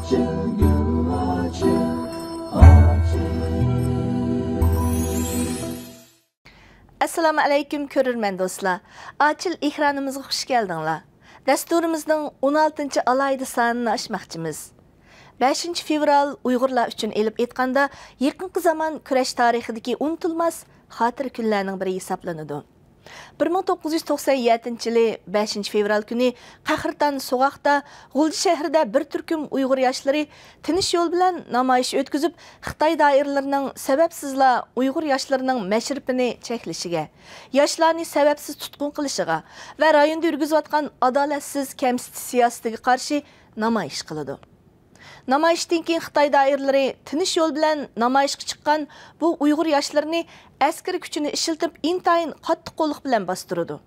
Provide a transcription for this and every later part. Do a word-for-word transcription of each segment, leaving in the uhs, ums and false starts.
ئەسسالامۇ ئەلەيكۇم، كۆرۈرمەن دوستلار. ئاچىل ئېكرانىمىزغا خۇش كەلدىڭلار. دەستۇرىمىزنىڭ ئون ئالتىنچى ئالاھىدە سانىنى ئاچماقچىمىز. بەشىنچى فېۋرال ئۇيغۇرلار ئۈچۈن ئېلىپ ئېيتقاندا، يېقىنقى زامان كۈرەش تارىخىدىكى ئۇنتۇلماس خاتىرە كۈنلەرنىڭ بىرى ھېسابلىنىدۇ. بىر مىڭ توققۇز يۈز توقسەن يەتتىنچى يىلى بەشىنچى فېۋرال كۈنى قەھرىتان سوغۇقتا، غۇلجا شەھىرىدە بىر تۈركۈم ئۇيغۇر ياشلىرى تىنچ يول بىلەن نامايىش ئۆتكۈزۈپ، خىتاي دائىرىلىرىنىڭ سەۋەبسىزلا ئۇيغۇر ياشلىرىنىڭ مەشرىپىنى چەكلىشىگە، ياشلارنى سەۋەبسىز تۇتقۇن قىلىشىغا ۋە رايوندا يۈرگۈزۈۋاتقان ئادالەتسىز كەمسىتىش سىياسىتىگە قارشى نامايىش قىلىدۇ. نامايىشتىن كېيىن خىتاي دائىرىلىرى تىنچ يول بىلەن نامايىشقا چىققان بۇ ئۇيغۇر ياشلىرىنى ئەسكىرىي كۈچىنى ئىشلىتىپ، ئىنتايىن قاتتىق قوللۇق بىلەن باستۇرىدۇ.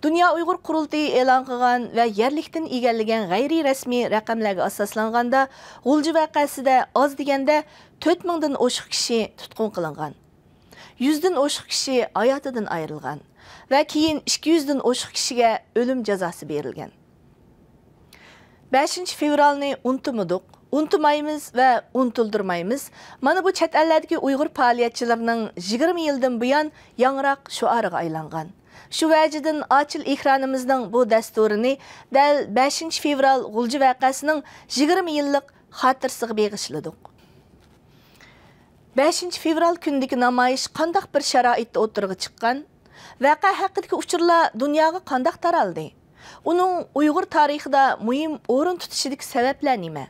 دۇنيا ئۇيغۇر قۇرۇلتىيى ئېلان قىلغان ۋە يەرلىكتىن ئىگىلىگەن غەيرىي رەسمىي رەقەملەرگە ئاساسلانغاندا، غۇلجا ۋەقەسىدە ئاز دېگەندە تۆت مىڭدىن ئوشۇق كىشى تۇتقۇن قىلىنغان. يۈزدىن ئوشۇق كىشى ھاياتىدىن ئايرىلغان ۋە كېيىن ئىككى يۈزدىن ئوشۇق كىشىگە ئۆلۈم جازاسى بېرىلگەن. بەشىنچى فېۋرالنى ئۇنتۇمىدۇق، ئۇنتۇمايمىز ۋە ئۇنتۇلدۇرمايمىز. مانا بۇ چەت ئەللەردىكى ئۇيغۇر پائالىيەتچىلىرىنىڭ يىگىرمە يىلدىن بۇيان ياڭراق شوئارىغا ئايلانغان. شۇ ۋەجىدىن ئاچىل ئېكرانىمىزنىڭ بۇ دەستۇرىنى دەل بەشىنچى فېۋرال غۇلجا ۋەقەسىنىڭ يىگىرمە يىللىق خاتىرىسىغا بېغىشلىدۇق. بەشىنچى فېۋرال كۈنىدىكى نامايىش قانداق بىر شارائىتتا ئوتتۇرىغا چىققان؟ ۋەقە ھەققىدىكى ئۇچۇرلار دۇنياغا قانداق تارالدى؟ ئۇنىڭ ئۇيغۇر تارىخىدا مۇھىم ئورۇن تۇتۇشىدىكى سەۋەبلەر نېمە؟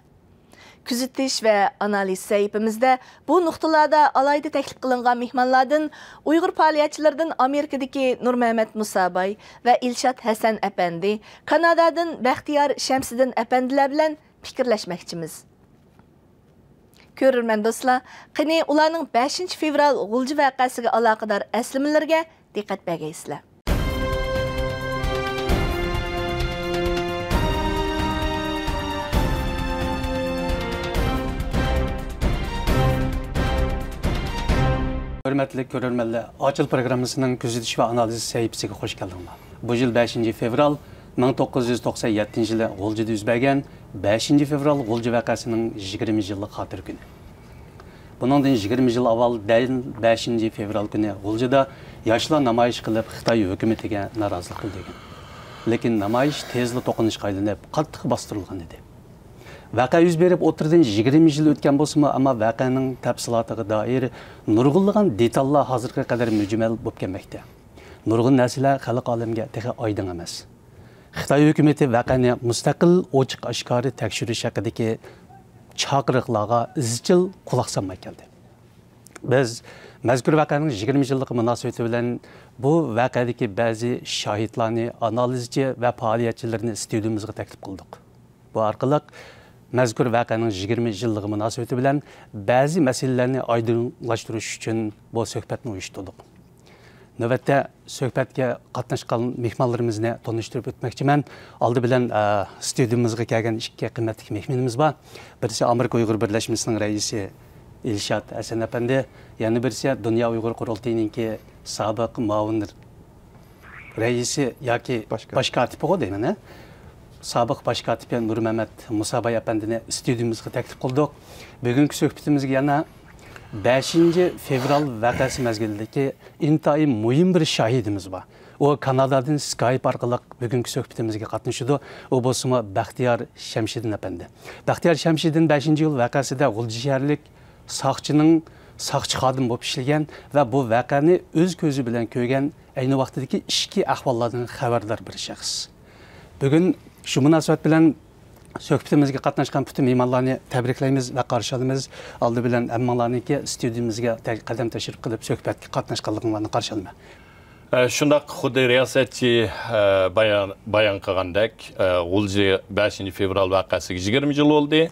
كۆزىتىش ۋە ئانالىز سەھىپىمىزدە بۇ نۇقتىلاردا ئالاھىدە تەكلىپ قىلىنغان مېھمانلاردىن، ئۇيغۇر پائالىيەتچىلىرىدىن ئامېرىكىدىكى نۇرمەمەت مۇساباي ۋە ئىلشات ھەسەن ئەپەندى، كانادادىن بەختىيار شەمسىدىن ئەپەندىلەر بىلەن پىكىرلەشمەكچىمىز. كۆرۈرمەن دوستلار، قېنى ئۇلارنىڭ بەشىنچى فېۋرال غۇلجا ۋەقەسىگە ئالاقىدار ئەسلىمىلىرىگە دىققەت بەرگەيسىلەر. ھۆرمەتلىك كۆرۈرمەنلەر، ئاچىل پروگراممىسىنىڭ كۆزىتىش ۋە ئانالىز سەھىپىسىگە خۇش كەلدىڭلار. بۇ يىل بەشىنچى فېۋرال مىڭ توققۇز يۈز توقسەن يەتتىنچى يىلى غۇلجىدا يۈز بەرگەن بەشىنچى فېۋرال غۇلجا ۋەقەسىنىڭ يىگىرمە يىللىق خاتىرە كۈنى. بۇنىڭدىن يىگىرمە يىل ئاۋۋال دەل بەشىنچى فېۋرال كۈنى غۇلجىدا ياشلار نامايىش قىلىپ، خىتاي ھۆكۈمىتىگە نارازىلىق بىلدۈرگەن. لېكىن نامايىش تېزلا توقۇنۇشقا ئايلىنىپ، قاتتىق باستۇرۇلغان ئىدى. ۋەقە يۈز بېرىپ ئوتتۇرىدىن يىگىرمە يىل ئۆتكەن بولسىمۇ، ئەمما ۋەقەنىڭ تەپسىلاتىغا دائىر نۇرغۇنلىغان دېتاللار ھازىرغا قەدەر مۈجمەل بولۇپ كەلمەكتە. نۇرغۇن نەرسىلەر خەلق ئالەمگە تېخى ئايدىڭ ئەمەس. خىتاي ھۆكۈمىتى ۋەقەنى مۇستەقىل، ئوچۇق-ئاشكارا تەكشۈرۈش ھەققىدىكى چاقىرىقلارغا ئىزچىل قۇلاق سالماي كەلدى. بىز مەزكۇر ۋەقەنىڭ يىگىرمە يىللىقى مۇناسىۋىتى بىلەن بۇ ۋەقەدىكى بەزى شاھىتلارنى ئانالىزچى ۋە پائالىيەتچىلىرىنى ئىستۇدىيىمىزغا تەكلىپ قىلدۇق. بۇ ئارقىلىق مەزكۇر ۋەقەنىڭ يىگىرمە يىللىقى مۇناسىۋىتى بىلەن بەزى مەسىلىلەرنى ئايدىڭلاشتۇرۇش ئۈچۈن بۇ سۆھبەتنى ئۇيۇشتۇردۇق. نۆۋەتتە سۆھبەتكە قاتناشقان مېھمانلىرىمىزنى تونۇشتۇرۇپ ئۆتمەكچىمەن. ئالدى بىلەن، ئە، ئىستۇدىيىمىزغا كەلگەن ئىككى قىممەتلىك مېھمىنىمىز بار. بىرسى ئامېرىكا ئۇيغۇر بىرلەشمىسىنىڭ رەئىسى ئىلشات ھەسەن ئەپەندى، يەنە بىرسى دۇنيا ئۇيغۇر قۇرۇلتىيىنىڭكى سابىق مۇئاۋىن رەئىسى ياكى باش كاتىپ. باش كاتىپىغۇ دەيمەن، ھە؟ سابىق باش كاتىپى نۇرمەمەت مۇساباي ئەپەندىنى ئىستۇدىيىمىزغا تەكلىپ قىلدۇق. بۈگۈنكى سۆھبىتىمىزگە يەنە بەشىنچى فېۋرال ۋەقەسى مەزگىلىدىكى ئىنتايىن مۇھىم بىر شاھىدىمىز بار. ئۇ كانادادىن سكايپ ئارقىلىق بۈگۈنكى سۆھبىتىمىزگە قاتنىشىدۇ. ئۇ بولسىمۇ بەختىيار شەمشىدىن ئەپەندى. بەختىيار شەمشىدىن بەشىنچى ئىيۇل ۋەقەسىدە غۇلجا شەھەرلىك ساقچىنىڭ ساقچى خادىمى بولۇپ ئىشلىگەن ۋە بۇ ۋەقەنى ئۆز كۆزى بىلەن كۆرگەن، ئەينى ۋاقتىدىكى ئىچكى ئەھۋاللاردىن خەۋەردار بىر شەخس. بۈگۈن شۇ مۇناسىۋەت بىلەن سۆھبىتىمىزگە قاتناشقان پۈتۈن مېھمانلارنى تەبرىكلەيمىز ۋە قارشى ئالىمىز. ئالدى بىلەن ھەممىڭلارنىڭكى ئىستۇدىيىمىزگە تە-، قەدەم تەشرىپ قىلىپ سۆھبەتكە قاتناشقانلىقىڭلارنى قارشى ئالىمەن. ئە، شۇنداق، خۇددى رىياسەتچى، ئە، بايان، بايان قىلغاندەك، ئە، غۇلجا بەشىنچى فېۋرال ۋەقەسىگە يىگىرمە يىل بولدى.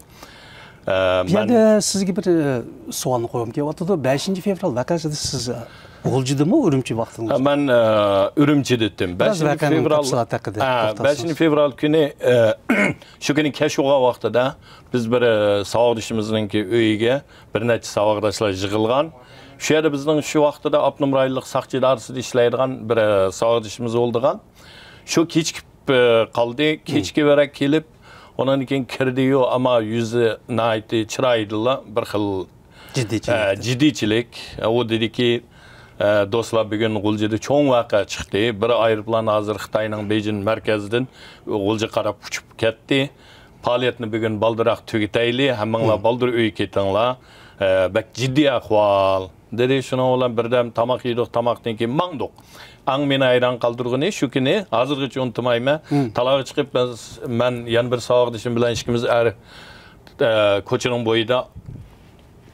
ئە، بۇ يەردە سىزگە بىر، ئە، سوئالنى قويغۇم كېلىۋاتىدۇ. بەشىنچى فېۋرال ۋەقەسىدە سىز، ئە، غۇلجىدىمۇ، ئۈرۈمچى ۋاقتىڭىز؟ ئە، مەن، ئە، ئۈرۈمچىدە ئىدىم. بىراز بەشىنچى ۋەقەنىڭ فېۋرال، تەپسىلاتى ھەققىدە ئە، توختالسىڭىز. بەشىنچى فېۋرال كۈنى، ئە، شۇ كۈنى كەچ بولغان ۋاقتىدا بىز بىر، ئە، ساۋاقدىشىمىزنىڭكى ئۆيىگە، بىر نەچچە ساۋاقداشلار يىغىلغان. شۇ يەردە بىزنىڭ شۇ ۋاقتىدا ئاپتونوم رايونلۇق ساقچى ئىدارىسىدە ئىشلەيدىغان بىر، ئە، ساۋاقدىشىمىز بولىدىغان. شۇ كېچىكىپ، ئە، قالدى. كېچىكىۋېرە كېلىپ، ئۇنىڭدىن كېيىن كىردىيۇ، ئەمما يۈزى ناھايىتى چىرايىدىلا بىر خىل، جىددىيچىلىك. ئە، جىددىيچىلىك. ئۇ دېدىكى، ئە، دوستلار، بۈگۈن غۇلجىدا چوڭ ۋەقە چىقتى. بىر ئايروپىلان ھازىر خىتاينىڭ بېيجىڭ مەركەزىدىن غۇلجىغا قاراپ ئۇچۇپ كەتتى. پائالىيەتنى بۈگۈن بالدۇراق تۈگىتەيلى، ھەممىڭلار بالدۇر ئۆيگە كېتىڭلار. ئە، بەك جىددىي ئەھۋال. دېدى، شۇنىڭ بىلەن بىردەم تاماق يېدۇق، تاماقتىن كېيىن ماڭدۇق. ئەڭ مېنى ھەيران قالدۇرغىنى شۇ كۈنى، ھازىرغىچە ئۇنتۇمايمەن، تالاغا چىقىپ، مەن، مەن يەنە بىر ساۋاقدىشىم بىلەن ئىككىمىز ئەر، ئە، كوچىنىڭ بويىدا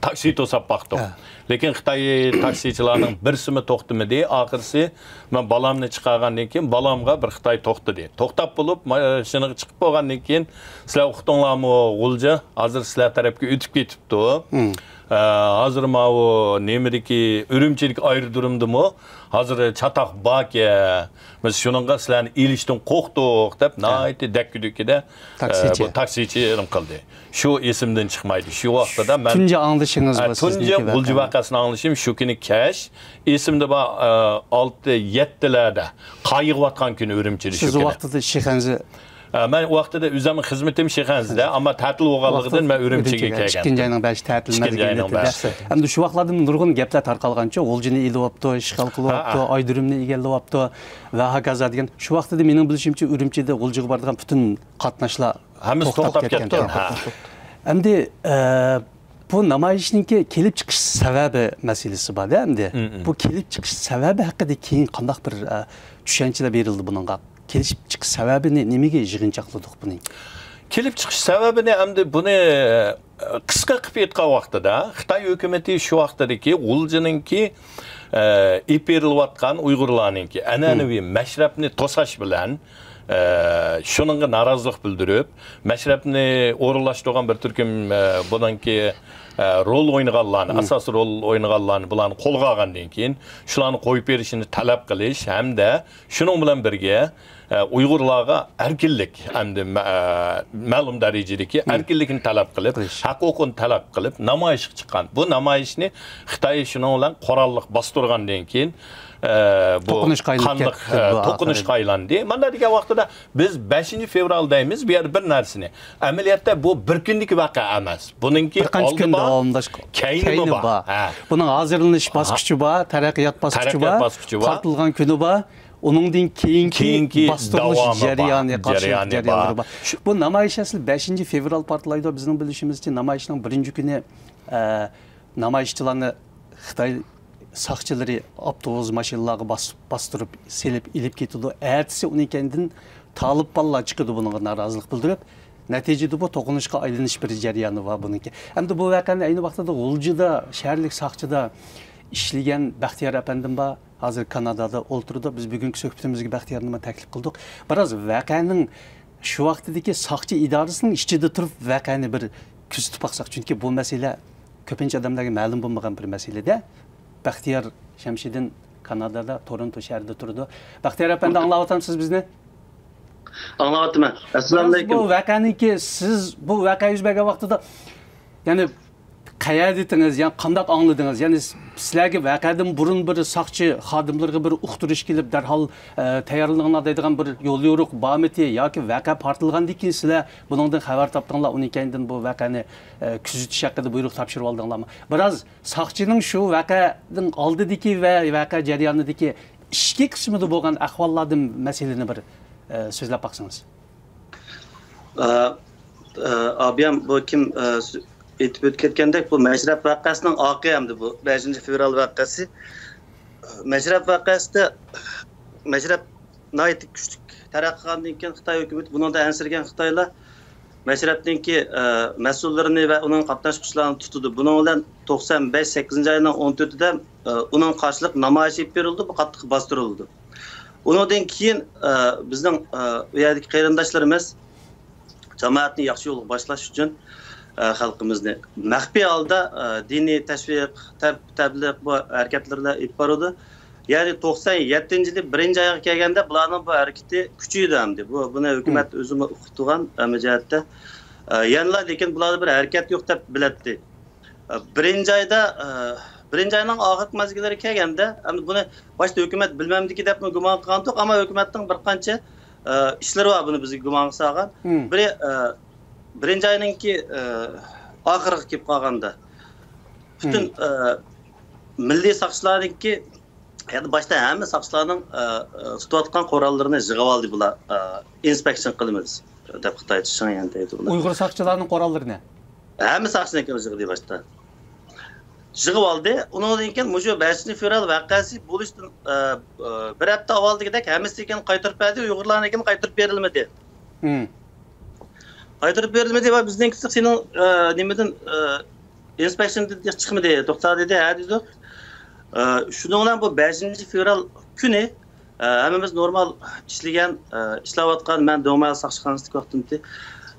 تاكسى توساپ باقتۇق. لېكىن خىتاي تاكسىچىلارنىڭ بىرسىمۇ توختىمىدى. ئاخىرسى مەن بالامنى چىقارغاندىن كېيىن بالامغا بىر خىتاي توختىدى. توختاپ بولۇپ، ماشىنىغا چىقىپ بولغاندىن كېيىن، سىلەر ئۇقتۇڭلارمۇ، غۇلجا ھازىر سىلەر تەرەپكە ئۆتۈپ كېتىپتۇ. ئە، ھازىر ماۋۇ نېمىدىكى، ئۈرۈمچىدىكى ئايرودرومدىمۇ ھازىر چاتاق باركەن. بىز شۇنىڭغا سىلەرنى ئېلىشتىن قورقتۇق دەپ، ناھايىتى دەككە-دۈككىدە، ئە، بۇ تاكسىچى نېمە قىلدى. شۇ ئېسىمدىن چىقمايدۇ. شۇ ۋاقتىدا مەن تۇنجى ئاڭلىشىڭىز، ئە، بۇ تۇنجى سىزنىڭكى غۇلجا ۋەقەنى. ۋەقەسىنى ئاڭلىشىم شۇ كۈنى كەچ. ئېسىمدە بار، ئە، ئالتە، يەتتىلەردە قايىغىۋاتقان كۈنى ئۈرۈمچىدە شۇ كۈنى. سىز ئۇ ۋاقتىدا شىخەنزە ئە، مەن ئۇ ۋاقتىدا ئۆزۈمنىڭ خىزمىتىم شىخەنزىدە، ئەمما تەتىل بولغانلىقىدىن مەن ئۈرۈمچىگە كەلگەن. ئىككىنچى ئاينىڭ بەشى تەتىل مەزگىلى. ئەمدى شۇ ۋاقىتلاردىن نۇرغۇن گەپلەر تارقالغانچۇ، غۇلجىنى ئېلىۋاپتۇ، ئىشغال قىلىۋاپتۇ، ئايرودرومنى ئىگىلەۋاپتۇ ۋە ھاكازا دېگەن. شۇ ۋاقتىدا مېنىڭ بىلىشىمچە ئۈرۈمچىدە غۇلجىغا بارىدىغان پۈتۈن قاتناشلار ھەممىسى توختاپ كەتكەن. ئەمدى، ئە، بۇ نامايىشنىڭكى كېلىپ چىقىش سەۋەبى مەسىلىسى بار-دە ئەمدى. بۇ كېلىپ چىقىش سەۋەبى ھەققىدە كېيىن قانداق بىر، ئە، چۈشەنچىلەر بېرىلدى بۇنىڭغا؟ كېلىپ چىقىش سەۋەبىنى نېمىگە يىغىنچاقلىدۇق بۇنى؟ كېلىپ چىقىش سەۋەبىنى ئەمدى بۇنى، ئە، قىسقا قىلىپ ئېيتقان ۋاقتىدا خىتاي ھۆكۈمىتى شۇ ۋاقتىدىكى غۇلجىنىڭكى، ئە، ئېلىپ بېرىلىۋاتقان ئۇيغۇرلارنىڭكى ئەنئەنىۋى مەشرەپنى توساش بىلەن، ئە، شۇنىڭغا نارازىلىق بىلدۈرۈپ، مەشرەپنى ئورۇنلاشتۇرغان بىر تۈركۈم، ئە، بۇنىڭكى، ئە، رول ئوينىغانلارنى، ئاساسىي رول ئوينىغانلارنى، بۇلارنى قولغا ئالغاندىن كېيىن، شۇلارنى قويۇپ بېرىشىنى تەلەپ قىلىش ھەمدە شۇنىڭ بىلەن بىرگە، ئە، ئۇيغۇرلارغا ئەركىنلىك، ئەمدى مە-، ئە، مەلۇم دەرىجىدىكى ئەركىنلىكنى تەلەپ قىلىپ، ھەقۇقىنى تەلەپ قىلىپ، نامايىشقا چىققان. بۇ نامايىشنى خىتاي شۇنىڭ بىلەن قوراللىق باستۇرغاندىن كېيىن، ئە، بۇ توقۇنۇشقا ئايلىنىپ قانلىق، كەتتى ئە، بۇ توقۇنۇشقا ئايلاندى. مانا دېگەن ۋاقتىدا بىز بەشىنچى فېۋرال دەيمىز، بۇ يەردە بىر نەرسىنى. ئەمەلىيەتتە بۇ بىر كۈندىكى ۋەقە ئەمەس. بۇنىڭكى بىر قانچە ئالدى كۈن بار، داۋاملاشقان كەينىمۇ كەينى بار. بار. ھە. بۇنىڭ ھازىرلىنىش باسقۇچى بار، تەرەققىيات باسقۇچى بار، پارتلىغان كۈنى بار. ئۇنىڭدىن كېيىنكى كېيىنكى باستۇرۇلۇش داۋامى بار، جەريانى، قارشىلىق جەريانى جەريانلىرى بار. بار. شۇ بۇ نامايىش ئەسلى بەشىنچى فېۋرال پارتلايدۇ. بىزنىڭ بىلىشىمىزچە، نامايىشنىڭ بىرىنچى كۈنى، ئە، نامايىشچىلارنى خىتاي ساقچىلىرى ئاپتوبۇس، ماشىنىلارغا باس-، باستۇرۇپ سېلىپ ئېلىپ كېتىدۇ. ئەتىسى ئۇنىڭ كەينىدىن تالىبانلار چىقىدۇ بۇنىڭغا نارازىلىق بىلدۈرۈپ. نەتىجىدە بۇ توقۇنۇشقا ئايلىنىش بىر جەريانى بار بۇنىڭكى. ئەمدى بۇ ۋەقەنى ئەينى ۋاقتىدا غۇلجىدا شەھەرلىك ساقچىدا ئىشلىگەن بەختىيار ئەپەندىم بار. ھازىر كانادادا ئولتۇرىدۇ. بىز بۈگۈنكى سۆھبىتىمىزگە بەختىيارنىمۇ تەكلىپ قىلدۇق. بىراز ۋەقەنىڭ شۇ ۋاقتىدىكى ساقچى ئىدارىسىنىڭ ئىچىدە تۇرۇپ ۋەقەنى بىر كۆزىتىپ باقساق، چۈنكى بۇ مەسىلە كۆپىنچە ئادەملەرگە مەلۇم بولمىغان بىر مەسىلىدە. بەختىيار شەمشىدىن كانادادا، تورونتو شەھىرىدە تۇرىدۇ. بەختىيار ئەپەندى، ئاڭلاۋاتامسىز بىزنى؟ ئاڭلاۋاتىمەن. بىراز ئەسسالامۇ ئەلەيكۇم. بۇ ۋەقەنىڭكى، سىز بۇ ۋەقە يۈز بەرگەن ۋاقتىدا، يەنى قەيەردە ئىدىڭىز، يەنى قانداق ئاڭلىدىڭىز؟ يەنى سىلەرگە ۋەقەدىن بۇرۇن بىر ساقچى خادىملىرىغا بىر ئۇقتۇرۇش كېلىپ، دەرھال، ئە، تەييارلىنىڭلار دەيدىغان بىر يوليورۇق بارمىتى؟ ياكى ۋەقە پارتلىغاندىن كېيىن سىلەر بۇنىڭدىن خەۋەر تاپتىڭلار، ئۇنىڭ كەينىدىن بۇ ۋەقەنى، ئە، كۆزىتىش ھەققىدە بۇيرۇق تاپشۇرۇۋالدىڭلارمۇ؟ بىراز ساقچىنىڭ شۇ ۋەقەنىڭ ئالدىدىكى ۋە ۋەقە جەريانىدىكى ئىچكى قىسمىدا بولغان ئەھۋاللاردىن مەسىلىنى بىر، ئە، سۆزلەپ باقسىڭىز. ئە، ئە، ئابىيام بۇ كىم، ئە، سۆ-، ئېيتىپ ئۆتۈپ كەتكەندەك، بۇ مەشرەپ ۋەقەسىنىڭ ئاقى ئەمدى بۇ بەشىنچى فېۋرال ۋەقەسى. مەشرەپ ۋەقەسىدە، مەشرەپ ناھايىتى كۈچلۈك تەرەققىي قىلغاندىن كېيىن، خىتاي ھۆكۈمىتى بۇنىڭدا ئەنسىرىگەن خىتايلار مەشرەپنىڭكى، ئە، مەسئۇللىرىنى ۋە ئۇنىڭ قاتناشقۇچىلارنى تۇتىدۇ. بۇنىڭ بىلەن توقسان بەش، سەككىزىنچى ئاينىڭ ئون تۆتىدە، ئە، ئۇنىڭغا قارشىلىق نامايىش ئېلىپ بېرىلىدۇ، بۇ قاتتىق باستۇرۇلىدۇ. ئۇنىڭدىن كېيىن، ئە، بىزنىڭ، ئە، ئۇ يەردىكى قېرىنداشلىرىمىز، جامائەتنى ياخشى يولغا باشلاش ئۈچۈن، ئە، خەلقىمىزنى مەخپىي ھالدا، ئە، دىنىي تەشۋىق، تەب-، تەبلىغ بۇ ھەرىكەتلىرىنى ئېلىپ بارىدۇ. يەنى توقسان يەتتىنچى يىلى بىرىنچى ئايغا كەلگەندە بۇلارنىڭ بۇ ھەرىكىتى كۈچىيىدۇ ئەمدى. بۇ، بۇنى ھۆكۈمەت ئۆزىمۇ ئۇقۇپ تۇرغان ھەممە جەھەتتە. ئە، يەنىلا لېكىن بۇلاردا بىر ھەرىكەت يوق دەپ بىلەتتى. ئە، بىرىنچى ئايدا، ئە، بىرىنچى ئاينىڭ ئاخىرقى مەزگىللىرى كەلگەندە، ئەمدى بۇنى باشتا ھۆكۈمەت بىلمەمدىكى دەپمۇ گۇمان قىلغانتۇق، ئەمما ھۆكۈمەتنىڭ بىر قانچە، ئە، ئىشلىرى بار بۇنى بىزگە گۇمان سالغان. بىرى، ئە، بىرىنچى ئاينىڭكى ئاخىرىغا كېلىپ قالغاندا، پۈتۈن مىللىي ساقچىلارنىڭكى، يەنى باشتا ھەممە ساقچىلارنىڭ تۇتۇۋاتقان قوراللىرىنى يىغىۋالدى بۇلار، ئىنسپېكشن قىلىمىز دەپ خىتايچە شېڭيەن دەيدۇ بۇلار. ئۇيغۇر ساقچىلارنىڭ قوراللىرىنى؟ ھەممە ساقچىنىڭكىنى يىغدى باشتا. يىغىۋالدى. ئۇنىڭدىن كېيىن مۇشۇ بەشىنچى فېۋرال ۋەقەسى بولۇشتىن بىر ھەپتە ئاۋۋال دېگۈدەك ھەممىسىنىڭكىنى قايتۇرۇپ بەردى، ئۇيغۇرلارنىڭكىنى قايتۇرۇپ بېرىلمىدى. قايتۇرۇپ بېرىلمىدى ۋە بىزنىڭكىسى سېنىڭ نېمىدىن، ئىنسپېكشندىن چىقمىدى، توختالدى، ھە دېدۇق. شۇنىڭ بىلەن بۇ بەشىنچى فېۋرال كۈنى ھەممىمىز نورمال ئىشلىگەن، ئىشلەۋاتقان، مەن دۆڭمەھەل ساقچىخانىسىدىكى ۋاقتىمدىكى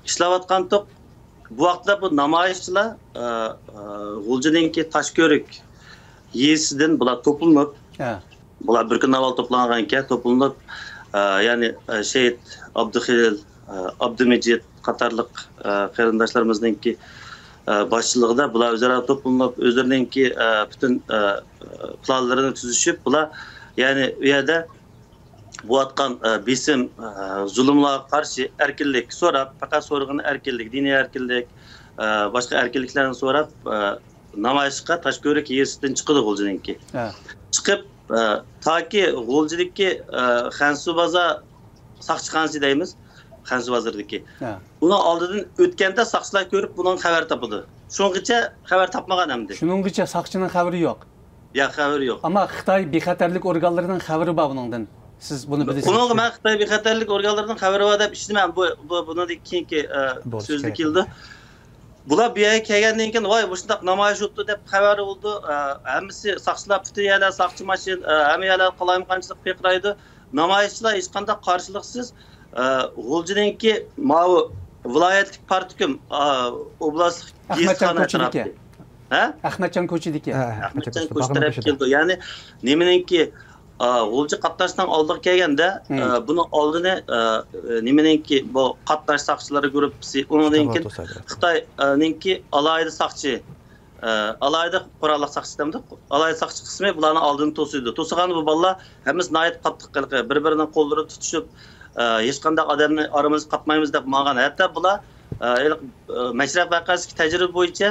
ئىشلەۋاتقانتۇق. بۇ ۋاقىتتا بۇ نامايىشچىلار غۇلجىنىڭكى تاشكۆۋرۈك يېزىسىدىن بۇلار توپلىنىپ، بۇلار بىر كۈن ئاۋۋال توپلانغان ئىكەن، توپلىنىپ، يەنى شېھىت ئابدۇخېلىل، ئابدۇمىجىت قاتارلىق قېرىنداشلىرىمىزنىڭكى باشچىلىقىدا بۇلار ئۆزئارا توپلىنىپ، ئۆزلىرىنىڭكى پۈتۈن پىلانلىرىنى تۈزۈشۈپ، بۇلار يەنى ئۇ يەردە بولۇۋاتقان بېسىم، زۇلۇملارغا قارشى ئەركىنلىك سوراپ، پەقەت سورىغىنى ئەركىنلىك، دىنىي ئەركىنلىك، باشقا ئەركىنلىكلەرنى سوراپ، نامايىشقا تاشكۆۋرۈك يېزىسىدىن چىقىدۇ غۇلجىنىڭكى. چىقىپ، تاكى غۇلجىدىكى خەنزۇ بازار ساقچىخانىسى دەيمىز، خەنزۇ بازىرىدىكى. ئۇنىڭ ئالدىدىن ئۆتكەندە ساقچىلار كۆرۈپ، بۇنىڭ خەۋەر تاپىدۇ. شۇنىڭغىچە خەۋەر تاپمىغان ئەمدى. شۇنىڭغىچە ساقچىنىڭ خەۋىرى يوق. ياق، خەۋىرى يوق. ئەمما خىتاي بىخەتەرلىك ئورگانلىرىنىڭ خەۋىرى بار بۇنىڭدىن. سىز بۇنى بىلىسىز. بۇنىڭغا مەن خىتاي بىخەتەرلىك ئورگانلىرىنىڭ خەۋىرى بار دەپ ئىشىنىمەن. بۇ، بۇ، بۇنىڭدىن كېيىنكى، ئە، بولۇشى سۆزدە كېرەك. كېلىدۇ. بۇلار بۇ يەرگە كەلگەندىن كېيىن، ۋاي، مۇشۇنداق نامايىش ئۆتتى دەپ خەۋەر بولدى. ئە، ھەممىسى ساقچىلار، پۈتۈن يەرلەر ساقچى ماشىنا، ئە، ھەممە يەرلەر قالايمىقانچىلىق پىرقىرايدۇ. نامايىشچىلار ھېچقانداق قارشىلىقسىز، ئە، غۇلجىنىڭكى ماۋۇ ۋىلايەتلىك پارتكوم، ئە، ئوبلاستلىق ئەخمەتجان گېزىتخانا كوچىدىكى. ئەتراپى. ھە؟ ئەخمەتجان كوچىدىكى. ھە، ھە، ئەخمەتجان ئەخمەتجان كوچىسى كوچىدىن باغنىڭ تەرەپ بېشىدا. كېلىدۇ. يەنى نېمىنىڭكى، ئا، غۇلجا قاتناشنىڭ ئالدىغا كەلگەندە، ئا، بۇنىڭ ئالدىنى، ئا، نېمىنىڭكى بۇ قاتناش ساقچىلىرى گۇرۇپپىسى، ئۇنىڭدىن كېيىن خىتاينىڭكى ئالاھىدە ساقچى، ئا، ئالاھىدە قوراللىق ساقچى دەمدۇق، ئالاھىدە ساقچى قىسمى بۇلارنىڭ ئالدىنى توسىدۇ. توسىغاندا بۇ بالىلار ھەممىسى ناھايىتى قاتتىق قىلىقى، بىر-بىرىنىڭ قوللىرىنى تۇتۇشۇپ، ئا، ھېچقانداق ئادەمنى ئارىمىزغا قاتمايمىز دەپ ماڭغان. ھەتتا بۇلار، ئا، ھېلىقى مەشرەپ ۋەقەسىدىكى تەجرىبە بويىچە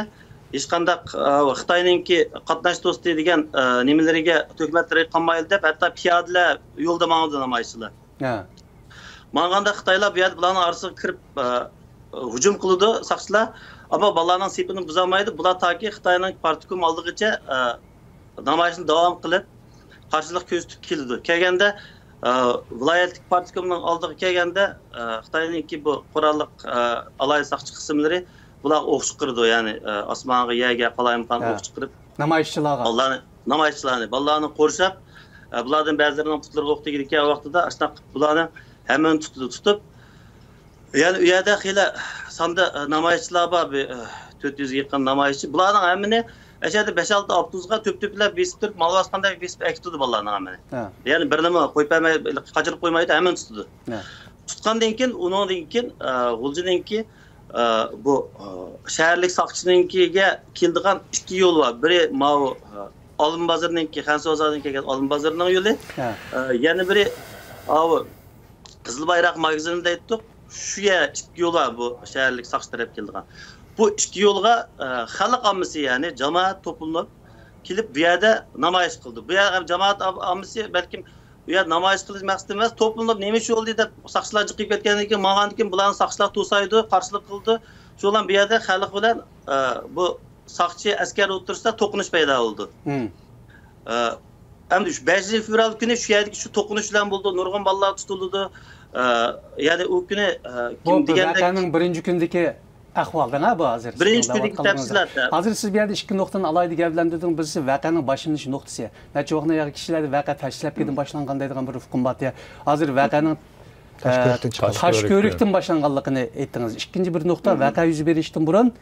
ھېچقانداق، ئە، خىتاينىڭكى قاتناش توستى دېگەن، ئە، نېمىلىرىگە، تۆھمەتلىرىگە قالمايلى دەپ، ھەتتا پىيادىلەر يولدا ماڭىدۇ نامايىشچىلار. ھە. ماڭغاندا خىتايلار بۇ يەردە بۇلارنىڭ ئارىسىغا كىرىپ، ئە، ھۇجۇم قىلىدۇ ساقچىلار. ئەمما بالىلارنىڭ سېپىنى بۇزالمايدۇ. بۇلار تاكى خىتاينىڭ پارتكوم ئالدىغىچە، ئە، نامايىشنى داۋام قىلىپ، قارشىلىق كۆرسىتىپ كېلىدۇ. كەلگەندە، ئە، ۋىلايەتلىك پارتكومنىڭ ئالدىغا كەلگەندە، ئە، خىتاينىڭكى بۇ قوراللىق، ئە، ئالاھىدە ساقچى قىسىملىرى بۇلارغا ئوق چىقىرىدۇ، يەنى، ئە، ئاسمانغا، يەرگە قالايمىقان ھە. ئوق چىقىرىپ، نامايىشچىلارغا. بالىلارنى، نامايىشچىلارنى، بالىلارنى قورشاپ، ئە، بۇلاردىن بەزىلىرىنىڭ پۇتلىرىغا ئوق تېگىدىكەن ۋاقتىدا، ئاشۇنداق قىلىپ بۇلارنى ھەممىنى تۇتىدۇ، تۇتۇپ، يەنى ئۇ يەردە خېلى ساندا، ئە، نامايىشچىلار بار، بىر، ئە، تۆت يۈزگە يېقىن نامايىشچى. بۇلارنىڭ ھەممىنى ئەشەدە بەش-ئالتە ئاپتوبۇسقا تۆپ-تۆپلەپ بېسىپ تۇرۇپ، مال باسقاندەك بېسىپ ئەكېتىدۇ بالىلارنىڭ ھەممىنى. ھە. يەنى بىرنىمۇ قويۇپ بەرمەي، قاچۇرۇپ قويمايدۇ، ھەممىنى تۇتىدۇ. ھە. تۇتقاندىن كېيىن، ئۇنىڭدىن كېيىن، ئە، غۇلجىنىڭكى، ئە، بۇ، ئە، شەھەرلىك ساقچىنىڭكىگە كېلىدىغان ئىككى يول بار. بىرى ماۋۇ، ئە، ئالما بازىرىنىڭكى، خەنزۇ بازارىدىن كەلگەن ئالما بازىرىنىڭ يولى. ھە. ئە، يەنە بىرى، ئاۋۇ قىزىل بايراق ماگىزىنى دەيتتۇق. شۇ يەر ئىككى يول بار بۇ شەھەرلىك ساقچى تەرەپ كېلىدىغان. بۇ ئىككى يولغا، ئە، خەلق ئاممىسى، يەنى جامائەت توپلىنىپ كېلىپ، بۇ يەردە نامايىش قىلدى. بۇ يەر جامائەت ئام-، ئاممىسى بەلكىم بۇ يەردە نامايىش قىلىش مەقسىتى ئەمەس، توپلىنىپ نېمە ئىش بولدى دەپ ساقچىلار جىقىپ كەتكەندىن كېيىن، ماڭغاندىن كېيىن بۇلارنى ساقچىلار توسايدۇ، قارشىلىق قىلىدۇ. شۇ بىلەن بۇ يەردە خەلق بىلەن، ئە، بۇ ساقچى ئەسكەر ئوتتۇرىسىدا توقۇنۇش پەيدا بولدى. مم. ئە، ئەمدى شۇ بەشىنچى فېۋرال كۈنى شۇ يەردىكى شۇ توقۇنۇش بىلەن بولدى. نۇرغۇن بالىلار تۇتۇلدى. ئە، يەنى ئۇ كۈنى، ئە، بۇ كىم دېگەندەك ۋەقەنىڭ بىرىنچى كۈنىكى ئەھۋال دەڭە بۇ ھازىر. بىرىنچى سىزنىڭ كۈنىكى دەۋاتقانلىقىڭىز. تەپسىلات، ھە. ھازىر سىز بۇ يەردە ئىككى نۇقتىنى ئالاھىدە گەۋدىلەندۈردىڭىز. بىرسى ۋەقەنىڭ باشلىنىش نۇقتىسى. نەچچە ۋاقىتتىن بۇيان كىشىلەردە ۋەقە تەشلەپ كېدىن باشلانغان دەيدىغان بىر ئۇقۇم بار. ھازىر ۋەقەنىڭ، تاشكۆۋرۈكتىن ئە، چىقىش. تاشكۆۋرۈكتىن باشلانغانلىقىنى ئېيتتىڭىز. ئىككىنچى بىر نۇقتا، ۋەقە يۈز بېرىشتىن بۇرۇن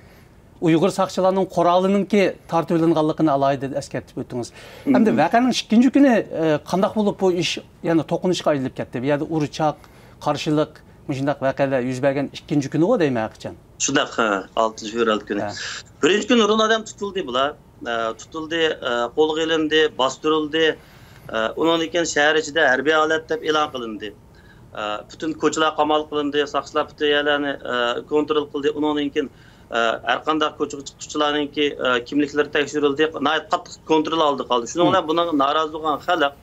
ئۇيغۇر ساقچىلارنىڭ قورالىنىڭكى تارتىۋېلىنغانلىقىنى ئالاھىدە ئەسكەرتىپ ئۆتتىڭىز. ئەمدى ۋەقەنىڭ ئىككىنچى كۈنى، ئە، قانداق بولۇپ بۇ ئىش يەنە توقۇنۇشقا ئايلىنىپ كەتتى؟ بۇ يەردە ئۇرۇچاق، قارشىلىق، مۇشۇنداق ۋەقەلەر يۈز بەرگەن ئىككىنچى كۈنىغۇ دەيمەن ھەقىچان. شۇنداق، ھە، ئالتىنچى فېۋرال كۈنى. ھە. بىرىنچى كۈنى نۇرغۇن ئادەم تۇتۇلدى بۇلار. ئە، تۇتۇلدى، ئە، قولغا ئېلىندى، باستۇرۇلدى. ئە، ئۇنىڭدىن كېيىن شەھەر ئىچىدە ھەربىي ھالەت دەپ ئېلان قىلىندى. ئە، پۈتۈن كوچىلار قامال قىلىندى، ساقچىلار پۈتۈن يەرلەرنى، ئە، كونترول قىلدى. ئۇنىڭدىن كېيىن، ئە، ھەر قانداق كوچىغا چىققۇچىلارنىڭكى، ئە، كىملىكلىرى تەكشۈرۈلدى. ناھايىتى قاتتىق كونترول ئالدىدا قالدى. شۇنىڭ بىلەن بۇنىڭغا نارازى بولغان خەلق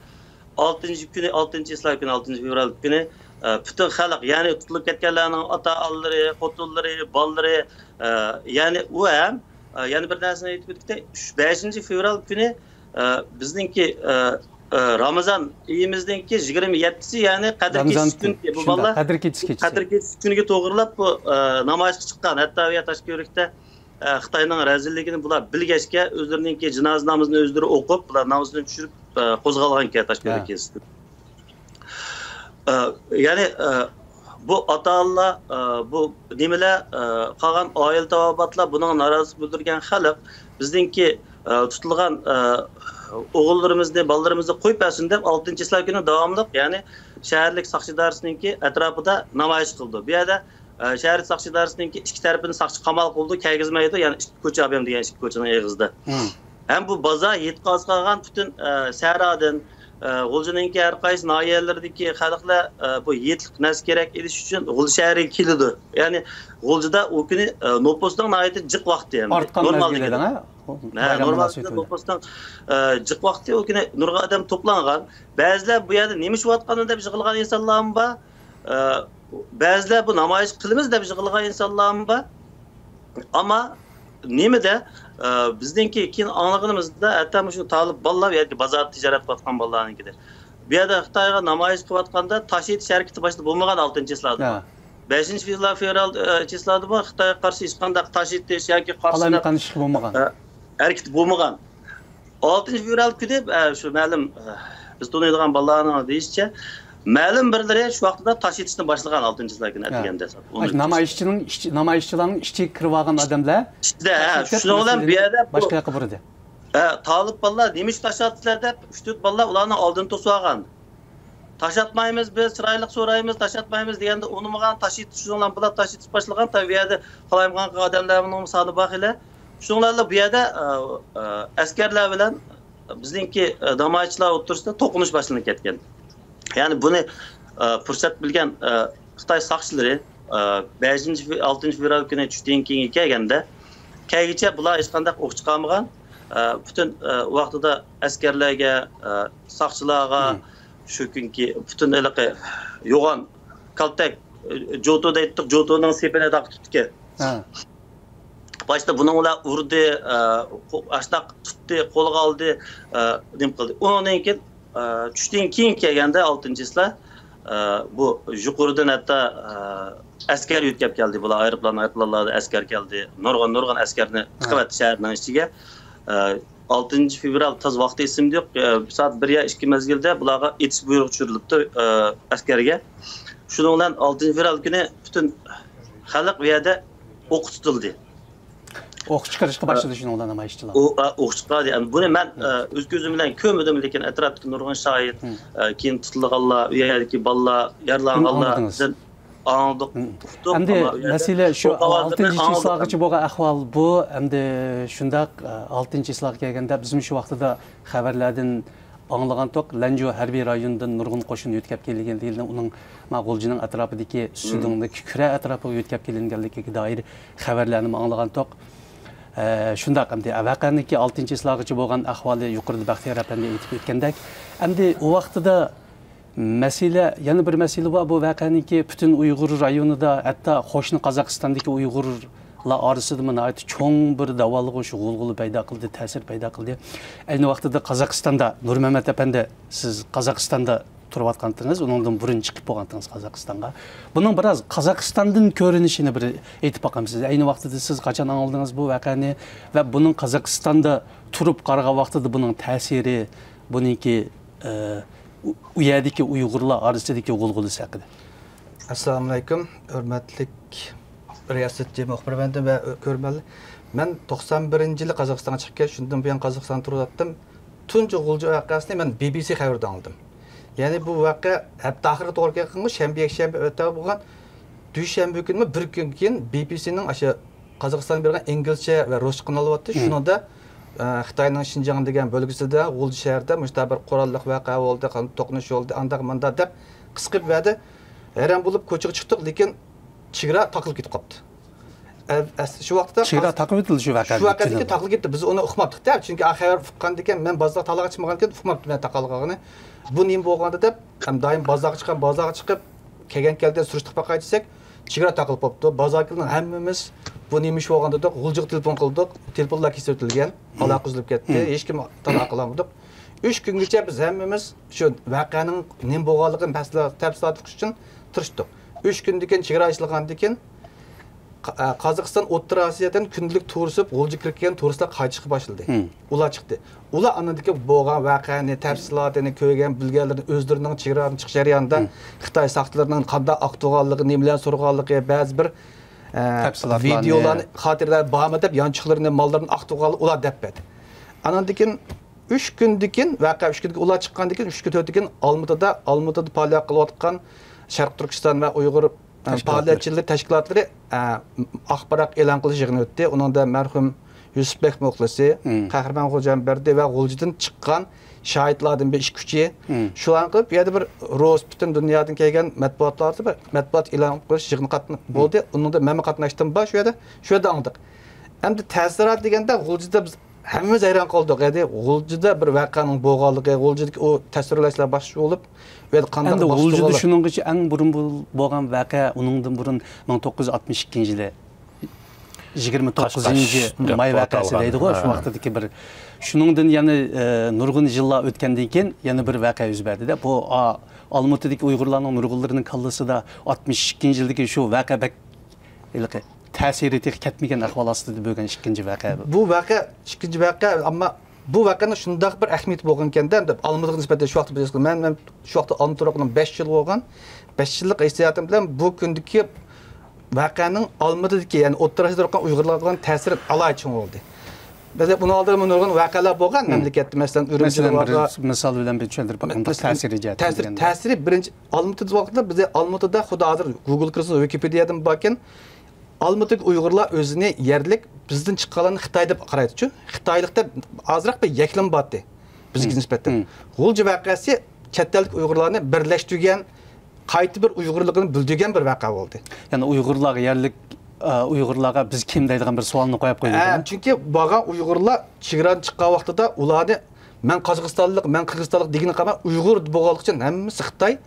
ئالتىنچى كۈنى، ئالتىنچى چىسلا كۈنى، ئالتىنچى فېۋرال كۈنى، ئە، پۈتۈن خەلق، يەنى تۇتۇلۇپ كەتكەنلەرنىڭ ئاتا-ئانىلىرى، خوتۇنلىرى، بالىلىرى، ئە، يەنى ئۇ ھەم، ئە، يەنە بىر نەرسىنى ئېيتىپ ئۆتۈپ كېتەي. شۇ بەشىنچى فېۋرال كۈنى، ئە، بىزنىڭكى، ئە، ئە، رامىزان ئېيىمىزنىڭكى يىگىرمە يەتتىسى، يەنى قەدىر كېچىسى كۈنى. بۇ بالىلار قەدىر كېچىسى كېچىسى. قەدىر كېچىسى كۈنىگە توغرىلاپ بۇ، ئە، نامايىشقا چىققان. ھەتتا ئۇ يەر تاشكۆۋرۈكتە، ئە، خىتاينىڭ رەزىللىكىنى بۇلار بىلگەچكە، ئۆزلىرىنىڭكى جىنازا نامىزىنى ئۆزلىرى ئوقۇپ، بۇلار نامىزىنى چۈشۈرۈپ، ئە، قوزغالغانكەن تاشكۆۋرۈك يېزىسىدىن. ئە، يەنى، ئە، بۇ ئاتا-ئانىلار، ئە، بۇ نېمىلەر، ئە، قالغان ئائىلە تاۋابىئاتلار، بۇنىڭغا نارازىلىق بىلدۈرگەن خەلق بىزنىڭكى، ئە، تۇتۇلغان، ئە، ئوغۇللىرىمىزنى، بالىلىرىمىزنى قويۇپ بەرسۇن دەپ، ئالتىنچى چىسلا كۈنى داۋاملىق، يەنى شەھەرلىك ساقچى ئىدارىسىنىڭكى ئەتراپىدا نامايىش قىلىدۇ. بۇ يەردە، ئە، شەھەر ساقچى ئىدارىسىنىڭكى ئىككى تەرىپىنى ساقچى قامال قىلىدۇ، كىرگۈزمەيدۇ، يەنى ئىككى كوچا ئابيام دېگەن ئىككى كوچىنىڭ ئېغىزىدا. ھەم بۇ بازار يېتىپ قالغان پۈتۈن، ئە، سەھرادىن، ئە، غۇلجىنىڭكى ھەر قايسى ناھىيەلىرىدىكى خەلقلەر، ئە، بۇ يېتىلىق نەرسە كېرەك ئېلىش ئۈچۈن غۇلجا شەھىرىگە كېلىدۇ. يەنى غۇلجىدا ئۇ كۈنى، ئە، نوپۇسنىڭ ناھايىتى جىق ۋاقتى ئەمدى. ئارتقان نورمال مەزگىلدە، دېگەن. ھە؟ نورمال بايراملار سۈپىتىدە. نوپۇسنىڭ، ئە، جىق ۋاقتى ئۇ كۈنى نۇرغۇن ئادەم توپلانغان. بەزىلەر بۇ يەردە نېمە ئىش بولۇۋاتقانۇ دەپ يىغىلغان ئىنسانلارمۇ بار. ئە، بەزىلەر بۇ نامايىش قىلىمىز دەپ يىغىلغان ئىنسانلارمۇ بار. ئەمما نېمىدە، ئە، بىزنىڭكى كېيىن ئاڭلىغىنىمىزدا، ھەتتا مۇشۇ تالىپ بالىلار ياكى بازاردا تىجارەت قىلىۋاتقان بالىلارنىڭكىدە، بۇ يەردە خىتايغا نامايىش قىلىۋاتقاندا تاش ئېتىش ھەرىكىتى باشتا بولمىغان ئالتىنچى چىسلادا. ھە. بەشىنچى فېۋرال، فېۋرال، ئە، چىسلادىمۇ خىتايغا قارشى ھېچقانداق تاش ئېتىش ياكى قارشىلىق، قالايمىقان ئىش بولمىغان. ئە، ھەرىكىتى بولمىغان. ئالتىنچى فېۋرال كۈنى، ئە، شۇ مەلۇم، ئە، بىز تونۇيدىغان بالىلارنىڭ دېيىشىچە، مەلۇم بىرلىرى شۇ ۋاقتىدا تاش ئېتىشنى باشلىغان ئالتىنچى چىسلا كۈنى ھە. ئەتىگەندە. ئاشۇ نامايىشچىنىڭ ئىچ-، نامايىشچىلارنىڭ ئىچىگە كىرىۋالغان ئادەملەر ئىچىدە، ھە، تاش ئېتىپ شۇنىڭ بىلەن بۇ مەسىلىنى يەردە بۇ باشقا ياققا بۇرىدى. ھە، تالىپ بالىلار نېمە ئۈچۈن تاش ئاتىسىلەر دەپ، ئۈچ تۆت بالىلار ئۇلارنىڭ ئالدىنى توسۇۋالغان. تاش ئاتمايمىز بىز، چىرايلىق سورايمىز، تاش ئاتمايمىز دېگەندە ئۇنىمىغان، تاش ئېتىش، شۇنىڭ بىلەن بۇلار تاش ئېتىش باشلىغان. تا بۇ يەردە قالايمىقان قىلغان ئادەملەرنىڭ سانى بار خېلى. شۇنىڭ بىلەن بۇ يەردە، ئە، ئە، ئەسكەرلەر بىلەن بىزنىڭكى، ئە، نامايىشچىلار ئوتتۇرىسىدا توقۇنۇش باشلىنىپ كەتكەن. يەنى بۇنى، ئە، پۇرسەت بىلگەن، ئە، خىتاي ساقچىلىرى، ئە، بەشىنچى، ئالتىنچى فېۋرال كۈنى چۈشتىن كېيىنگە كەلگەندە، كەلگۈچە بۇلار ھېچقانداق ئوق چىقارمىغان. ئە، پۈتۈن، ئە، ۋاقتىدا ئەسكەرلەرگە، ئە، ساقچىلارغا، شۇ كۈنكى پۈتۈن ھېلىقى يوغان كالتەك، ئە، جوتۇ دەيتتۇق، جوتۇنىڭ سېپىنى داق تۇتتىكەن. ھە. باشتا بۇنىڭ بىلەن ئۇردى، ئە، قو-، ئاشتاق تۇتتى، قولغا ئالدى، ئە، نېمە قىلدى. ئۇنىڭدىن كېيىن، ئە، چۈشتىن كېيىن كەلگەندە ئالتىنچى چىسلا، ئە، بۇ يۇقىرىدىن ھەتتا، ئە، ئەسكەر يۆتكەپ كەلدى. بۇلار ئايروپىلان، ئايروپىلانلاردا ئەسكەر كەلدى. نۇرغۇن، نۇرغۇن ئەسكەرنى ھە. تىقىۋەتتى شەھەرنىڭ ئىچىگە. ئە، ئالتىنچى فېۋرال تازا ۋاقتى ئېسىمدە يوق. ئە، سائەت بىر يا ئىككى مەزگىلدە بۇلارغا ئېتىش بۇيرۇقى چۈشۈرۈلۈپتۇ، ئە، ئەسكەرگە. شۇنىڭ بىلەن ئالتىنچى فېۋرال كۈنى پۈتۈن خەلق بۇ يەردە ئوققا تۇتۇلدى. ئوق چىقىرىشقا باشلىدى شۇنىڭ بىلەن نامايىشچىلار. ئو-، ئە، ئوق چىقاردى. يەنى بۇنى مەن، ئە، ئۆز كۆزۈم بىلەن كۆرمىدىم، لېكىن ئەتراپتىكى نۇرغۇن شاھىت، ئە، كېيىن تۇتۇلغانلار، ئۇ يەردىكى بالىلار، يارىلانغانلار ئاڭلىدىڭىز. ئاڭلىدۇق، ئۇقتۇق. ئەمدى ئەمما ئۇ يەردە مەسىلە شۇ ئوق ئاۋازلىرىنى ئالتىنچى ئاڭلىدۇق. چىسلاغىچە بولغان ئەھۋال بۇ. ئەمدى شۇنداق، ئە، ئالتىنچى چىسلاغا كەلگەندە بىزمۇ شۇ ۋاقتىدا خەۋەرلەردىن ئاڭلىغانتۇق، لەنجۇ ھەربىي رايونىدىن نۇرغۇن قوشۇن يۆتكەپ كېلىنگەنلىكىنى، ئۇنىڭ ما غۇلجىنىڭ ئەتراپىدىكى سۈدۈڭدىكى كۈرە ئەتراپىغا يۆتكەپ كېلىنگەنلىكىگە دائىر خەۋەرلەرنىمۇ ئاڭلىغانتۇق. ئە، شۇنداق، ئەمدى ۋەقەنىڭكى ئالتىنچى چىسلاغىچە بولغان ئەھۋالى يۇقىرىدا بەختىيار ئەپەندى ئېيتىپ ئۆتكەندەك، ئەمدى ئۇ ۋاقتىدا مەسىلە، يەنە بىر مەسىلە بار. بۇ ۋەقەنىڭكى پۈتۈن ئۇيغۇر رايونىدا، ھەتتا قوشنا قازاقىستاندىكى ئۇيغۇرلار ئارىسىدىمۇ ناھايىتى چوڭ بىر داۋالغۇش، غۇلغۇلا پەيدا قىلدى، تەسىر پەيدا قىلدى. ئەينى ۋاقتىدا قازاقىستاندا، نۇرمەمەت ئەپەندى، سىز قازاقىستاندا تۇرۇۋاتقانتىڭىز، ئۇنىڭدىن بۇرۇن چىقىپ بولغانتىڭىز قازاقىستانغا. بۇنىڭ بىراز قازاقىستاندىن كۆرۈنۈشىنى بىر ئېيتىپ باقامسىز؟ ئەينى ۋاقتىدا سىز قاچان ئاڭلىدىڭىز بۇ ۋەقەنى ۋە بۇنىڭ قازاقىستاندا تۇرۇپ قارىغان ۋاقتىدا بۇنىڭ تەسىرى، بۇنىڭكى ئە، ئۇ، ئۇ يەردىكى ئۇيغۇرلار ئارىسىدىكى غۇلغۇلىسى ھەققىدە. ئەسسالامۇئەلەيكۇم، ھۆرمەتلىك رىياسەتچى مۇخبىر ئەپەندىم ۋە كۆرۈرمەنلەر. مەن توقسان بىرىنچى يىلى قازاقىستانغا چىقىپ كەلدىم، شۇندىن بۇيان قازاقىستاندا تۇرۇۋاتتىم. تۇنجى غۇلجا ۋەقەسىنى مەن بى بى سى خەۋىرىدىن ئاڭلىدىم. يەنى بۇ ۋەقە ھەپتە ئاخىرىغا توغرا كەلگەن، شەنبە، يەكشەنبە ئۆتە بولغان، دۈشەنبە كۈنىمۇ بىر كۈن كېيىن بى بى سىنىڭ ئاشۇ قازاقىستان بېرىدىغان ئىنگلىزچە ۋە رۇسچە قانال بولاتتى. مم. شۇنىڭدا، ئە، خىتاينىڭ شىنجاڭ دېگەن بۆلگىسىدە غۇلجا شەھىرىدە مۇشۇنداق بىر قوراللىق ۋەقە بولدى، قان-، توقۇنۇش بولدى، ئانداق مۇنداق دەپ قىسقا بەردى. ھەيران بولۇپ كوچىغا چىقتۇق، لېكىن چېگرا تاقىلىپ كېتىپ قاپتۇ. ئە-، ئەس-، شۇ ۋاقىتتا چېگرا تاقىۋېتىلدى شۇ ۋەقەدىن شۇ ۋەقەدىن كېيىن تاقىلىپ كەتتى. بىز ئۇنى ئۇقماپتۇق-دە، چۈنكى ئا خەۋەر ئۇققاندىكىن، مەن بازارغا تاقالغان چىقمىغاندىكىن ئۇقماپتۇ مەن تاقالغانىنى. بۇ نېمە بولغاندۇ دەپ، ھەم دائىم بازارغا چىققان، بازارغا چىقىپ، كەلگەن كەلدى سۈرۈشتۈرۈپ باقاي دېسەك، چېگرا تاقىلىپ قاپتۇ. بازارغا كەلگەن ھەممىمىز بۇ نېمە ئىش بولغان دېدۇق، غۇلجىغا تېلېفون قىلدۇق، تېلېفونلار كېسىۋېتىلگەن، ئالاقە ئۈزۈلۈپ كەتتى، ھېچكىم ئالاقە قىلالمىدۇق. ئۈچ كۈنگىچە بىز ھەممىمىز شۇ ۋەقەنىڭ نېمە بولغانلىقىنى تەپسىلات، تەپسىلات ئۇقۇش ئۈچۈن تىرىشتۇق. ئۈچ كۈندىن كېيىن، چېگرا ئېچىلغاندىن كېيىن، قا-، ئە، قازاقىستان ئوتتۇرا ئاسىيادىن كۈندىلىك تۇر سۈرۈپ، غۇلجىغا كىرىپ كەلگەن تۇرىستلار قايتىشقا باشلىدى. ئۇلار چىقتى. ئۇلار ئاندىن كېيىن بولغان ۋەقەنى، تەپسىلاتىنى كۆرگەن، بىلگەنلىرىنى ئۆزلىرىنىڭ چېگرادىن چىقىش جەريانىدا خىتاي ساقچىلىرىنىڭ قانداق ئاختۇرغانلىقى، نېمىلەرنى سورىغانلىقى، بەزى بىر، ئە، تەپسىلاتلارنى، ۋىدېئولارنى، خاتىرىلەر بارمۇ دەپ يانچۇقلىرىنى، ماللىرىنى ئاختۇرغانلىقى ئۇلار دەپ بەردى. ئاندىن كېيىن ئۈچ كۈندىن كېيىن، ۋەقە ئۈچ كۈندىن كېيىن، ئۇلار چىققاندىن كېيىن ئۈچ كۈن، تۆت كۈن ئالمۇتىدا، ئالمۇتىدا پائالىيەت قىلىۋاتقان شەرقىي تۈركىستان ۋە ئۇيغۇر، ئە، تەشكىلاتلىرى. پائالىيەتچىلىرى تەشكىلاتلىرى، ئە، ئاخبارات ئېلان قىلىش يىغىنى ئۆتتى. ئۇنىڭدا مەرھۇم يۈسۈپبەك مۇخلىسى، قەھرىمان خوجامبەردى ۋە غۇلجىدىن چىققان شاھىتلاردىن بىر ئىككى ئۈچى. شۇلارنى قىلىپ، بۇ يەردە بىر رۇس، پۈتۈن دۇنيادىن كەلگەن مەتبۇئاتلار بىر مەتبۇئات ئېلان قىلىش يىغىنى قاتن-، بولدى. ئۇنىڭدا مەنمۇ قاتناشتىم بار شۇ يەردە. شۇ يەردە ئاڭلىدۇق. ئەمدى تەسىرات دېگەندە، غۇلجىدا بىز ھەممىمىز ھەيران قالدۇق. يەنى غۇلجىدا بىر ۋەقەنىڭ بولغانلىقى، غۇلجىدىكى ئۇ تەسۋىرلەشلەر باشلىنىپ، ئۇ يەردە قانداق ئەمدى غۇلجىدا شۇنىڭغىچە ئەڭ بۇرۇن بول-، بولغان ۋەقە، ئۇنىڭدىن بۇرۇن مىڭ توققۇز يۈز ئاتمىش ئىككىنچى يىلى يىگىرمە توققۇزىنچى ماي ۋەقەسى دەيدىغۇ، شۇ ۋاقتىدىكى بىر. شۇنىڭدىن يەنە، ئە، نۇرغۇن يىللار ئۆتكەندىن كېيىن يەنە بىر ۋەقە يۈز بەردى-دە. بۇ، ئا، ئالمۇتىدىكى ئۇيغۇرلارنىڭ نۇرغۇنلىرىنىڭ كاللىسىدا ئاتمىش ئىككىنچى يىلدىكى شۇ ۋەقە بەك ھېلىقى تەسىرى تېخى كەتمىگەن ئەھۋال ئاستىدا بولغان ئىككىنچى ۋەقە. بۇ ۋەقە ئىككىنچى ۋەقە، ئەمما بۇ ۋەقەنىڭ شۇنداق بىر ئەھمىيىتى بولغانكەن-دە، دەپ ئالمۇتىغا نىسبەتەن شۇ ۋاقىتتا بىلىسىز، مەن، مەن شۇ ۋاقىتتا ئالمۇتا تۇرۇقىنىڭ بەش يىل بولغان، بەش يىللىق ھېسسىياتىم بىلەن بۇ كۈندىكى ۋەقەنىڭ ئالمۇتىدىكى، يەنى ئوتتۇرا ئاسىيادا بولغان ئۇيغۇرلارغا بولغان تەسىرى ئالاھىدە چوڭ بولدى. بىز بۇنىڭ ئالدىدا نۇرغۇن ۋەقەلەر بولغان مەملىكەتتە، مەسىلەن، ئۈرۈمچىدە مەسىلەن، بىر بارغان مىسال بىلەن بىر چۈشەندۈرۈپ باققاندا، مەسىلەن، تەسىرى جەھەتتىن تەسىر، دېگەندە. تەسىرى بىرىنچى، ئالمۇتىدا ۋاقىتتا بىز ئالمۇتىدا خۇددى ھازىر گوگول كىرسىڭىز، ۋىكىپېدىيەدىمۇ باركەن، ئالمۇتىدىكى ئۇيغۇرلار ئۆزىنى يەرلىك، بىزدىن چىققانلارنى خىتاي دەپ قارايدىچۇ. خىتايلىق دەپ ئازراق بىر يەكلىمە بارتى بىزگە نىسبەتەن. غۇلجا ۋەقەسى چەت ئەللىك ئۇيغۇرلارنى بىرلەشتۈرگەن، قايتا بىر ئۇيغۇرلۇقىنى بىلدۈرگەن بىر ۋەقە بولدى. يەنى ئۇيغۇرلارغا، يەرلىك، ئە، ئۇيغۇرلارغا بىز كىم دەيدىغان بىر سوئالنى قويۇپ قويدى. ھە، چۈنكى بارغان ئۇيغۇرلار چېگرادىن چىققان ۋاقتىدا ئۇلارنى، مەن قازاقىستانلىق، مەن قىرغىزىستانلىق دېگىنى قالماي، ئۇيغۇر بولغانلىقى ئۈچۈن ھەممىسى خىتاي،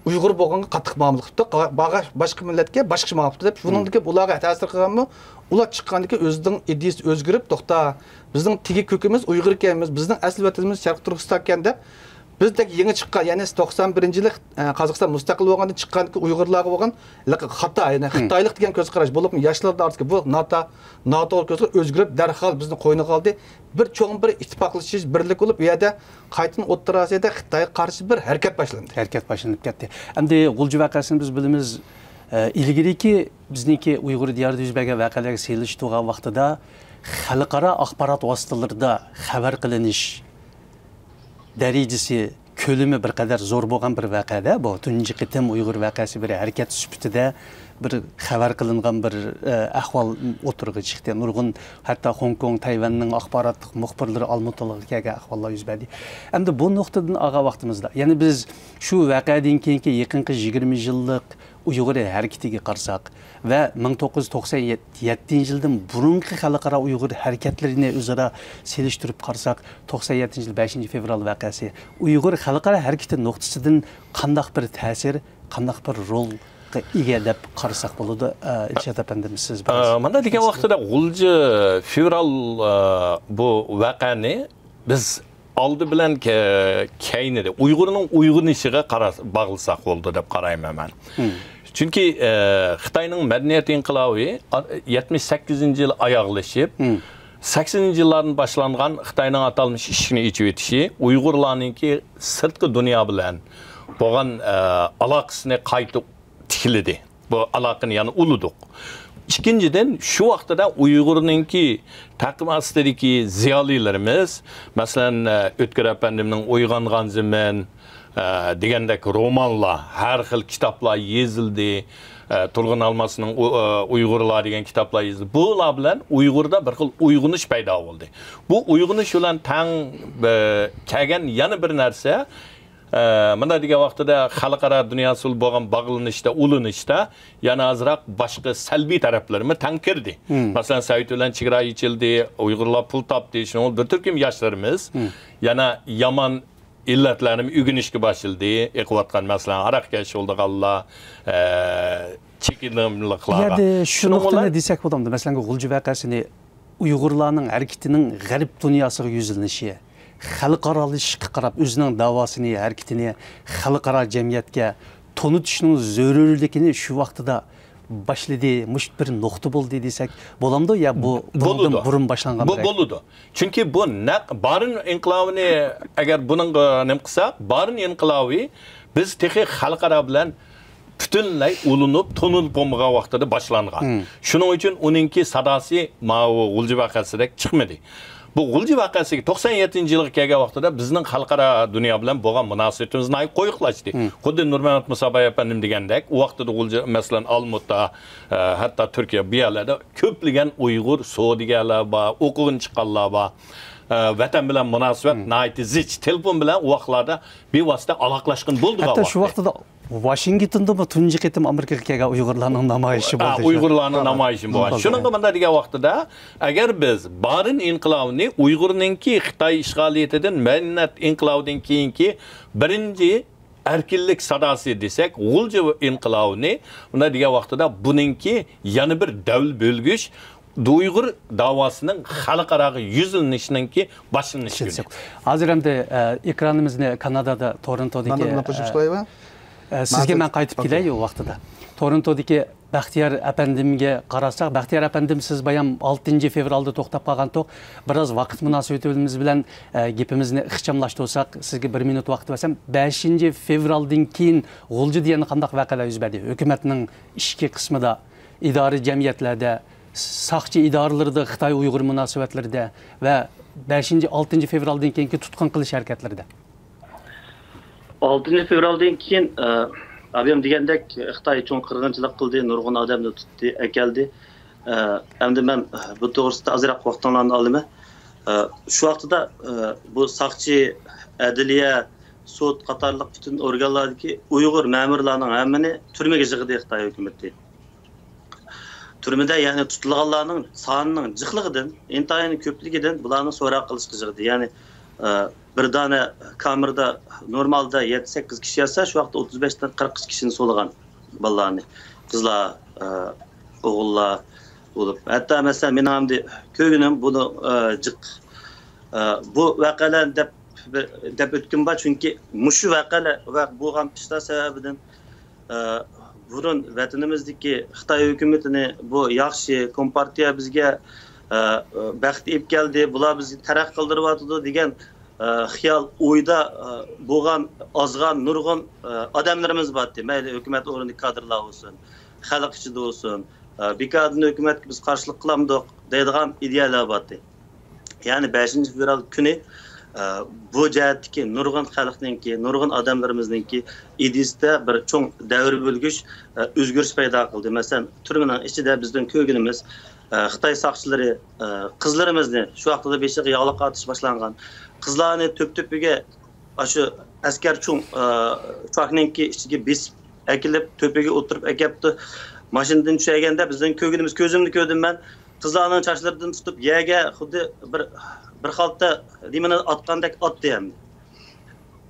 ئۇيغۇر بولغانغا قاتتىق مۇئامىلە قىپتۇ، قا-، بارغان باشقا مىللەتكە باشقىچە مۇئامىلە قىپتۇ دەپ، شۇنىڭدىن كېيىن ئۇلارغا تەسىر قىلغانمۇ؟ ئۇلار چىققاندىن كېيىن ئۆزىنىڭ ئىدىيىسى ئۆزگىرىپ، توختا، بىزنىڭ تېگى كۆكىمىز ئۇيغۇر ئىكەنمىز، بىزنىڭ ئەسلى ۋەتىنىمىز شەرقىي تۈركىستان ئىكەن دەپ، بىزدەك يېڭى چىققان، يەنى توقسان بىرىنچى يىلى، ئە، قازاقىستان مۇستەقىل بولغاندىن چىققاندىكى ئۇيغۇرلارغا بولغان لىق-، خاتا، يەنى خىتايلىق دېگەن كۆز قاراش، بولۇپمۇ ياشلاردا ئارىسىدىكى بۇ ناتا-، ناتوغرا كۆز قاراش ئۆزگىرىپ، دەرھال بىزنى قوينىغا ئالدى. بىر چوڭ بىر ئىتتىپاقلىشىش، بىرلىك بولۇپ، ئۇ يەردە قايتىدىن ئوتتۇرا ئاسىيادا خىتايغا قارشى بىر ھەرىكەت باشلاندى. ھەرىكەت باشلىنىپ كەتتى. ئەمدى غۇلجا ۋەقەسىنى بىز بىلىمىز. ئە، ئىلگىرىكى بىزنىڭكى ئۇيغۇر دىيارىدا يۈز بەرگەن ۋەقەلەرگە سېلىشتۇرغان ۋاقتىدا خەلقئارا ئاخبارات ۋاسىتىلىرىدا خەۋەر قىلىنىش دەرىجىسى، كۆلىمى بىر قەدەر زور بولغان بىر ۋەقەدە، بۇ تۇنجى قېتىم ئۇيغۇر ۋەقەسى بىر ھەرىكەت سۈپىتىدە بىر خەۋەر قىلىنغان بىر، ئە، ئەھۋال ئوتتۇرىغا چىقتى. نۇرغۇن، ھەتتا خوڭكوڭ، تەيۋەننىڭ ئاخباراتلىق مۇخبىرلىرى ئالمۇتىغا كەلگەن ئەھۋاللار يۈز بەردى. ئەمدى بۇ نۇقتىدىن ئالغان ۋاقتىمىزدا، يەنى بىز شۇ ۋەقەدىن كېيىنكى يېقىنقى يىگىرمە يىللىق ئۇيغۇر ھەرىكىتىگە قارىساق ۋە مىڭ توققۇز يۈز توقسان يەتتىنچى يىلدىن بۇرۇنقى خەلقئارا ئۇيغۇر ھەرىكەتلىرىنى ئۆزئارا سېلىشتۇرۇپ قارىساق، توقسان يەتتىنچى يىل بەشىنچى فېۋرال ۋەقەسى ئۇيغۇر خەلقئارا ھەرىكىتى نۇقتىسىدىن قانداق بىر تەسىر، قانداق بىر رولغا ئىگە دەپ قارىساق بولىدۇ؟ ئە، ئىلشات ئەپەندىم، سىز بىر ئە، مانا دېگەن ۋاقتىدا غۇلجا فېۋرال، ئە، بۇ ۋەقەنى بىز ئالدى بىلەن كە-، كەينىدە ئۇيغۇرنىڭ ئويغىنىشىغا قارا-، باغلىساق بولىدۇ دەپ قارايمەن مەن. چۈنكى، ئە، خىتاينىڭ مەدەنىيەت ئىنقىلابى، ئا، يەتمىش سەككىزىنچى يىل ئاياغلىشىپ، سەكسىنىنچى يىللاردىن باشلانغان خىتاينىڭ ئاتالمىش ئىشىكنى ئېچىۋېتىشى ئۇيغۇرلارنىڭكى سىرتقى دۇنيا بىلەن بولغان، ئە، ئالاقىسىنى قايتا تىكلىدى. بۇ ئالاقىنى يەنە ئۇلىدۇق. ئىككىنچىدىن، شۇ ۋاقتىدا ئۇيغۇرنىڭكى تەقۋىم ئاستىدىكى زىيالىيلىرىمىز، مەسىلەن، ئۆتكۈر ئەپەندىمنىڭ ئويغانغان زېمىن، ئە، دېگەندەك رومانلار، ھەر خىل كىتابلار يېزىلدى. ئە، تۇرغۇن ئالماسنىڭ ئۇ-، ئە، ئۇيغۇرلار دېگەن كىتابلار يېزىلدى. بۇلار بىلەن ئۇيغۇردا بىر خىل ئويغىنىش پەيدا بولدى. بۇ ئويغىنىش بىلەن تەڭ، ئە، كەلگەن يەنە بىر نەرسە، ئە، مۇنداق دېگەن ۋاقتىدا خەلقئارا دۇنياسى بىلەن بولغان باغلىنىشتا، ئۇلىنىشتا يەنە ئازراق باشقا سەلبىي تەرەپلىرىمۇ تەڭ كىردى. مم. مەسىلەن، سوۋېت بىلەن چېگرا ئېچىلدى، ئۇيغۇرلار پۇل تاپتى، شۇنىڭ بىلەن بىر تۈركۈم ياشلىرىمىز مم. يەنە يامان ئىللەتلەرنى ئۆگىنىشكە باشلىدى. ئېقىۋاتقان، مەسىلەن، ھاراقكەش بولىدىغانلار، ئە، چېكىنىملىقلارغا. بۇ يەردە شۇ شۇنىڭ نۇقتىنى بىلەن دېسەك بولامدۇ؟ مەسىلەن، غۇلجا ۋەقەسىنى ئۇيغۇرلارنىڭ ھەرىكىتىنىڭ غەرب دۇنياسىغا يۈزلىنىشى، خەلقئارالىشىشقا قاراپ ئۆزىنىڭ داۋاسىنى، ھەرىكىتىنى خەلقئارا جەمئىيەتكە تونۇتۇشنىڭ زۆرۈرلۈكىنى شۇ ۋاقتىدا باشلىدى، مۇشۇ بىر نۇقتا بولدى دېسەك بولامدۇ؟ يا بۇ بۇنىڭدىن بولىدۇ. بۇرۇن باشلانغان بۇ بىر ھەرىكەت. بولىدۇ. چۈنكى بۇ نەق بارىن ئىنقىلابىنى ئەگەر بۇنىڭغا نېمە قىلساق، بارىن ئىنقىلابى بىز تېخى خەلقئارا بىلەن پۈتۈنلەي ئۇلىنىپ، تونۇلۇپ بولمىغان ۋاقتىدا باشلانغان. مم. شۇنىڭ ئۈچۈن ئۇنىڭكى ساداسى ماۋۇ غۇلجا ۋەقەسىدەك چىقمىدى. بۇ غۇلجا ۋەقەسىگە توقسان يەتتىنچى يىلغا كەلگەن ۋاقتىدا بىزنىڭ خەلقئارا دۇنيا بىلەن بولغان مۇناسىۋىتىمىز ناھايىتى قويۇقلاشتى. مم. خۇددى نۇرمەمەت مۇسا باي ئەپەندىم دېگەندەك، ئۇ ۋاقتىدا غۇلجا، مەسىلەن، ئالمۇتا، ئە، ھەتتا تۈركىيە بۇ يەرلەردە كۆپلىگەن ئۇيغۇر سودىگەرلەر بار، ئوقۇغىلى چىققانلار بار. ئە، ۋەتەن بىلەن مۇناسىۋەت مم. ناھايىتى زىچ. تېلېفون بىلەن ئۇ ۋاقىتلاردا بىۋاسىتە ئالاقىلاشقىلى بولىدىغان ھەتتا شۇ ۋاقىت. ۋاقتىدا ۋاشىنگتوندىمۇ تۇنجى قېتىم ئامېرىكىغا كەلگەن ئۇيغۇرلارنىڭ نامايىشى ئا، بولدى. ئۇيغۇرلارنىڭ ھا. نامايىشى بولغان. ھا. شۇنىڭغا مۇنداق دېگەن ۋاقتىدا، ئەگەر بىز بارىن ئىنقىلابىنى ئۇيغۇرنىڭكى خىتاي ئىشغالىيىتىدىن مەدەنىيەت ئىنقىلابىدىن كېيىنكى بىرىنچى ئەركىنلىك ساداسى دېسەك، غۇلجا ئىنقىلابىنى مۇنداق دېگەن ۋاقتىدا بۇنىڭكى يەنە بىر دەۋر بۆلگۈچ، ئۇيغۇر داۋاسىنىڭ خەلقئاراغا يۈزلىنىشىنىڭكى باشلىنىش كۈنى. ھازىر ئەمدى، ئە، ئېكرانىمىزنى كانادادا، تورونتودىكى، مانا، مانا قوشۇپ ئە، قويايمۇ؟ ئە، سىزگە مانا مەن قايتىپ ئوكەي. كېلەي ئۇ ۋاقتىدا. تورونتودىكى بەختىيار ئەپەندىمگە قارىساق، بەختىيار ئەپەندىم، سىز بايام ئالتىنچى فېۋرالدا توختاپ قالغانتۇق. بىراز ۋاقىت مۇناسىۋىتىمىز بىلەن، ئە، گېپىمىزنى ئىخچاملاشتۇرساق، سىزگە بىر مىنۇت ۋاقىت بەرسەم، بەشىنچى فېۋرالدىن كېيىن غۇلجىدا يەنە قانداق ۋەقەلەر يۈز بەردى؟ ھۆكۈمەتنىڭ ئىچكى قىسمىدا، ئىدارە جەمئىيەتلەردە، ساقچى ئىدارىلىرىدا، خىتاي ئۇيغۇر مۇناسىۋەتلىرىدە ۋە بەشىنچى، ئالتىنچى فېۋرالدىن كېيىنكى تۇتقۇن قىلىش ھەرىكەتلىرىدە. ئالتىنچى فېۋرالدىن كېيىن، ئە، ئابىيام دېگەندەك، خىتاي چوڭ قىرغىنچىلىق قىلدى، نۇرغۇن ئادەمنى تۇتتى، ئەكەلدى. ئە، ئەمدى مەن بۇ توغرىسىدا ئازراق ۋاقتىڭلارنى ئالىمەن. ئە، شۇ ۋاقتىدا، ئە، بۇ ساقچى، ئەدلىيە، سوت قاتارلىق پۈتۈن ئورگانلاردىكى ئۇيغۇر مەمۇرلارنىڭ ھەممىنى تۈرمىگە يىغدى خىتاي ھۆكۈمىتى. تۈرمىدە، يەنى تۇتۇلغانلارنىڭ سانىنىڭ جىقلىقىدىن، ئىنتايىن كۆپلۈكىدىن بۇلارنى سوراق قىلىشقا يىغدى. يەنى، ئە، بىر دانە كامېردا نورمالدا يەتتە، سەككىز كىشى ياتسا، شۇ ۋاقىتتا ئوتتۇز بەشتىن قىرىق كىشىنى سولىغان بالىلارنى. قىزلار، ئە، ئوغۇللار بولۇپ. ھەتتا، مەسىلەن، مېنىڭ ئەمدى كۆرگىنىم بۇنى، ئە، جىق، ئە، بۇ ۋەقەلەرنى دەپ، دەپ ئۆتكۈم بار، چۈنكى مۇشۇ ۋەقەلەر ۋە بولغان ئىشلار سەۋەبىدىن ئە، بۇرۇن ۋەتىنىمىزدىكى خىتاي ھۆكۈمىتىنى بۇ ياخشى، كومپارتىيە بىزگە، ئە، بەخت ئېلىپ كەلدى، بۇلار بىزنى تەرەققىي قىلدۇرۇۋاتىدۇ دېگەن، ئە، خىيال ئويدا، ئە، بولغان ئازغان نۇرغۇن، ئە، ئادەملىرىمىز بارتتى. مەيلى ھۆكۈمەت ئورنىدىكى كادىرلار بولسۇن، خەلق ئىچىدە بولسۇن، ئە، بىكاردىن ھۆكۈمەتكە بىز قارشىلىق قىلامدۇق دەيدىغان ئىدىيەلەر بارتتى. يەنى بەشىنچى فېۋرال كۈنى، ئە، بۇ جەھەتتىكى نۇرغۇن خەلقنىڭكى، نۇرغۇن ئادەملىرىمىزنىڭكى ئىدىيىسىدە بىر چوڭ دەۋر بۆلگۈچ، ئە، ئۆزگىرىش پەيدا قىلدى. مەسىلەن، تۈرمىنىڭ ئىچىدە بىزنىڭ كۆرگىنىمىز، ئە، خىتاي ساقچىلىرى، ئە، قىزلىرىمىزنى، شۇ ۋاقتىدا بېشىغا ياغلىق ئارتىش باشلانغان، قىزلارنى تۆپ-تۆپىگە ئاشۇ ئەسكەر چوڭ، ئە، ئۇچاكنىڭكى ئىچىگە بېسىپ ئەكېلىپ، تۆپىگە ئولتۇرۇپ ئەكەپتۇ. ماشىنىدىن چۈشەرگەندە بىزنىڭ كۆرگىنىمىز، كۆزۈمدە كۆردۈم مەن. قىزلارنىڭ چاچلىرىدىن تۇتۇپ يەرگە خۇددى بىر، بىر خالتا نېمىنى ئاتقاندەك ئاتتى ئەمدى.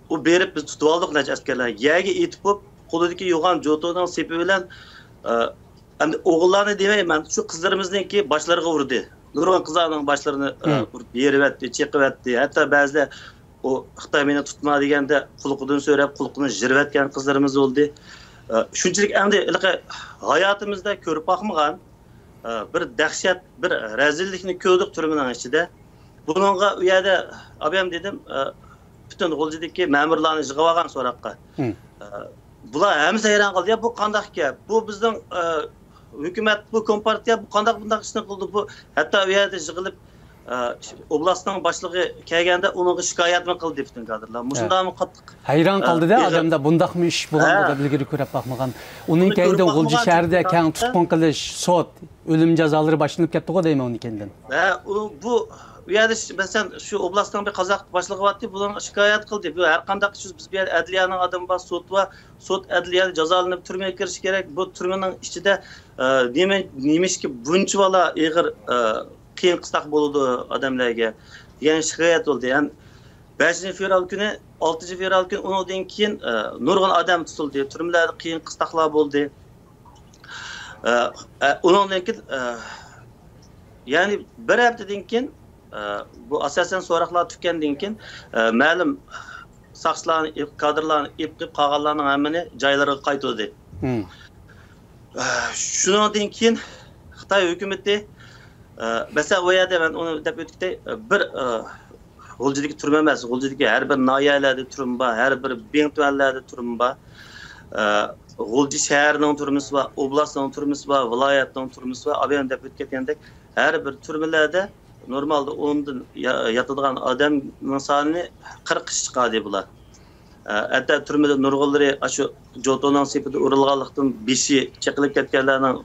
ئۇ بېرىپ بىز تۇتۇۋالدۇق نەچچە ئەسكەرلەر. يەرگە ئېتىپ قويۇپ، قولىدىكى يوغان جوتۇنىڭ سېپى بىلەن، ئە، ئەمدى ئوغۇللارنى دېمەيمەن، شۇ قىزلىرىمىزنىڭكى باشلىرىغا ئۇردى. نۇرغۇن قىزلارنىڭ باشلىرىنى، ئە، مم. ئۇرۇپ يېرىۋەتتى، چېقىۋەتتى. ھەتتا بەزىلەر ئۇ خىتاي مېنى تۇتما دېگەندە قۇلىقىدىن سۆرەپ، قۇلىقىنى يىرىۋەتكەن قىزلىرىمىز بولدى. ئە، شۇنچىلىك ئەمدى ھېلىقى ھاياتىمىزدا كۆرۈپ باقمىغان، ئە، بىر دەھشەت، بىر رەزىللىكنى كۆردۇق تۈرمىنىڭ ئىچىدە. بۇنىڭغا ئۇ يەردە ئابايام دېدىم، ئە، پۈتۈن غۇلجىدىكى مەمۇرلارنى يىغىۋالغان سوراققا. مم. ئە، بۇلار ھەممىسى ھەيران قالدى. يا، بۇ قانداق گەپ؟ بۇ بىزنىڭ، ئە، ھۆكۈمەت، بۇ كومپارتىيە، بۇ قانداق بۇنداق ئىشنى قىلدى؟ بۇ ھەتتا ئۇ يەردە يىغىلىپ، ئە، ئوبلاستنىڭ باشلىقى كەلگەندە ئۇنىڭغا شىكايەتمۇ قىلدى پۈتۈن كادىرلار. مۇشۇنداقمۇ قاتتىق، ھەيران ئە، قالدى-دە ئېغىر. ئادەمدە بۇنداقمۇ ئىش بولامدۇ ھە. دەپ ئىلگىرى كۆرۈپ باقمىغان. ئۇنىڭ بۇنى كەينىدە كۆرۈپ غۇلجا باقمىغان شەھىرىدە كەڭ تۇتقۇن قىلىش، سوت، ئۆلۈم جازالىرى باشلىنىپ كەتتىغۇ دەيمەن ئۇنىڭ كەينىدىن. ھە، ئۇ، بۇ بۇ يەردە، مەسىلەن، شۇ ئوبلاستنىڭ بىر قازاق باشلىقى بارتى، بۇنىڭغا شىكايەت قىلدى. بۇ ھەر قانداق ئىش، بىز بۇ يەردە ئەدلىيەنىڭ ئادىمى بار، سوت بار، سوت ئەدلىيە جازالىنىپ تۈرمىگە كىرىشى كېرەك. بۇ تۈرمىنىڭ ئىچىدە، ئە، نېمە، نېمىشقا بۇنچىۋالا ئېغىر، ئە، قىيىن قىستاق بولىدۇ ئادەملەرگە دېگەن شىكايەت بولدى. ھەم بەشىنچى فېۋرال كۈنى، ئالتىنچى فېۋرال كۈنى ئۇنىڭدىن كېيىن، ئە، نۇرغۇن ئادەم تۇتۇلدى، تۈرمىلەردە قىيىن قىستاقلار بولدى. ئە، ئە، ئۇنىڭدىن كېيىن، ئە، يەنى بىر ھەپتىدىن كېيىن، ئە، بۇ ئاساسەن سوراقلار تۈگىگەندىن كېيىن، ئە، مەلۇم ساقچىلارنى ئېلىپ، كادىرلارنى ئېلىپ قېلىپ، قالغانلارنىڭ ھەممىنى جايلىرىغا قايتۇردى. مم. ئە، شۇنىڭدىن كېيىن خىتاي ھۆكۈمىتى، ئە، مەسىلەن، ئۇ يەردە مەن ئۇنى دەپ ئۆتكەي، بىر، ئە، غۇلجىدىكى تۈرمە ئەمەس، غۇلجىدىكى ھەر بىر ناھىيەلەردە تۈرمە بار، ھەر بىر بېڭتۈەنلەردە تۈرمە بار. ئە، غۇلجا شەھىرىنىڭ تۈرمىسى بار، ئوبلاستنىڭ تۈرمىسى بار، ۋىلايەتنىڭ تۈرمىسى بار. ئابايام دەپ ئۆتۈپ كەتكەندەك، ھەر بىر تۈرمىلەردە نورمالدا ئوندىن يا-، ياتىدىغان ئادەمنىڭ سانى قىرىققىچە چىقاردى بۇلار. ئە، ھەتتا تۈرمىدە نۇرغۇنلىرى ئاشۇ جوتۇنىڭ سېپىدە ئۇرۇلغانلىقتىن بېشى چېقىلىپ كەتكەنلەرنىڭ،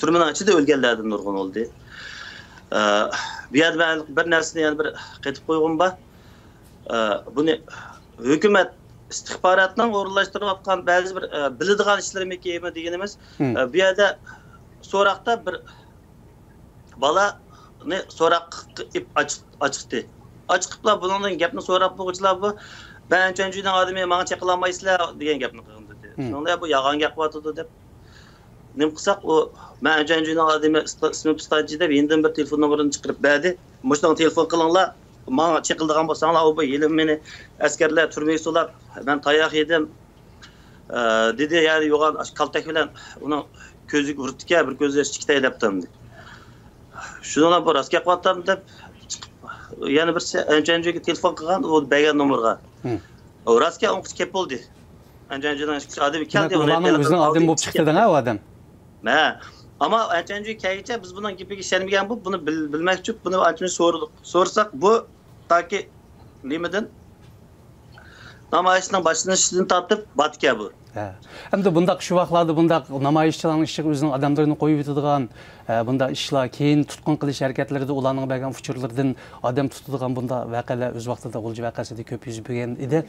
تۈرمىنىڭ ئىچىدە ئۆلگەنلەردىن نۇرغۇن بولدى. ئە، بۇ يەردە مەن بىر نەرسىنى يەنە بىر قېتىپ قويغۇم بار. ئە، بۇنى ھۆكۈمەت ئىستىخباراتنىڭ ئورۇنلاشتۇرۇۋاتقان بەزى بىر، ئە، بىلىدىغان ئىشلىرىمىكىن دېگىنىمىز، مم. ئە، بۇ يەردە سوراقتا بىر بالىنى سوراققا ئېلىپ ئاچ-، ئاچىقتى. ئاچىقىپلا بۇنىڭدىن گەپنى سوراپ بولغۇچىلا بۇ، «مەن چۈەنجۈنىڭ ئادىمى، ماڭا چېقىلالمايسىلەر» دېگەن گەپنى قىلغان دېدى. مم. شۇنىڭدا بۇ يالغان گەپ قىلىۋاتىدۇ دەپ نېمە قىلساق، ئۇ، «مەن چۈەنجۈنىڭ ئادىمى، ئىسمى پىستانچى» دەپ يېنىدىن بىر تېلېفون نومۇرىنى چىقىرىپ بەردى. «مۇشۇنىڭغا تېلېفون قىلىڭلار، ماڭا چېقىلىدىغان بولساڭلار، ئۇ بۇ ھېلىمۇ مېنى ئەسكەرلەر تۈرمىگە سولاپ، مەن تاياق يېدىم.» ئە، دېدى، يەنى يوغان ئاشۇ كالتەك بىلەن ئۇنىڭ كۆزىگە ئۇرۇپتىكەن، بىر كۆزى ياش چىقىتەي دەپتۇ ئەمدى. شۇنىڭ بىلەن بۇ راست گەپ قىلىۋاتامدۇ دەپ چىقىپ، يەنە بىرسى ئەنچۈەنجۈگە تېلېفون قىلغان، ئۇ بەرگەن نومۇرغا. مم. ئۇ راستكەن ئۇنىڭ گېپى بولدى. ئەنچۈەنجۈنىڭ ئادىمى كەلدى، دېمەك، ئۇلارنىڭ ئۆزىنىڭ ئادىمى بولۇپ چىقتى دەڭ ئۇ ئادەم. مە. ئەمما ئەنچۈەنجۈگە كەلگىچە بىز بۇنىڭ گېپىگە ئىشەنمىگەن بولۇپ، بۇنى بىل-، بىلمەكچى بولۇپ، بۇنى ئانچە سورىدۇق. سورىساق، بۇ تاكى نېمىدىن؟ نامايىشنىڭ باشلىنىشىدىن تارتىپ بارتىكەن بۇ. ھە. ئەمدى بۇنداق شۇ ۋاقىتلاردا بۇنداق نامايىشچىلارنىڭ ئىچىگە ئۆزىنىڭ ئادەملىرىنى قويۇۋېتىدىغان، ھە، بۇنداق ئىشلار، كېيىن تۇتقۇن قىلىش ھەرىكەتلىرىدە ئۇلارنىڭ بەرگەن ئۇچۇرلىرىدىن ئادەم تۇتىدىغان بۇنداق ۋەقەلەر ئۆز ۋاقتىدا غۇلجا ۋەقەسىدە كۆپ يۈز بەرگەن ئىدى.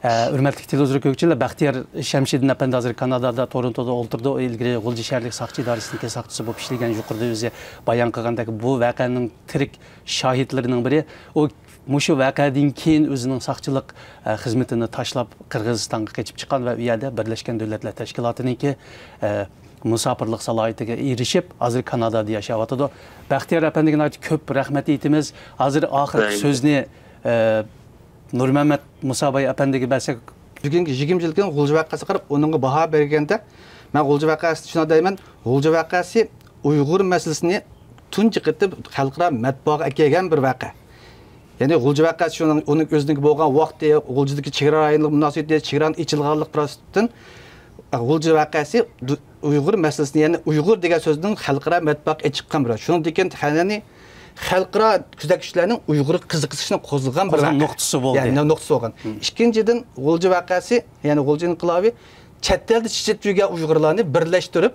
ھە، ھۆرمەتلىك تېلېۋىزور كۆرگۈچىلەر، بەختىيار شەمشىدىن ئەپەندى ھازىر كانادادا، تورونتودا ئولتۇرىدۇ. ئىلگىرى غۇلجا شەھەرلىك ساقچى ئىدارىسىنىڭكى ساقچىسى بولۇپ ئىشلىگەن، يۇقىرىدا ئۆزى بايان قىلغاندەك، بۇ ۋەقەنىڭ تىرىك شاھىتلىرىنىڭ بىرى. ئۇ مۇشۇ ۋەقەدىن كېيىن ئۆزىنىڭ ساقچىلىق، ئە، خىزمىتىنى تاشلاپ، قىرغىزىستانغا قېچىپ چىققان ۋە ئۇ يەردە بىرلەشكەن دۆلەتلەر تەشكىلاتىنىڭكى، ئە، مۇساپىرلىق سالاھىيىتىگە ئېرىشىپ، ھازىر كانادادا ياشاۋاتىدۇ. بەختىيار ئەپەندىگە ناھايىتى كۆپ رەھمەت ئېيتىمىز. ھازىر ئاخىرقى سۆزنى، ئە، نۇرمەمەت مۇساباي ئەپەندىگە بەرسەك. بۈگۈنكى يىگىرمە يىلدىن غۇلجا ۋەقەسىگە قاراپ، ئۇنىڭغا باھا بەرگەندە، مەن غۇلجا ۋەقەسىنى شۇنداق دەيمەن، غۇلجا ۋەقەسى ئۇيغۇر مەسىلىسىنى تۇنجى قېتىم خەلقئارا مەتبۇئاغا ئەكەلگەن بىر ۋەقە. يەنى غۇلجا ۋەقەسى شۇنىڭ، ئۇنىڭ ئۆزىنىڭكى بولغان ۋاقتى، غۇلجىدىكى چېگرا رايونلۇق مۇناسىۋىتى، چېگرانىڭ ئېچىلغانلىق راستىدىن، غۇلجا ۋەقەسى دۇ-، ئۇيغۇر مەسىلىسىنى، يەنى ئۇيغۇر دېگەن سۆزنىڭ خەلقئارا مەتبۇئاتقا چىققان بىر. شۇنىڭدىن كېيىن، يەنى خەلقئارا كۆزەتكۈچىلەرنىڭ ئۇيغۇرغا قىزىقىشىنى قوزغىغان بىر قوزغىغان ۋەقە. نۇقتىسى بولدى. يەنى نۇقتىسى بولغان. مم. ئىككىنچىدىن، غۇلجا ۋەقەسى، يەنى غۇلجا ئىنقىلابى چەت ئەلدە چېچىلىپ يۈرگەن ئۇيغۇرلارنى بىرلەشتۈرۈپ،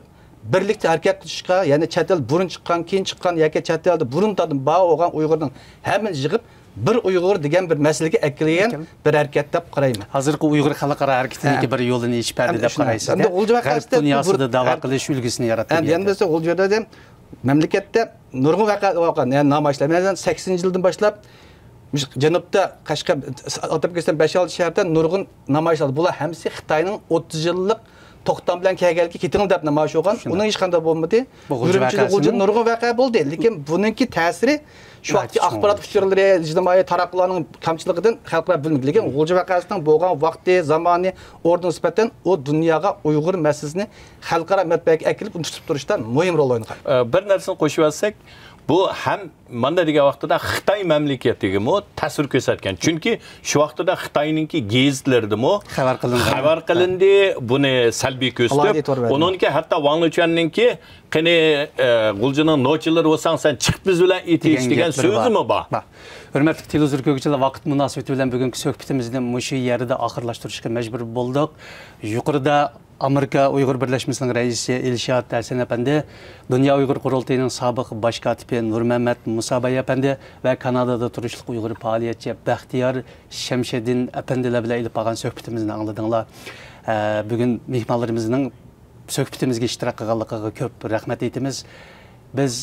بىرلىكتە ھەرىكەت قىلىشقا، يەنى چەت ئەل بۇرۇن چىققان، كېيىن چىققان ياكى چەت ئەلدە بۇرۇندىن بار بولغان ئۇيغۇرنىڭ ھەممىنى يىغىپ، بىر ئۇيغۇر دېگەن بىر مەسىلىگە ئەكېلگەن بىر ھەرىكەت دەپ قارايمەن. ھازىرقى ئۇيغۇر خەلقئارا ھەرىكىتىنىڭكى بىر يولىنى ئېچىپ بەردى دەپ قارايسىز-دە. غەرب دۇنياسىدا داۋا قىلىش ئۈلگىسىنى ياراتتى بۇ يەردە. ئەمدى بىلسە، غۇلجىدا مەملىكەتتە نۇرغۇن ۋەقە بولغان، يەنى نامايىشلار. مەسىلەن، سەكسىنىنچى يىلدىن باشلاپ، مۇشۇ جەنۇبتا، قەشقەر، ئاتاپ كەتسەم، بەش-ئالتە شەھەردە نۇرغۇن نامايىشلار. بۇلار ھەممىسى خىتاينىڭ ئوتتۇز يىللىق توختام بىلەن كەلگەنلىكى، كېتىڭلار دەپ نامايىش بولغان. شۇنداق. ئۇنىڭ ھېچقانداق بولمىدى. ئۈرۈمچىدە غۇلجىدا نۇرغۇن ۋەقە بولدى. لېكىن بۇنىڭكى تەسىرى شۇ ۋاقىتتىكى ئاخبارات ئۇچۇرلىرى، ئىجتىمائىي تاراتقۇلارنىڭ كەمچىلىكىدىن خەلقئارا بىلمىدى. لېكىن غۇلجا ۋەقەسىنىڭ بولغان ۋاقتى، زامانى، ئورنىغا نىسبەتەن ئۇ دۇنياغا ئۇيغۇر مەسىلىسىنى خەلقئارا مەتبەئەگە ئەكېلىپ، ئۇنى تۇتۇپ تۇرۇشتا مۇھىم رول ئوينىغان. ئە، بىر نەرسىنى قوشۇۋەتسەك، بۇ ھەم ماندا دېگەن ۋاقتىدا خىتاي مەملىكىتىگىمۇ تەسىر كۆرسەتكەن. چۈنكى شۇ ۋاقتىدا خىتاينىڭكى گېزىتلىرىدىمۇ خەۋەر قىلىنغان. خەۋەر قىلىندى، بۇنى سەلبىي كۆرسىتىپ، ئۇنىڭدىكى ھەتتا ۋاڭ لېچۈەننىڭكى قېنى، ئە، غۇلجىنىڭ نوچىلىرى بولساڭ، سەن چىق بىز بىلەن ئېتىش دېگەن سۆزىمۇ بار. بار. ھۆرمەتلىك تېلېۋىزور كۆرگۈچىلەر، ۋاقىت مۇناسىۋىتى بىلەن بۈگۈنكى سۆھبىتىمىزنى مۇشۇ يەردە ئاخىرلاشتۇرۇشقا مەجبۇر بولدۇق. يۇقىرىدا ئامېرىكا ئۇيغۇر بىرلەشمىسىنىڭ رەئىسى ئىلشات ھەسەن ئەپەندى، دۇنيا ئۇيغۇر قۇرۇلتىيىنىڭ سابىق باش كاتىپى نۇرمەمەت مۇساباي ئەپەندى ۋە كانادادا تۇرۇشلۇق ئۇيغۇر پائالىيەتچى بەختىيار شەمشىدىن ئەپەندىلەر بىلەن ئېلىپ بارغان سۆھبىتىمىزنى ئاڭلىدىڭلار. ئە، بۈگۈن مېھمانلىرىمىزنىڭ سۆھبىتىمىزگە ئىشتىراك قىلغانلىقىغا كۆپ رەھمەت ئېيتىمىز. بىز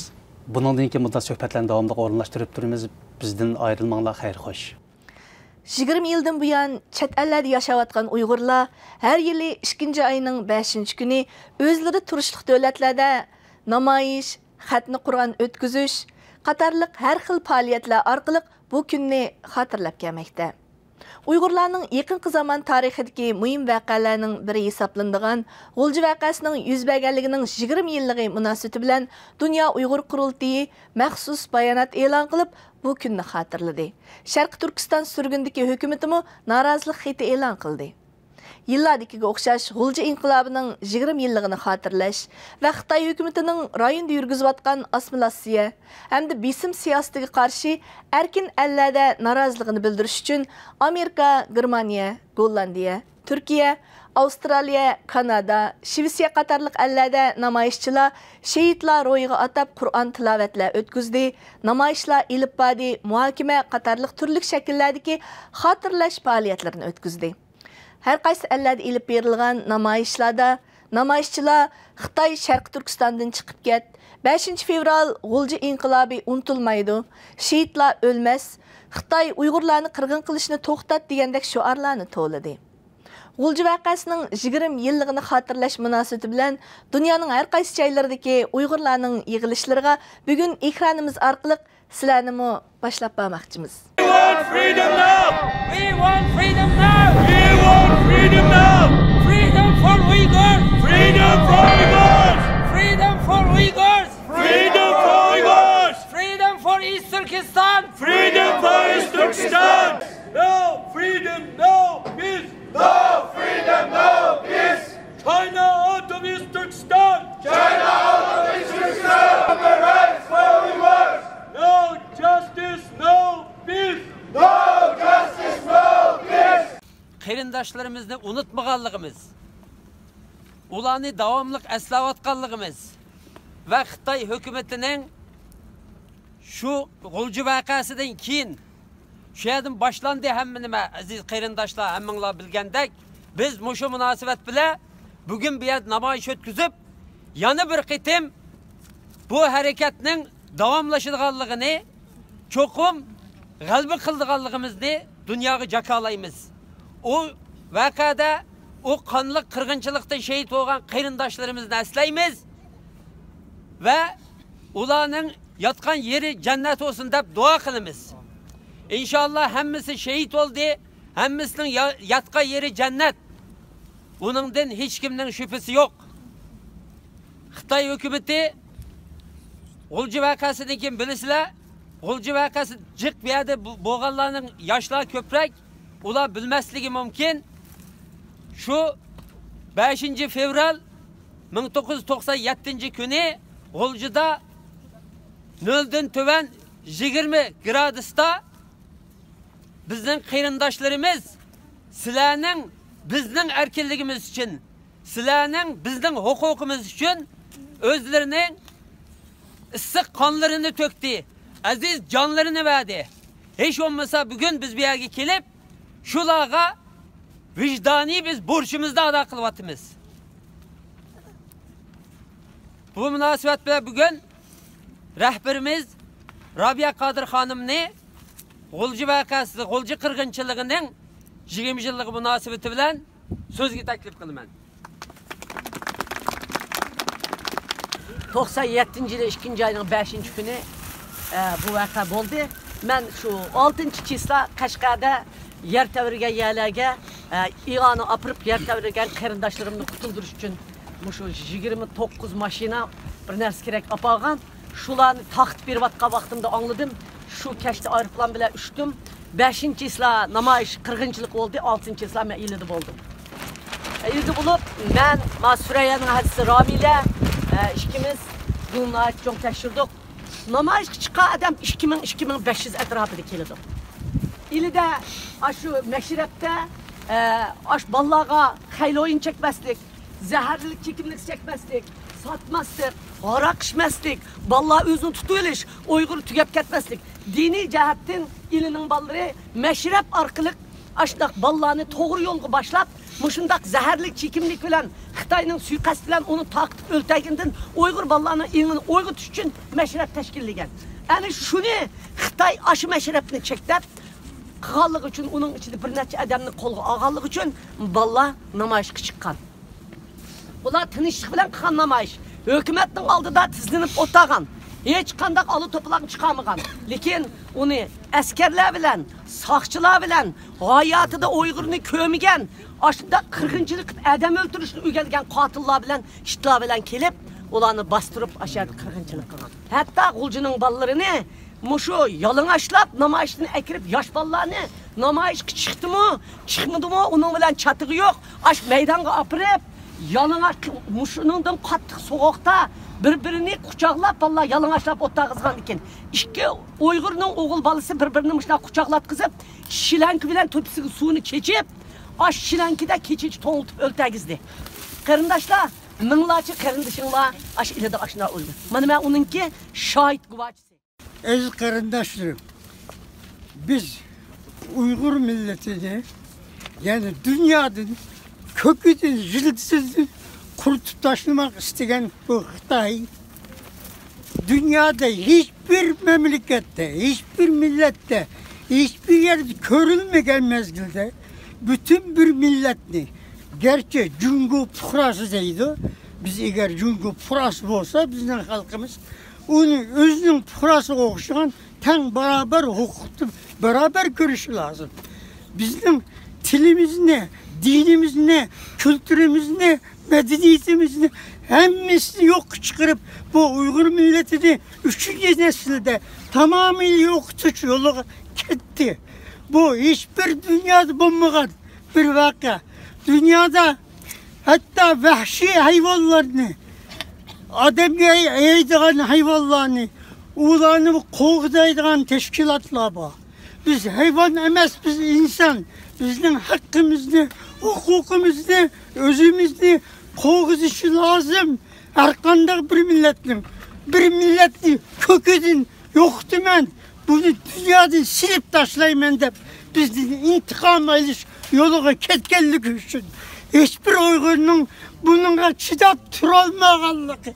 بۇنىڭدىن كېيىن مۇنداق سۆھبەتلەرنى داۋاملىق ئورۇنلاشتۇرۇپ تۇرىمىز. بىزدىن ئايرىلماڭلار، خەير خوش. يىگىرمە يىلدىن بۇيان چەت ئەللەردە ياشاۋاتقان ئۇيغۇرلار ھەر يىلى ئىككىنچى ئاينىڭ بەشىنچى كۈنى ئۆزلىرى تۇرۇشلۇق دۆلەتلەردە نامايىش، خەتنە قۇرئان ئۆتكۈزۈش قاتارلىق ھەر خىل پائالىيەتلەر ئارقىلىق بۇ كۈننى خاتىرىلەپ كەلمەكتە. ئۇيغۇرلارنىڭ يېقىنقى زامان تارىخىدىكى مۇھىم ۋەقەلەرنىڭ بىرى ھېسابلىنىدىغان غۇلجا ۋەقەسىنىڭ يۈز بەرگەنلىكىنىڭ يىگىرمە يىللىقى مۇناسىۋىتى بىلەن دۇنيا ئۇيغۇر قۇرۇلتىيى مەخسۇس بايانات ئېلان قىلىپ، بۇ كۈننى خاتىرىلىدى. شەرقىي تۈركىستان سۈرگۈندىكى ھۆكۈمىتىمۇ نارازىلىق خېتى ئېلان قىلدى. يىللاردىكىگە ئوخشاش غۇلجا ئىنقىلابىنىڭ يىگىرمە يىللىقىنى خاتىرىلەش ۋە خىتاي ھۆكۈمىتىنىڭ رايوندا يۈرگۈزۈۋاتقان ئاسسىمىلياتسىيە ھەمدە بېسىم سىياسىتىگە قارشى ئەركىن ئەللەردە نارازىلىقىنى بىلدۈرۈش ئۈچۈن ئامېرىكا، گېرمانىيە، گوللاندىيە، تۈركىيە، ئاۋسترالىيە، كانادا، شىۋېتسىيە قاتارلىق ئەللەردە نامايىشچىلار شېھىتلار روھىغا ئاتاپ قۇرئان تىلاۋەتلەر ئۆتكۈزدى، نامايىشلار ئېلىپ باردى، مۇھاكىمە قاتارلىق تۈرلۈك شەكىللەردىكى خاتىرىلەش پائالىيەتلىرىنى ئۆتكۈزدى. ھەر قايسى ئەللەردە ئېلىپ بېرىلغان نامايىشلاردا نامايىشچىلار «خىتاي شەرقىي تۈركىستاندىن چىقىپ كەت»، «بەشىنچى فېۋرال غۇلجا ئىنقىلابى ئۇنتۇلمايدۇ»، «شېھىتلار ئۆلمەس»، «خىتاي ئۇيغۇرلارنى قىرغىن قىلىشنى توختات» دېگەندەك شوئارلارنى توۋلىدى. غۇلجا ۋەقەسىنىڭ يىگىرمە يىللىقىنى خاتىرىلەش مۇناسىۋىتى بىلەن دۇنيانىڭ ھەر قايسى جايلىرىدىكى ئۇيغۇرلارنىڭ يىغىلىشلىرىغا بۈگۈن ئېكرانىمىز ئارقىلىق سىلەرنىمۇ باشلاپ بارماقچىمىز. We want freedom now! We want freedom now! We want freedom now! Freedom for Uyghurs! Freedom for Uyghurs! Freedom for Uyghurs! Freedom for Uyghurs! Freedom for East Turkestan! Freedom for East Turkestan! No freedom, no peace! No freedom, no peace! China out of East Turkestan! China out of East Turkestan! Human rights for Uyghurs! No justice, no peace! No justice, no peace! قېرىنداشلىرىمىزنى ئۇنتۇمىغانلىقىمىز، ئۇلارنى داۋاملىق ئەسلەۋاتقانلىقىمىز ۋە خىتاي ھۆكۈمىتىنىڭ شۇ غۇلجا ۋەقەسىدىن كېيىن، شۇ يەردىن باشلاندى ھەممە نېمە، ئەزىز قېرىنداشلار، ھەممىڭلار بىلگەندەك، بىز مۇشۇ مۇناسىۋەت بىلەن بۈگۈن بۇ يەردە نامايىش ئۆتكۈزۈپ، يەنە بىر قېتىم بۇ ھەرىكەتنىڭ داۋاملىشىدىغانلىقىنى، چوقۇم غەلىبە قىلىدىغانلىقىمىزنى دۇنياغا جاكارلايمىز. ئۇ ۋەقەدە، ئۇ قانلىق قىرغىنچىلىقتا شېھىت بولغان قېرىنداشلىرىمىزنى ئەسلەيمىز ۋە ئۇلارنىڭ ياتقان يېرى جەننەت بولسۇن دەپ دۇئا قىلىمىز. ئىنشاللا ھەممىسى شېھىت بولدى، ھەممىسىنىڭ يا-، ياتقان يېرى جەننەت. ئۇنىڭدىن ھېچكىمنىڭ شۈبھىسى يوق. خىتاي ھۆكۈمىتى غۇلجا ۋەقەسىدىن كېيىن بىلىسىلەر، غۇلجا ۋەقەسى جىق بۇ يەردە بو-، بولغانلارنىڭ ياشلار كۆپرەك، ئۇلار بىلمەسلىكى مۇمكىن. شۇ بەشىنچى فېۋرال مىڭ توققۇز يۈز توقسان يەتتىنچى كۈنى غۇلجىدا نۆلدىن تۆۋەن يىگىرمە گرادۇستا بىزنىڭ قېرىنداشلىرىمىز سىلەرنىڭ بىزنىڭ ئەركىنلىكىمىز ئۈچۈن، سىلەرنىڭ بىزنىڭ ھوقۇقىمىز ئۈچۈن ئۆزلىرىنىڭ ئىسسىق قانلىرىنى تۆكتى، ئەزىز جانلىرىنى بەردى. ھېچ بولمىسا بۈگۈن بىز بۇ يەرگە كېلىپ، شۇلارغا ۋىجدانىي بىز بۇرچىمىزنى ئادا قىلىۋاتىمىز. بۇ مۇناسىۋەت بىلەن بۈگۈن رەھبىرىمىز رابىيە قادىر خانىمنى غۇلجا ۋەقەسى، غۇلجا قىرغىنچىلىقىنىڭ يىگىرمە يىللىقى مۇناسىۋىتى بىلەن سۆزگە تەكلىپ قىلىمەن. توقسان يەتتىنچى يىلى ئىككىنچى ئاينىڭ بەشىنچى كۈنى، ئە، بۇ ۋەقە بولدى. مەن شۇ ئالتىنچى چىسلا قەشقەردە يەر تەۋرىگەن يەرلەرگە، ئە، ئىئانە ئاپىرىپ، يەر تەۋرىگەن قېرىنداشلىرىمنى قۇتۇلدۇرۇش ئۈچۈن مۇشۇ يىگىرمە توققۇز ماشىنا بىر نەرسە كېرەك ئاپارغان. شۇلارنى تارقىتىپ بېرىۋاتقان ۋاقتىمدا ئاڭلىدىم. شۇ كەچتە ئايروپىلان بىلەن ئۇچتۇم. بەشىنچى چىسلا نامايىش قىرغىنچىلىق بولدى، ئالتىنچى چىسلا مەن ئىلىدە بولدۇم. ئىلىدە بولۇپ، مەن، ما، سۈرەييەنىڭ ھەدىسى رامىلە، ئە، ئىككىمىز بۇنى ناھايىتى چوڭ تەكشۈردۇق. نامايىشقا چىققان ئادەم ئىككى مىڭ، ئىككى مىڭ بەش يۈز ئەتراپىدا كېلىدۇ. ئىلىدە، ئاشۇ مەشرەپتە، ئە، ئاشۇ بالىلارغا خەيلى ئويۇن چەكمەسلىك، زەھەرلىك چېكىملىك چەكمەسلىك، ساتماسلىق، ھاراق ئىچمەسلىك، بالىلار ئۆزىنى تۇتۇۋېلىش، ئۇيغۇر تۈگەپ كەتمەسلىك. دىنىي جەھەتتىن ئىلىنىڭ بالىلىرى مەشرەپ ئارقىلىق ئاشۇنداق بالىلارنى توغرا يولغا باشلاپ، مۇشۇنداق زەھەرلىك چېكىملىك بىلەن خىتاينىڭ سۇيىقەست بىلەن ئۇنى تارقىتىپ ئۆلتۈرگىنىدىن ئۇيغۇر بالىلارنىڭ ئېڭىنى ئويغىتىش ئۈچۈن مەشرەپ تەشكىللىگەن. ئەنە شۇنى خىتاي ئاشۇ مەشرەپنى چەكلەپ قىلغانلىقى ئۈچۈن، ئۇنىڭ ئىچىدە بىر نەچچە ئادەمنى قولغا ئالغانلىقى ئۈچۈن بالىلار نامايىشقا چىققان. ئۇلار تىنچلىق بىلەن قىلغان نامايىش. ھۆكۈمەتنىڭ ئالدىدا تىزلىنىپ ئولتۇرغان. ھېچقانداق ئالا توپىلاڭ چىقارمىغان. لېكىن ئۇنى ئەسكەرلەر بىلەن، ساقچىلار بىلەن، ھاياتىدا ئۇيغۇرنى كۆرمىگەن، ئاشۇنداق قىرغىنچىلىق قىلىپ ئادەم ئۆلتۈرۈشنى ئۆگەنگەن قاتىللار بىلەن، ئىتلار بىلەن كېلىپ، ئۇلارنى باستۇرۇپ، ئاشۇ يەردە قىرغىنچىلىق قىلغان. ھەتتا غۇلجىنىڭ بالىلىرىنى مۇشۇ يالىڭاچلاپ نامايىشتىن ئەكىرىپ، ياش بالىلارنى نامايىشقا چىقتىمۇ، چىقمىدىمۇ، ئۇنىڭ بىلەن چاتىقى يوق. ئاش مەيدانغا ئاپىرىپ، يالىڭاچ، مۇشۇنىڭدىن قاتتىق سوغۇقتا بىر-بىرىنى قۇچاقلاپ، بالىلار يالىڭاچلاپ ئولتۇرغۇزغاندىكىن، ئىككى ئۇيغۇرنىڭ ئوغۇل بالىسى بىر-بىرىنى مۇشۇنداق قۇچاقلاتقۇزۇپ، شىلەنكا بىلەن تۆپىسىگە سۇنى چېچىپ، ئاش شىلەنكىدە كېچىچە توڭلىتىپ ئۆلتۈرگۈزدى. قېرىنداشلار، مىڭلارچە قېرىندىشىڭلار ئاش ئىلىدا ئاشۇنداق ئۆلدى. مانا مەن ئۇنىڭكى شاھىت گۇۋاھچىسى. ئەزىز قېرىنداشلىرىم، بىز ئۇيغۇر مىللىتىنى يەنە دۇنيادىن كۆكىدىن، يىلتىزىدىن قۇرۇتۇپ تاشلىماق ئىستىگەن بۇ خىتاي دۇنيادا ھېچبىر مەملىكەتتە، ھېچبىر مىللەتتە، ھېچبىر يەردە كۆرۈلمىگەن مەزگىلدە پۈتۈن بىر مىللەتنى، گەرچە جۇڭگو پۇقراسى دەيدۇ، بىز ئەگەر جۇڭگو پۇقراسى بولسا، بىزنىڭ خەلقىمىز ئۇنى ئۆزىنىڭ پۇقراسىغا ئوخشىغان تەڭ باراۋەر ھوقۇقتا باراۋەر كۆرۈشى لازىم. بىزنىڭ تىلىمىزنى، دىنىمىزنى، كۈلتۈرىمىزنى، مەدەنىيىتىمىزنى ھەممىسىنى يوققا چىقىرىپ، بۇ ئۇيغۇر مىللىتىنى ئۈچىنچى نەسىلدە تامامىي يوقىتىش يولىغا كەتتى. بۇ ھېچبىر دۇنيادا بولمىغان بىر ۋەقە. دۇنيادا ھەتتا ۋەھشىي ھايۋانلارنى، ئادەمگە يەيدىغان ھايۋانلارنى، ئۇلارنى قوغدايدىغان تەشكىلاتلار بار. بىز ھايۋان ئەمەس، بىز ئىنسان. بىزنىڭ ھەققىمىزنى، ھوقۇقىمىزنى، ئۆزىمىزنى قوغدىشى لازىم. ھەر قانداق بىر مىللەتنىڭ، بىر مىللەتنى كۆكىدىن يوقىتىمەن، بۇنى دۇنيادىن سېلىپ تاشلايمەن دەپ بىزدىن ئىنتىقام ئېلىش يولىغا كەتكەنلىكى ئۈچۈن ھېچبىر ئۇيغۇرنىڭ بۇنىڭغا چىداپ تۇرالمىغانلىقى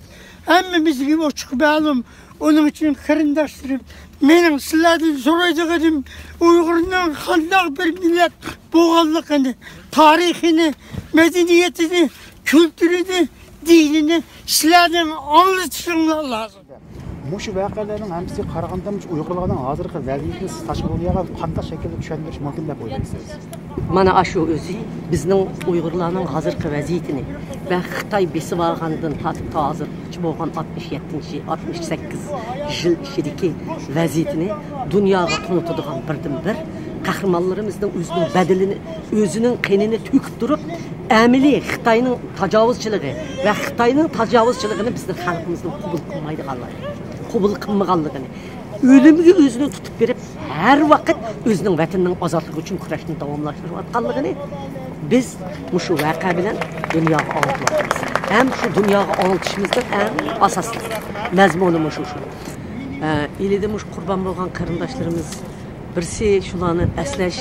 ھەممىمىزگە ئوچۇق مەلۇم. ئۇنىڭ ئۈچۈن قېرىنداشلىرىم، مېنىڭ سىلەردىن سورايدىغىنىم ئۇيغۇرنىڭ قانداق بىر مىللەت بولغانلىقىنى، تارىخىنى، مەدەنىيىتىنى، كۈلتۈرىنى، دىنىنى سىلەرنىڭ ئاڭلىتىشىڭلار لازىم. مۇشۇ ۋەقەلەرنىڭ ھەممىسىگە قارىغاندا، مۇشۇ ئۇيغۇرلارنىڭ ھازىرقى ۋەزىيىتىنى سىز تاشقى دۇنياغا قانداق شەكىلدە چۈشەندۈرۈش مۇمكىن دەپ ئويلايسىز؟ مانا ئاشۇ ئۆزى بىزنىڭ ئۇيغۇرلارنىڭ ھازىرقى ۋەزىيىتىنى ۋە خىتاي بېسىۋالغاندىن تارتىپ تا ھازىرغىچە بولغان ئاتمىش يەتتىنچى، ئاتمىش سەككىز يىل ئىچىدىكى ۋەزىيىتىنى دۇنياغا تونۇتىدىغان بىردىنبىر قەھرىمانلىرىمىزنىڭ ئۆزىنىڭ بەدىلىنى، ئۆزىنىڭ قېنىنى تۆكۈپ تۇرۇپ، ئەمەلىي خىتاينىڭ تاجاۋۇزچىلىقى ۋە خىتاينىڭ تاجاۋۇزچىلىقىنى بىزنىڭ خەلقىمىزنىڭ قوبۇل قىلمايدىغانلىقى، قوبۇل قىلمىغانلىقىنى، ئۆلۈمگە ئۆزىنى تۇتۇپ بېرىپ، ھەر ۋاقىت ئۆزىنىڭ ۋەتىنىنىڭ ئازادلىقى ئۈچۈن كۈرەشنى داۋاملاشتۇرۇۋاتقانلىقىنى بىز مۇشۇ ۋەقە بىلەن دۇنياغا ئاڭلىتىۋاتىمىز. ھەم شۇ دۇنياغا ئاڭلىتىشىمىزنىڭ ئەڭ ئاساسلىق مەزمۇنى مۇشۇ شۇ. ئە، ئىلىدە مۇشۇ قۇربان بولغان قېرىنداشلىرىمىز بىرسى شۇلارنى ئەسلەش،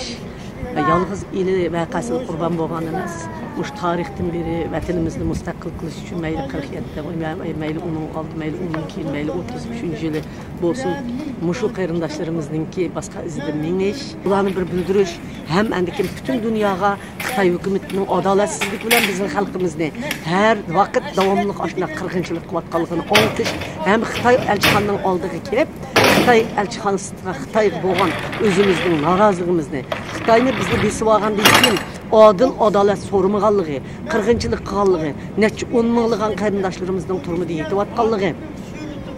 يالغۇز ئىلى ۋەقەسىدە قۇربان بولغان ئەمەس، مۇشۇ تارىختىن بېرى ۋەتىنىمىزنى مۇستەقىل قىلىش ئۈچۈن مەيلى قىرىق يەتتە، مەيلى ئۇنىڭ ئالدى، مەيلى ئۇنىڭ كېيىن، مەيلى ئوتتۇز ئۈچىنچى يىلى بولسۇن، مۇشۇ قېرىنداشلىرىمىزنىڭكى باسقان ئىزىدا مېڭىش، ئۇلارنى بىر بىلدۈرۈش ھەم ئاندىن كېيىن پۈتۈن دۇنياغا خىتاي ھۆكۈمىتىنىڭ ئادالەتسىزلىكى بىلەن بىزنىڭ خەلقىمىزنى ھەر ۋاقىت داۋاملىق ئاشۇنداق قىرغىنچىلىق قىلىۋاتقانلىقىنى ئاڭلىتىش ھەم خىتاي ئەلچىخانىنىڭ ئالدىغا كېلىپ، خىتاي ئەلچىخانىسىغا، خىتايغا بولغان ئۆزىمىزنىڭ نارازىلىقىمىزنى، خىتاينى بىزنى بېسىۋالغاندىن كېيىن ئادىل ئادالەت سورىمىغانلىقى، قىرغىنچىلىق قىلغانلىقى، نەچچە ئون مىڭلىغان قېرىنداشلىرىمىزنىڭ تۈرمىدە يېتىۋاتقانلىقى،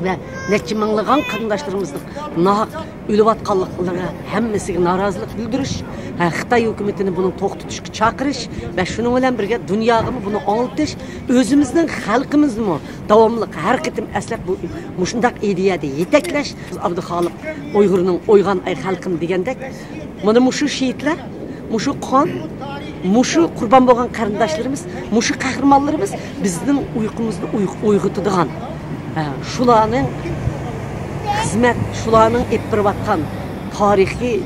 ۋە نەچچە مىڭلىغان قېرىنداشلىرىمىزنىڭ ناھەق ئۆلۈۋاتقانلىقلىرىغا ھەممىسىگە نارازىلىق بىلدۈرۈش، ھە، خىتاي ھۆكۈمىتىنى بۇنى توختىتىشقا چاقىرىش ۋە شۇنىڭ بىلەن بىرگە دۇنياغىمۇ بۇنى ئاڭلىتىش، ئۆزىمىزنىڭ خەلقىمىزنىمۇ داۋاملىق ھەر قېتىم ئەسلەپ بۇ، مۇشۇنداق ئىدىيەدە يېتەكلەش. ئابدۇخالىق ئۇيغۇرنىڭ ئويغان ئەي خەلقىم دېگەندەك، مانا مۇشۇ شېھىتلەر، مۇشۇ قان، مۇشۇ قۇربان بولغان قېرىنداشلىرىمىز، مۇشۇ قەھرىمانلىرىمىز بىزنىڭ ئۇيقۇمىزنى ئوي-، ئويغىتىدىغان، ھە، شۇلارنىڭ خىزمەت، شۇلارنىڭ ئېلىپ بېرىۋاتقان تارىخىي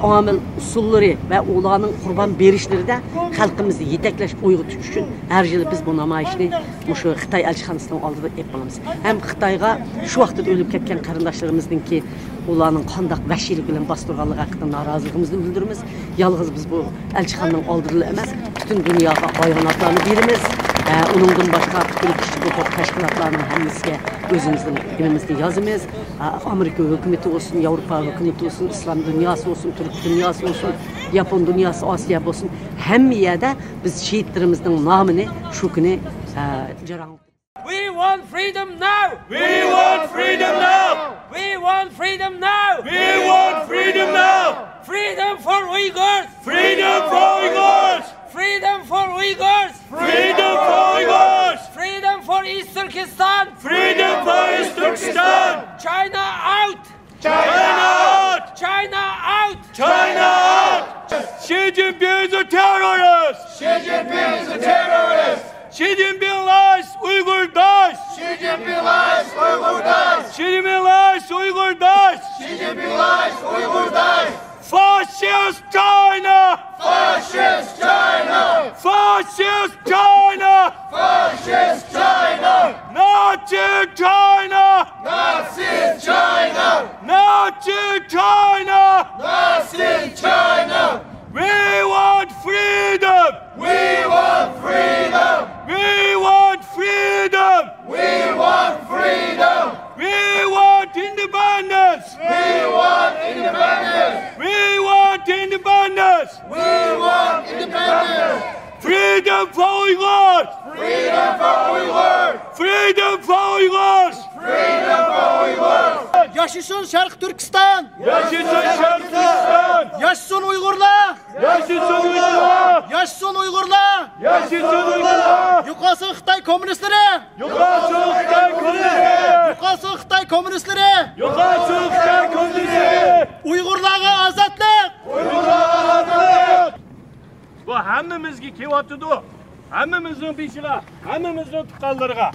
ئامىل ئۇسۇللىرى ۋە ئۇلارنىڭ قۇربان بېرىشلىرىدە خەلقىمىزنى يېتەكلەش، ئويغىتىش ئۈچۈن ھەر يىلى بىز بۇ نامايىشنى مۇشۇ خىتاي ئەلچىخانىسىنىڭ ئالدىدا ئېلىپ بارىمىز. ھەم خىتايغا شۇ ۋاقىتتا ئۆلۈپ كەتكەن قېرىنداشلىرىمىزنىڭكى ئۇلارنىڭ قانداق ۋەھشىيلىك بىلەن باستۇرغانلىقى ھەققىدە نارازىلىقىمىزنى بىلدۈرىمىز. يالغۇز بىز بۇ ئەلچىخانىنىڭ ئالدىدىلا ئەمەس، پۈتۈن دۇنياغا باياناتلارنى بېرىمىز. ئە، ئۇنىڭدىن باشقا پۈتۈن كىشىلىك ھوقۇق تەشكىلاتلارنىڭ ھەممىسىگە ئۆزىمىزنىڭ نېمىمىزنى يازىمىز. ئە، ئامېرىكا ھۆكۈمىتى بولسۇن، ياۋروپا ھۆكۈمىتى بولسۇن، ئىسلام دۇنياسى بولسۇن، تۈرك دۇنياسى بولسۇن، ياپون دۇنياسى، ئاسىيا بولسۇن، ھەممە يەردە بىز شېھىتلىرىمىزنىڭ نامىنى شۇ كۈنى، ئە، جاراڭ. We want freedom now! We want freedom now! We want freedom now! We want freedom now! Freedom for Uyghurs! Freedom for Uyghurs! Freedom for Uyghurs! Freedom for Uyghurs! Freedom for East Turkestan! Freedom for East Turkestan! China out! China out! China out! China out! Xi Jinping is a terrorist! Xi Jinping is a terrorist! Xi Jinping lies, Uyghur dies! Xi Jinping lies, Uyghur dies! Xi Jinping lies, Uyghur dies! Xi Jinping lies, Uyghur dies! Fascist China! Fascist China! Fascist China! Fascist China! Nazi China! Nazi China! Nazi China! Nazi China! We want freedom! We want freedom! We want freedom! We want freedom! We want independence! We want independence! We want independence! We want independence! Freedom for Uyghurs! Freedom for Uyghurs! Freedom for Uyghurs! Freedom for Uyghurs! Yaşasın Şarkı Türkistan! Yaşasın Şarkı Türkistan! Yaşasın Uygurlar! Yaşasın Uygurlar! Yaşasın Uygurlar! Yaşasın Uygurlar! Yok olsun Xitay komünistleri! Yok olsun Xitay komünistleri! Yok olsun Xitay komünistleri! Yok olsun Xitay komünistleri! Uygurlarga azatlık! Uygurlarga azatlık! بۇ ھەممىمىزگە كېلىۋاتىدۇ. ھەممىمىزنىڭ بېشىغا، ھەممىمىزنىڭ تۇغقانلىرىغا.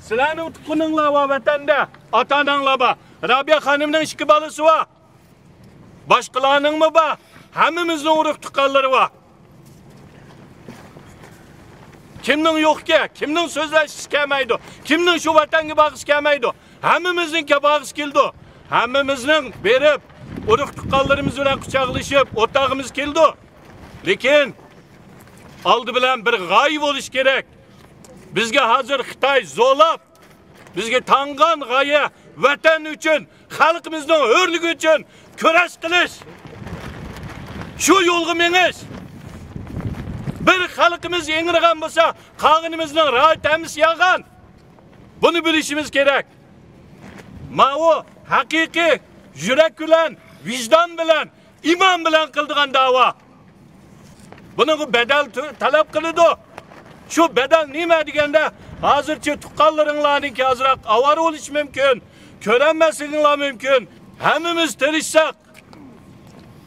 سىلەرنىڭ تۇغقىنىڭلار بار ۋەتەندە، ئاتا-ئاناڭلار بار. رابىيە خانىمنىڭ ئىككى بالىسى بار. باشقىلارنىڭمۇ بار. ھەممىمىزنىڭ ئۇرۇق-تۇغقانلىرى بار. كىمنىڭ يوقكى، كىمنىڭ سۆزلەشكىسى كەلمەيدۇ، كىمنىڭ شۇ ۋەتەنگە بارغۇسى كەلمەيدۇ. ھەممىمىزنىڭ كە-، بارغۇسى كېلىدۇ. ھەممىمىزنىڭ بېرىپ، ئۇرۇق-تۇغقانلىرىمىز بىلەن قۇچاقلىشىپ ئولتۇرغۇمىز كېلىدۇ. لېكىن ئالدى بىلەن بىر غايە بولۇشى كېرەك. بىزگە ھازىر خىتاي زورلاپ، بىزگە تاڭغان غايە ۋەتەن ئۈچۈن، خەلقىمىزنىڭ ھۆرلۈكى ئۈچۈن كۈرەش قىلىش. شۇ يولغا مېڭىش. بىر خەلقىمىز ئىڭرىغان بولسا، قالغىنىمىزنىڭ راھەت ھەممىسى يالغان. بۇنى بىلىشىمىز كېرەك. ماۋۇ ھەقىقىي يۈرەك بىلەن، ۋىجدان بىلەن، ئىمان بىلەن قىلىدىغان داۋا. بۇنىڭغا بەدەل تۆ-، تەلەپ قىلىدۇ. شۇ بەدەل نېمە دېگەندە، ھازىرچە تۇغقانلىرىڭلارنىڭكى ئازراق ئاۋارە بولۇشى مۇمكىن، كۆرەلمەسلىكىڭلار مۇمكىن. ھەممىمىز تىرىشساق،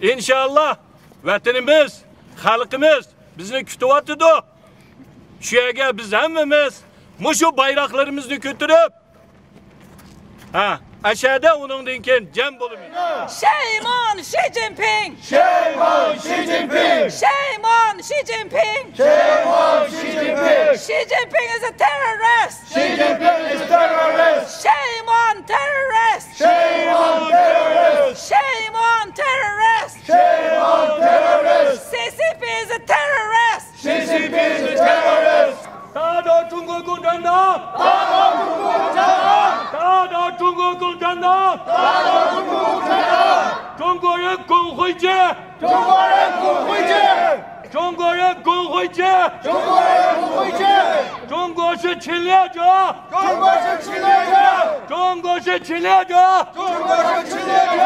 ئىنشائاللا، ۋەتىنىمىز، خەلقىمىز بىزنى كۈتۈۋاتىدۇ. شۇ يەرگە بىز ھەممىمىز مۇشۇ بايراقلىرىمىزنى كۆتۈرۈپ، ھە، ئەشەدە ئۇنىڭدىن كېيىن جەم بولىمىز. Shame on Xi Jinping! Shame on Xi Jinping! Shame on Xi Jinping! Shame on Xi Jinping! Xi Jinping is a terrorist! Xi Jinping is terrorist! Shame on terrorist! Shame on terrorist! Shame on terrorist! Shame on terrorist! C C P is a terrorist! C C P is a terrorist! 打倒中国共产党！打倒中国共产党！打倒中国共产党！打倒中国共产党！中国人滚回去！中国人滚回去！中国人滚回去！中国人滚回去！中国是侵略者！中国是侵略者！中国是侵略者！中国是侵略者！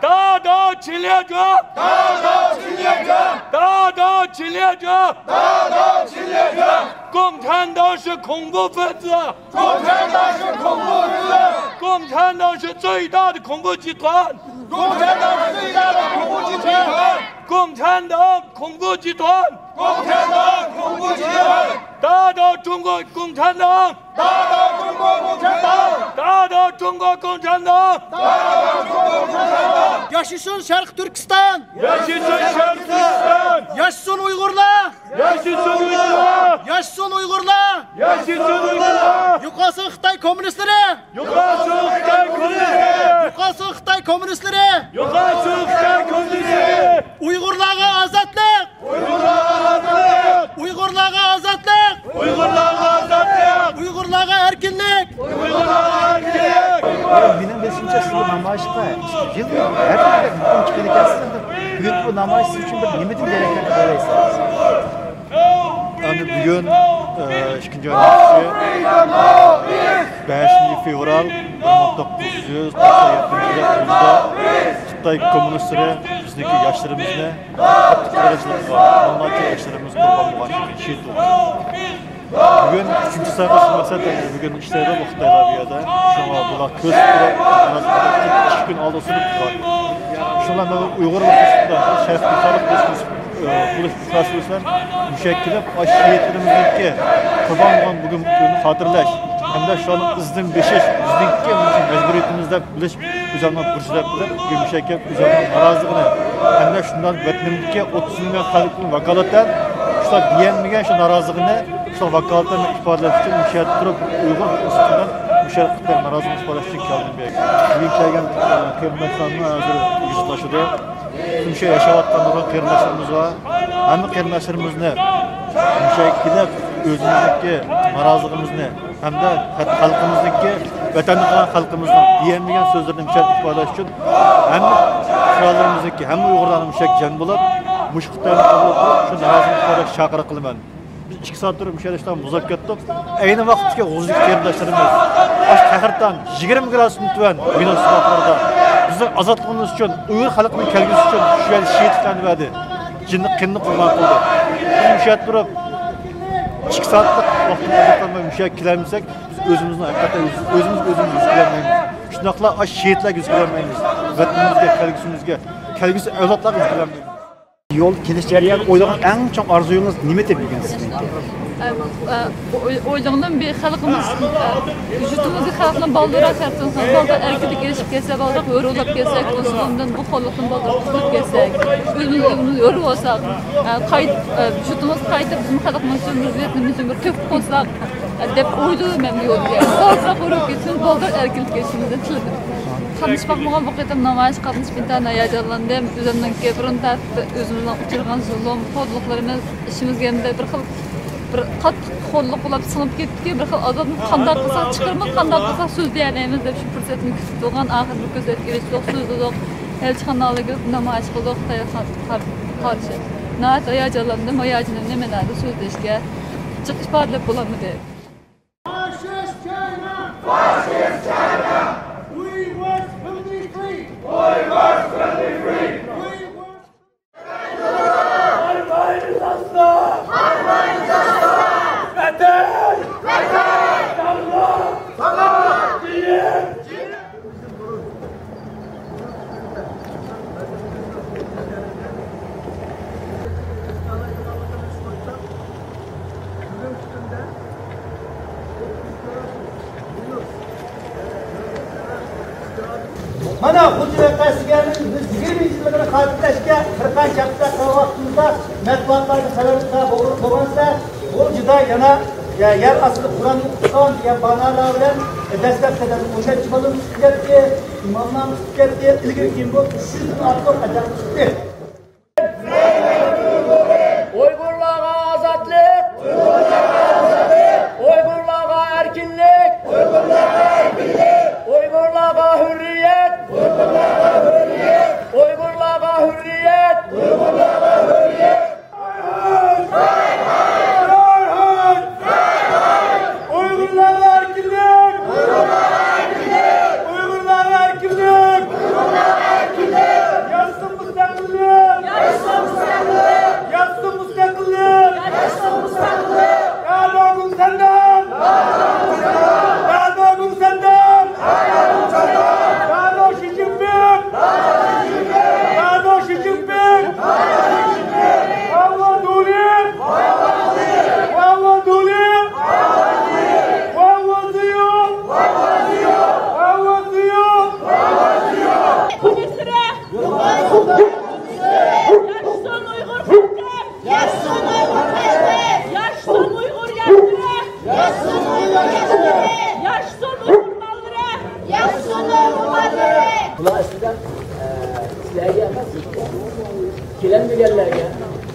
打倒侵略者！打倒侵略者！打倒侵略者！打倒侵略者！共产党是恐怖分子！共产党是恐怖分子！共产党是最大的恐怖集团！共产党是最大的恐怖集团！共产党恐怖集团！共产党恐怖集团！打倒中国共产党！打倒中国共产党！打倒中国共产党！打倒中国共产党！ياشىسۇن شەرقىي تۈركىستان! ياشىسۇن شەرقىي تۈركىستان! ياشىسۇن ئۇيغۇرلار! ياشىسۇن ئۇيغۇرلار! ياشىسۇن ئۇيغۇرلار! ياشىسۇن ئۇيغۇرلار! يوقالسۇن خىتاي كوممۇنىستلىرى! يوقالسۇن خىتاي كوممۇنىستلىرى! يوقالسۇن خىتاي كوممۇنىستلىرى! يوقالسۇن خىتاي كوممۇنىستلىرى! ئۇيغۇرلارغا ئازادلىق! ئۇيغۇرلارغا ئازادلىق! ئۇيغۇرلارغا ئازادلىق! ئۇيغۇرلارغا ئازادلىق! ئۇيغۇرلارغا ئەركىنلىك! ئۇيغۇرلارغا ئەركىنلىك! مېنىڭ بىلىشىمچە، سىز بۇ نامايىشقا يىل ھەر يىلدەك مۇقىم چىقىدىكەنسىز. بۈگۈنكى بۇ نامايىش سىز ئۈچۈن بىر نېمىدىن دېرەك بەرگەن دەپ ئويلايسىز؟ ئەمدى بۈگۈن، ئە، ئىككىنچى ئاينىڭ ئىككىسى، بەشىنچى فېۋرال بىر مىڭ توققۇز يۈز توقسان يەتتىنچى يىلدا خىتاي كوممۇنىستلىرى بىزنىڭكى ياشلىرىمىزنى قاتتىق قىينچىلىققا، مىڭلارچە ياشلىرىمىز قۇربان بولغان، شېھىت بولغان. بۈگۈن ئۈچىنچى سايقىش مەقسەت، بۈگۈن ئىشلەيدۇ، ئۇخلايدۇ بۇ يەردە. شۇڭا بۇلار كۆز تۇتۇپ، ئىككى كۈن ئالدى سۇنۇپ تۇرغان. شۇڭا مەن ئۇيغۇر بولۇشۇمدا، شەرقىي تۈركىستانلىق بولۇشۇمدا، ئە، بولۇش ئىختىيارى بىلەن مۇشۇ يەرگە كېلىپ، ئاشۇ شېھىتلىرىمىزنىڭكى قۇربان بولغان بۈگۈن كۈنىنى خاتىرىلەش ھەمدە شۇلارنىڭ ئىزىدىن بېسىش بىزنىڭكى مۇشۇ مەجبۇرىيىتىمىز دەپ بىلىش، ئۆزۈمنىڭ بۇرچى دەپ بىلىپ، بۈگۈن مۇشۇ يەرگە كېلىپ، ئۆزۈمنىڭ نارازىلىقىنى ھەمدە شۇنداق ۋەتىنىمدىكى ئوتتۇز مىليون خەلقنىڭ ۋاكالىتەن شۇلار دېيەلمىگەن شۇ نارازىلىقىنى شۇ ۋاكالىتىمنى ئىپادىلەش ئۈچۈن مۇشۇ يەردە تۇرۇپ، ئۇيغۇر ئىستىقلال مۇشۇ يەردە خىتاي نارازىلىقىنى ئىپادىلەش ئۈچۈن كەلدىم بۇ يەرگە. بۈگۈن كەلگەن، ئە، قېرىنداشلارمۇ ھازىر يۈز تاشلىدى. مۇشۇ يەردە ياشاۋاتقان نۇرغۇن قېرىنداشلىرىمىز بار. ھەممە قېرىنداشلىرىمىزنى مۇشۇ يەرگە كېلىپ، ئۆزىمىزنىڭكى نارازىلىقىمىزنى ھەمدە خەلقىمىزنىڭكى، ۋەتەندە قالغان خەلقىمىزنىڭ دېيەلمىگەن سۆزلىرىنى مۇشۇ يەردە ئىپادىلەش ئۈچۈن ھەممە پۇقرالىرىمىزنىڭكى، ھەممە ئۇيغۇرلارنىڭ مۇشۇ يەرگە جەم بولۇپ، مۇشۇ خىتاينى قوغلاپ تۇرۇپ، شۇ نارازىلىقنى ئىپادىلەشكە چاقىرىق قىلىمەن. بىز ئىككى سائەت تۇرۇپ مۇشۇ يەردە مۇزاكىرە ئەتتۇق. ئەينى ۋاقىتتىكى غۇلجىدىكى قېرىنداشلىرىمىز ئاشۇ قەھرىتان يىگىرمە گرادۇستىن تۆۋەن مىنۇس سوغۇقلاردا بىزنىڭ ئازادلىقىمىز ئۈچۈن، ئۇيغۇر خەلقىنىڭ كەلگۈسى ئۈچۈن شۇ يەردە شېھىتلەرنى بەردى. جېنىنى، قېنىنى قۇربان قىلدى. بىز مۇشۇ يەردە تۇرۇپ ئىككى سائەتلىك ۋاقتىمىزنى ئاجرىتالماي مۇشۇ يەرگە كېلەلمىسەك، بىز ئۆزىمىزنىڭ ھەقىقەتەن ئۆز-، ئۆزىمىز ئۆزىمىزگە يۈز كېلەلمەيمىز. شۇنداقلا ئاشۇ شېھىتلەرگە يۈز كېلەلمەيمىز. ۋەتىنىمىزگە، كەلگۈسىمىزگە، كەلگۈسى ئەۋلادلارغا يۈز كېلەلمەيمىز. يول كېلىش جەريانىدا ئويلىغان ئەڭ چوڭ ئارزۇيىڭىز نېمە ئىدى بۈگۈن سىزنىڭكى؟ ئە، ئە، ئوي-، ئويلىغىنىم بىر خەلقىمىز، ئە، يۇرتىمىزدا خەلقنىڭ بالدۇرراق تەرەققىي قىلسۇن، بالدۇر ئەركىنلىككە ئېرىشىپ كەلسە، بالدۇرراق ھۆر بولاپ كەلسەك، بۇنىڭدىن بۇ قۇللۇقتىن بالدۇرراق قۇتۇلۇپ كەلسەك، ئۆزىمىز، ئۆزىمىز ھۆر بولساق، ئە، قايت-، ئە، يۇرتىمىزغا قايتىپ، بىزنىڭ خەلقىمىز ئۈچۈن بىر ۋەتىنىمىز ئۈچۈن بىر تۆھپە قوشساق، ئە، دەپ ئويلىدىم مەن بۇ يولدا. بالدۇرراق ھۆر بولۇپ كەلسىمىز، بالدۇراق ئەركىنلىككە ئېرىشىمىز دەپ تىلىدىم. قاتنىشىپ باقمىغان، بۇ قېتىم نامايىشقا قاتنىشىپ ئىنتايىن ھاياجانلاندىم. ئۆزۈمنىڭكى بۇرۇن تارتىپ ئۆزىمىزنىڭ ئۇچرىغان زۇلۇم، خورلۇقلىرىمىز، ئىچىمىزگە ئەمدى بىر خىل، بىر قاتتىق خورلۇق بولاپ سىڭىپ كەتتىكى، بىر خىل ئازابنى قانداق قىلساق، چىقىرمىنى قانداق قىلساق سۆزلىيەلەيمىز دەپ شۇ پۇرسەتنى كۈتۈپ تۇرغان. ئاخىر بىر كۆزەتكە ئېرىشتۇق، سۆزلىدۇق، ئەلچىخانىلارغا كېلىپ نامايىش قىلدۇق خىتايغا قارشى. ناھايىتى ھاياجانلاندىم، ھاياجىنىمنى مەن ھازىر سۆزلەشكە جىق ئىپادىلەپ بولالمىدىم. Fascist China! Fascist China! Uyghurs will be free! Uyghurs will be free! Uyghurs Vatan! Vatan! Sağlam! Sağlam! Bilim! مانا، غۇلجا ۋەقەسىگە بىز يىگىرمە يىللىقىنى خاتىرىلەشكە بىر قانچە ھەپتە قالغان ۋاقتىمىزدا مەتبۇئاتلاردا خەۋەر بولغان بولغانسىز، غۇلجىدا يەنە يەر ئاستىدا قۇرئان ئوقۇتقان دېگەن باھانىلەر بىلەن دەسلەپ قەدەمدە ئون نەچچە بالا ئۇچۇپ كەتتى، ئىماملار ئۇچۇپ كەتتى، ئىلگىرى كېيىن بولۇپ ئۈچ يۈزدىن ئارتۇق ئادەم ئۇچۇپ كەتتى. ئۇيغۇرلارغا ئازادلىق! ئۇيغۇرلارغا ئەركىنلىك! ئۇيغۇرلارغا ھۆرىيەت! ئۇيغۇرلارغا ھۆرىيەت! ئۇيغۇرلارغا ئەركىنلىك! ئۇيغۇرلارغا ئەركىنلىك! ياشىسۇن مۇستەقىللىق!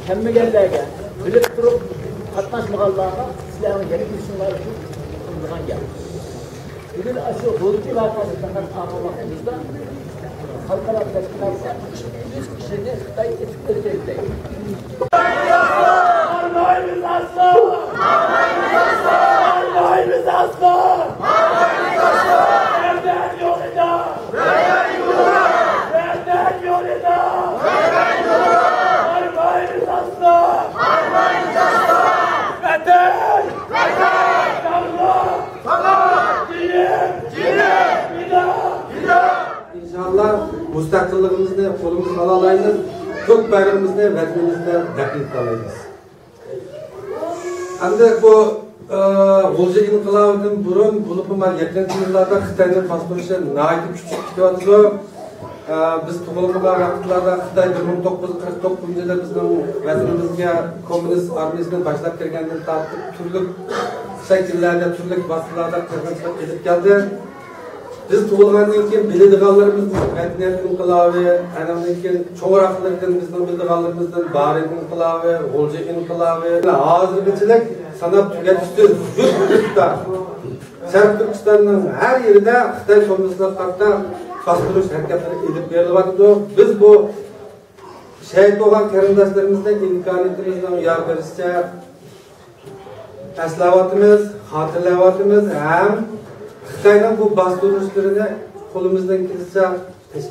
كەلمىگەنلەرگە، بىلىپ تۇرۇپ قاتناشمىغانلارغا سىلەرنىڭ يەتكۈزۈشۈڭلار ئۈچۈن قىلىنغان گەپ. بۈگۈن ئاشۇ غۇلجا ۋەقەسى پەقەت قالغان ۋاقتىمىزدا خەلقئارا تەشكىلاتلار ئۈچ يۈز كىشىنى خىتاي ئېتىپ ئۆلتۈرۈپ. ئىنشاللا مۇستەقىللىقىمىزنى قولىمىزغا ئالالايمىز، كۆك بايرىقىمىزنى ۋەتىنىمىزدە دەپنە ئېتەلەيمىز. ئەمدى بۇ، ئە، غۇلجا ئىنقىلابىدىن بۇرۇن، بولۇپمۇ مانا يېقىنقى يىللاردا خىتاينىڭ باستۇرۇشى ناھايىتى كۈچلۈك كېتىۋاتىدۇ. ئە، بىز تۇغۇلمىغان ۋاقىتلاردا خىتاي بىر مىڭ توققۇز يۈز قىرىق توققۇزىنچى يىلى بىزنىڭ ۋەتىنىمىزگە كوممۇنىست ئارمىيىسىنى باشلاپ كىرگەندىن تارتىپ تۈرلۈك شەكىللەردە، تۈرلۈك ۋاسىتىلەردە قىرغىنچىلىق ئېلىپ كەلدى. بىز تۇغۇلغاندىن كېيىن بىلىدىغانلىرىمىز مەدەنىيەت ئىنقىلابى، ئانىڭدىن كېيىن چوڭراقلىرىدىن بىزنىڭ بىلىدىغانلىرىمىزدىن بارىن ئىنقىلابى، غۇلجا ئىنقىلابى، ھازىرغىچىلىك ساناپ تۈگەتكۈسىز زور مىقدار شەرقىي تۈركىستاننىڭ ھەر يېرىدە خىتاي كوممۇنىستلىرىغا قارىتا باستۇرۇش ھەرىكەتلىرى ئېلىپ بېرىلىۋاتىدۇ. بىز بۇ شەھىت بولغان قېرىنداشلىرىمىزنىڭ ئىمكانىيىتىمىزنىڭ يار بېرىشىچە ئەسلەۋاتىمىز، خاتىرىلەۋاتىمىز ھەم خىتاينىڭ بۇ باستۇرۇشلىرىنى قولىمىزدىن كېلىشىچە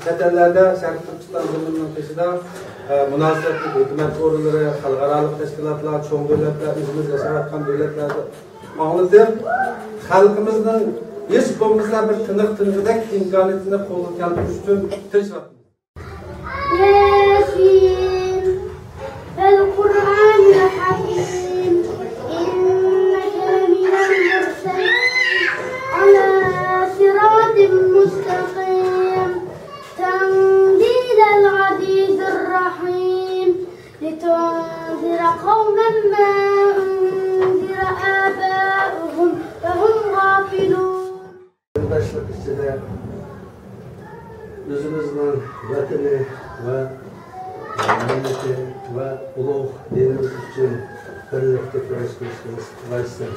چەت ئەللەردە، شەرقىي تۈركىستان زېمىنىنىڭ تېشىدا، ئە، مۇناسىۋەتلىك ھۆكۈمەت ئورۇنلىرى، خەلقئارالىق تەشكىلاتلار، چوڭ دۆلەتلەر، ئۆزىمىز ياشاۋاتقان دۆلەتلەردە ئاڭلىتىپ، خەلقىمىزنىڭ ھېچ بولمىسا بىر تىنىق تىنغۇدەك ئىمكانىيىتىنى قولغا كەلتۈرۈش ئۈچۈن تىرىشىۋاتىمىز. ياسين، والقرآن الحكيم، إنك لمن المرسلين، على صراط مستقيم، تنزيل العزيز الرحيم، لتنذر قوما ما أنذر آباؤهم فهم غافلون. قېرىنداشلىق ئىچىدە ئۆزىمىزنىڭ ۋەتىنى ۋە مىللىتى ۋە ئۇلۇغ دىنىمىز ئۈچۈن بىرلىكتە كۈرەش قىلىشىمىز ناھايىتى زۆرۈر.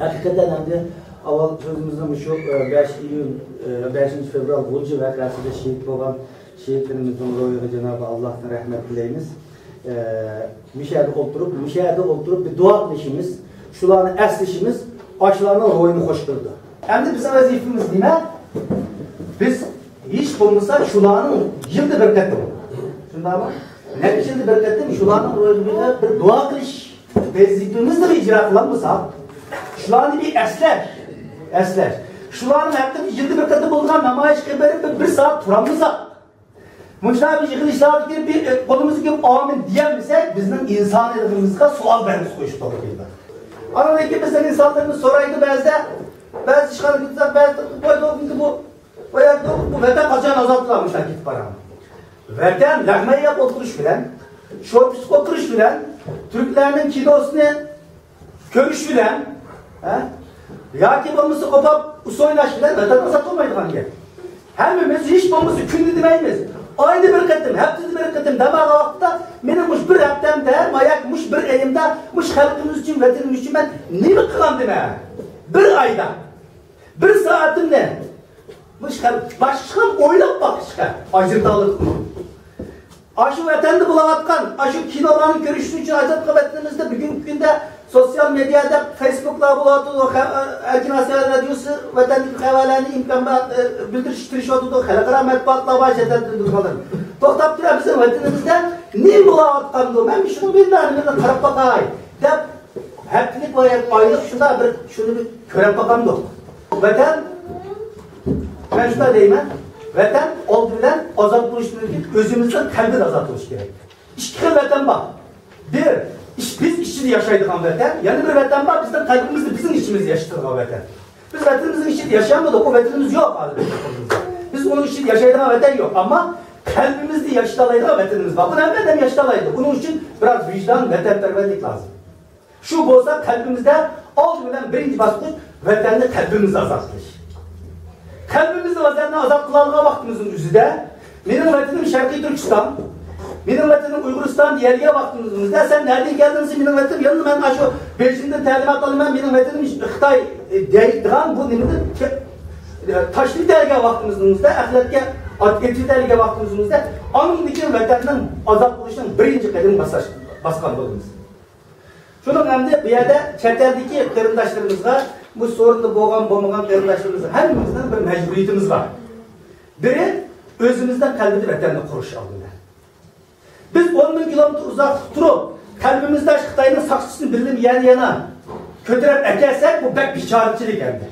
ھەقىقەتەن ئەمدى ئاۋۋال سۆزىمىزنى مۇشۇ، ئە، بەش ئىيۇن، ئە، بەشىنچى فېۋرال غۇلجا ۋەقەسىدە شېھىت بولغان شېھىتلىرىمىزنىڭ روھىغا جانابى ئاللاھتىن رەھمەت تىلەيمىز. ئە، مۇشۇ يەردە ئولتۇرۇپ، مۇشۇ يەردە ئولتۇرۇپ بىر دۇئا قىلىشىمىز، شۇلارنى ئەسلىشىمىز ئاشۇلارنىڭ روھىنى خوش قىلىدۇ. ئەمدى بىزنىڭ ۋەزىپىمىز نېمە؟ بىز ھېچ بولمىسا شۇلارنىڭ يىلدا بىر قېتىم، شۇنداقمۇ؟ نەچچە يىلدا بىر قېتىم شۇلارنىڭ روھىغا بىر دۇئا قىلىش ۋەزىپىمىزنى ئىجرا قىلالمىساق، شۇلارنى بىر ئەسلەش، ئەسلەش. شۇلارنىڭ ھەققىدە يىلدا بىر قېتىم بولىدىغان نامايىشقا بېرىپ بىر، بىر سائەت تۇرالمىساق، مۇشۇنداق بىر يىغىلىشلاردا كىرىپ بىر، ئە، قولىمىزغا كېلىپ ئامىن دېيەلمىسەك، بىزنىڭ ئىنسانىيلىقىمىزغا سوئال بەلگىسى قويۇش توغرا كېلىدۇ. ئاندىن كېيىن بىزنىڭ ئىنسانلىرىمىز سورايدۇ بەزىدە، بەزى ئىشخانىغا كەتسەك، بەزى قويدۇ بۇ باياقى بۇ ۋەتەن قاچان ئازاد قىلامىز دەپ كېتىپ بارىمىز. ۋەتەن لەغمەن يەپ ئولتۇرۇش بىلەن، شورپا ئىچىپ ئولتۇرۇش بىلەن، تۈركلەرنىڭ كىنوسىنى كۆرۈش بىلەن، ھە؟ ياكى بولمىسا قوپاپ ئۇسسۇل ئويناش بىلەن ۋەتەن ئازاد بولمايدىغان گەپ. ھەممىمىز ھېچ بولمىسا كۈندە دېمەيمىز، ئايدا بىر قېتىم، ھەپتىدە بىر قېتىم دەم ئالغان ۋاقىتتا مېنىڭ مۇشۇ بىر ھەپتەمدە، ياكى مۇشۇ بىر ئېيىمدا مۇشۇ خەلقىمىز ئۈچۈن، ۋەتىنىمىز ئۈچۈن مەن نېمە قىلغانىدىم ھە؟ بىر ئايدا، بىر سائىتىمنى مۇشۇ خەلق باشقىچە ئويلاپ باقىشقا ئاجرىتالىدۇقمۇ؟ ئاشۇ ۋەتەندە بولۇۋاتقان، ئاشۇ كىنولارنى كۆرۈش ئۈچۈن ئاجراتقان ۋەتىنىمىزدە بۈگۈنكى كۈندە سوتسىيال مېدىيادا، فېيسبۇكلار بولۇۋاتىدۇ، خە-، ئەركىن ئاسىيا رادىيوسى ۋەتەندىكى خەۋەرلەرنى ئىمكان بار، ئە، بىلدۈرۈشكە تىرىشىۋاتىدۇ، خەلقئارا مەتبۇئاتلار بار، چەت ئەلدىن بىلدۈرگەنلەر. توختاپ تۇرۇڭ، بىزنىڭ ۋەتىنىمىزدە نېمە بولۇۋاتقاندۇ؟ مەن شۇنىڭ بىلەن قاراپ باقاي، دەپ ھەپتىلىك ۋە ئايلىق شۇنداق بىر شۇنى بىر كۆرۈپ باقامدۇق؟ ۋەتەن، مەن شۇنداق دەيمەن، ۋەتەن ئالدى بىلەن ئازاد بولۇشتىن ئىلگىرى ئۆزىمىزنىڭ قەلبىدە ئازاد بولۇش كېرەك. ئىككى خىل ۋەتەن بار. بىر، ئىش-، بىز ئىچىدە ياشايدىغان ۋەتەن، يەنە بىر ۋەتەن بار، بىزنىڭ قەلبىمىزدە، بىزنىڭ ئىچىمىزدە ياشىتىلغان ۋەتەن. بىز ۋەتىنىمىزنىڭ ئىچىدە ياشىيالمىدۇق، ئۇ ۋەتىنىمىز يوق ھازىر. بىز ئۇنىڭ ئىچىدە ياشايدىغان ۋەتەن يوق، ئەمما قەلبىمىزدە ياشىتالايدىغان ۋەتىنىمىز بار. بۇنى ھەممە ئادەم ياشىتالايدۇ. ئۇنىڭ ئۈچۈن بىراز ۋىجدان، ۋەتەنپەرۋەرلىك لازىم. شۇ بولسا قەلبىمىزدە ئالدى بىلەن بىرىنچى باسقۇچ ۋەتەننى قەلبىمىزدە ئازاد قىلىش. قەلبىمىزنى ۋەتەننى ئازاد قىلالىغان ۋاقتىمىزنىڭ ئۆزىدە، مېنىڭ ۋەتىنىم شەرقىي تۈركىستان، مېنىڭ ۋەتىنىم ئۇيغۇرىستان دېيەلگەن ۋاقتىمىزدا، سەن نەدىن كەلدىڭ دېسە، مېنىڭ ۋەتىنىم يەنە مەن ئاشۇ بېيجىڭدىن تەلىمات ئالىمەن، مېنىڭ ۋەتىنىم خىتاي دەيدىغان بۇ نېمىنى تاشلىۋېتەلىگەن ۋاقتىمىزنىڭ ئۆزىدە، ئەخلەتكە ئېتىۋېتەلىگەن ۋاقتىمىزنىڭ ئۆزىدە، ئاندىن كېيىن ۋەتەننىڭ ئازاد بولۇشىنىڭ بىرىنچى قەدىمىنى باساش-، باسقان بولىمىز. شۇنىڭ ئەمدى بۇ يەردە چەت ئەلدىكى قېرىنداشلىرىمىزغا، بۇ سورۇندا بولغان، بولمىغان قېرىنداشلىرىمىزغا ھەممىمىزنىڭ بىر مەجبۇرىيىتىمىز بار. بىرى، ئۆزىمىزنىڭ قەلبىدە ۋەتەننى قۇرۇش ئالدىدا. بىز ئون مىڭ كىلومېتىر ئۇزاقلىقتا تۇرۇپ، قەلبىمىزدە شۇ خىتاينىڭ ساقچىسىنى بىللىمۇ يەنە يەنە كۆتۈرۈپ ئەكەلسەك، بۇ بەك بىچارىچىلىك ئەمدى.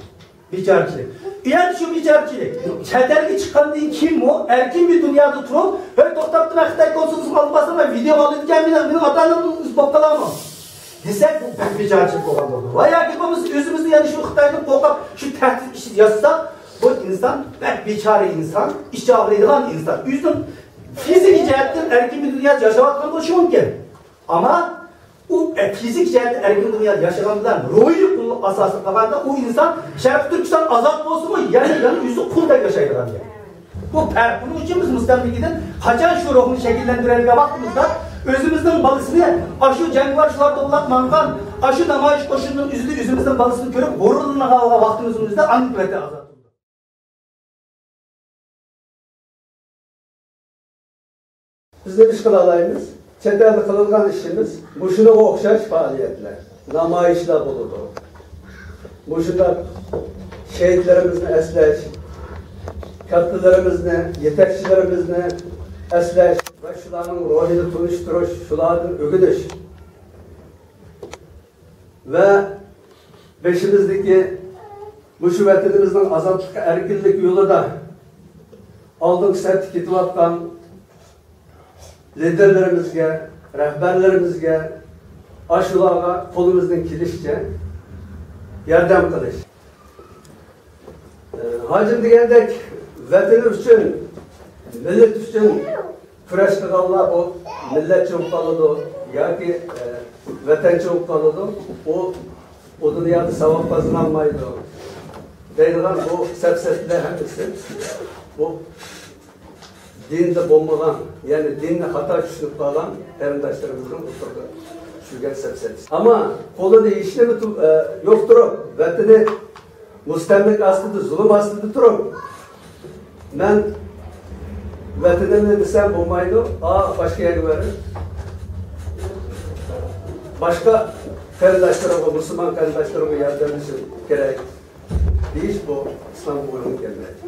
بىچارىچىلىك. ئەمدى شۇ بىچارىچىلىك. چەت ئەلگە چىققاندىن كېيىنمۇ ئەركىن بىر دۇنيادا تۇرۇپ، ھەي، توختاپ تۇرۇڭ، خىتاي كونسۇلخانىسىغا ئالىپ بارسام، مەن ۋىدېو ئالىدىكەن، مېنىڭ، مېنىڭ ئاتا-ئانامنى ئۈزۈپ بولۇپ قالامۇ؟ دېسەك، بۇ بەك بىچارىچىلىك بولغان بولىدۇ. ۋە ياكى بولمىسا ئۆزىمىزنى يەنە شۇ خىتايدىن قورقۇپ، شۇ تەھدىت ئىشى ياسىساق، بۇ ئىنسان بەك بىچارە ئىنسان، ئىچى ئاغرىيدىغان ئىنسان. ئۆزىنىڭ فىزىكىي جەھەتتىن ئەركىن بىر دۇنيادا ياشاۋاتقان بولۇشى مۇمكىن. ئەمما ئۇ فىزىك جەھەتتە ئەركىن دۇنيادا ياشىغان بىلەن روھىي قۇللۇق ئاساسىدا قالغاندا، ئۇ ئىنسان شەرقىي تۈركىستان ئازاد بولسىمۇ، يەنە، يەنە ئۆزى قۇلدەك ياشايدىغان گەپ. بۇ پەرق. بۇنىڭ ئۈچۈن بىز مۇستەملىكىدىن قاچان شۇ روھنى شەكىللەندۈرەلىگەن ۋاقتىمىزدا، ئۆزىمىزنىڭ بالىسىنى ئاشۇ جەڭگىۋار شۇلار توۋلاپ ماڭغان، ئاشۇ نامايىش قوشۇنىنىڭ ئۆزىدە ئۆزىمىزنىڭ بالىسىنى كۆرۈپ غۇرۇرلىنىدىغان ۋاقتىمىزنىڭ ئۆزىدە ئاندىن ۋەتەن ئازاد بولىدۇ. بىز نېمە ئىش قىلالايمىز؟ چەت ئەلدە قىلىدىغان ئىشىمىز مۇشۇنىڭغا ئوخشاش پائالىيەتلەر، نامايىشلار بولىدۇ. مۇشۇنداق شېھىتلىرىمىزنى ئەسلەش، كاتتىلىرىمىزنى، يېتەكچىلىرىمىزنى ئەسلەش ۋە شۇلارنىڭ روھىنى تونۇشتۇرۇش، شۇلاردىن ئۆگىنىش. ۋە بېشىمىزدىكى مۇشۇ ۋەتىنىمىزنىڭ ئازادلىققا، ئەركىنلىك يولىدا ئالدىنقى سەپتە كېتىۋاتقان لىدېرلىرىمىزگە، رەھبەرلىرىمىزگە، ئاشۇلارغا قولىمىزدىن كېلىشىچە ياردەم قىلىش. ھاجىم دېگەندەك، ۋەتىنى ئۈچۈن، مىللىتى ئۈچۈن كۈرەش قىلغانلار بۇ مىللەتچى بولۇپ قالىدۇ ياكى، ئە، ۋەتەنچى بولۇپ قالىدۇ. ئۇ، ئۇ دۇنيادا ساۋاب قازىنالمايدۇ دەيدىغان بۇ سەپسەتىلەر ھەممىسى بۇ دىندا بولمىغان، يەنى دىننى خاتا چۈشىنىپ قالغان قېرىنداشلىرىمىزنىڭ ئوتتۇرىغا چۈشۈرگەن سەپسەتىسى. ئەمما قولىدا ھېچنېمە تۇ-، ئە، يوق تۇرۇپ، ۋەتىنى مۇستەملىكە ئاستىدا، زۇلۇم ئاستىدا تۇرۇپ، مەن ۋەتىنىمنى دېسەم بولمايدۇ، ئا، باشقا يەرگە بېرىپ، باشقا قېرىنداشلىرىمغا، مۇسۇلمان قېرىنداشلىرىمغا ياردەملىشىم كېرەك دېيىش بۇ ئىسلامغا ئۇيغۇن كەلمەيدۇ.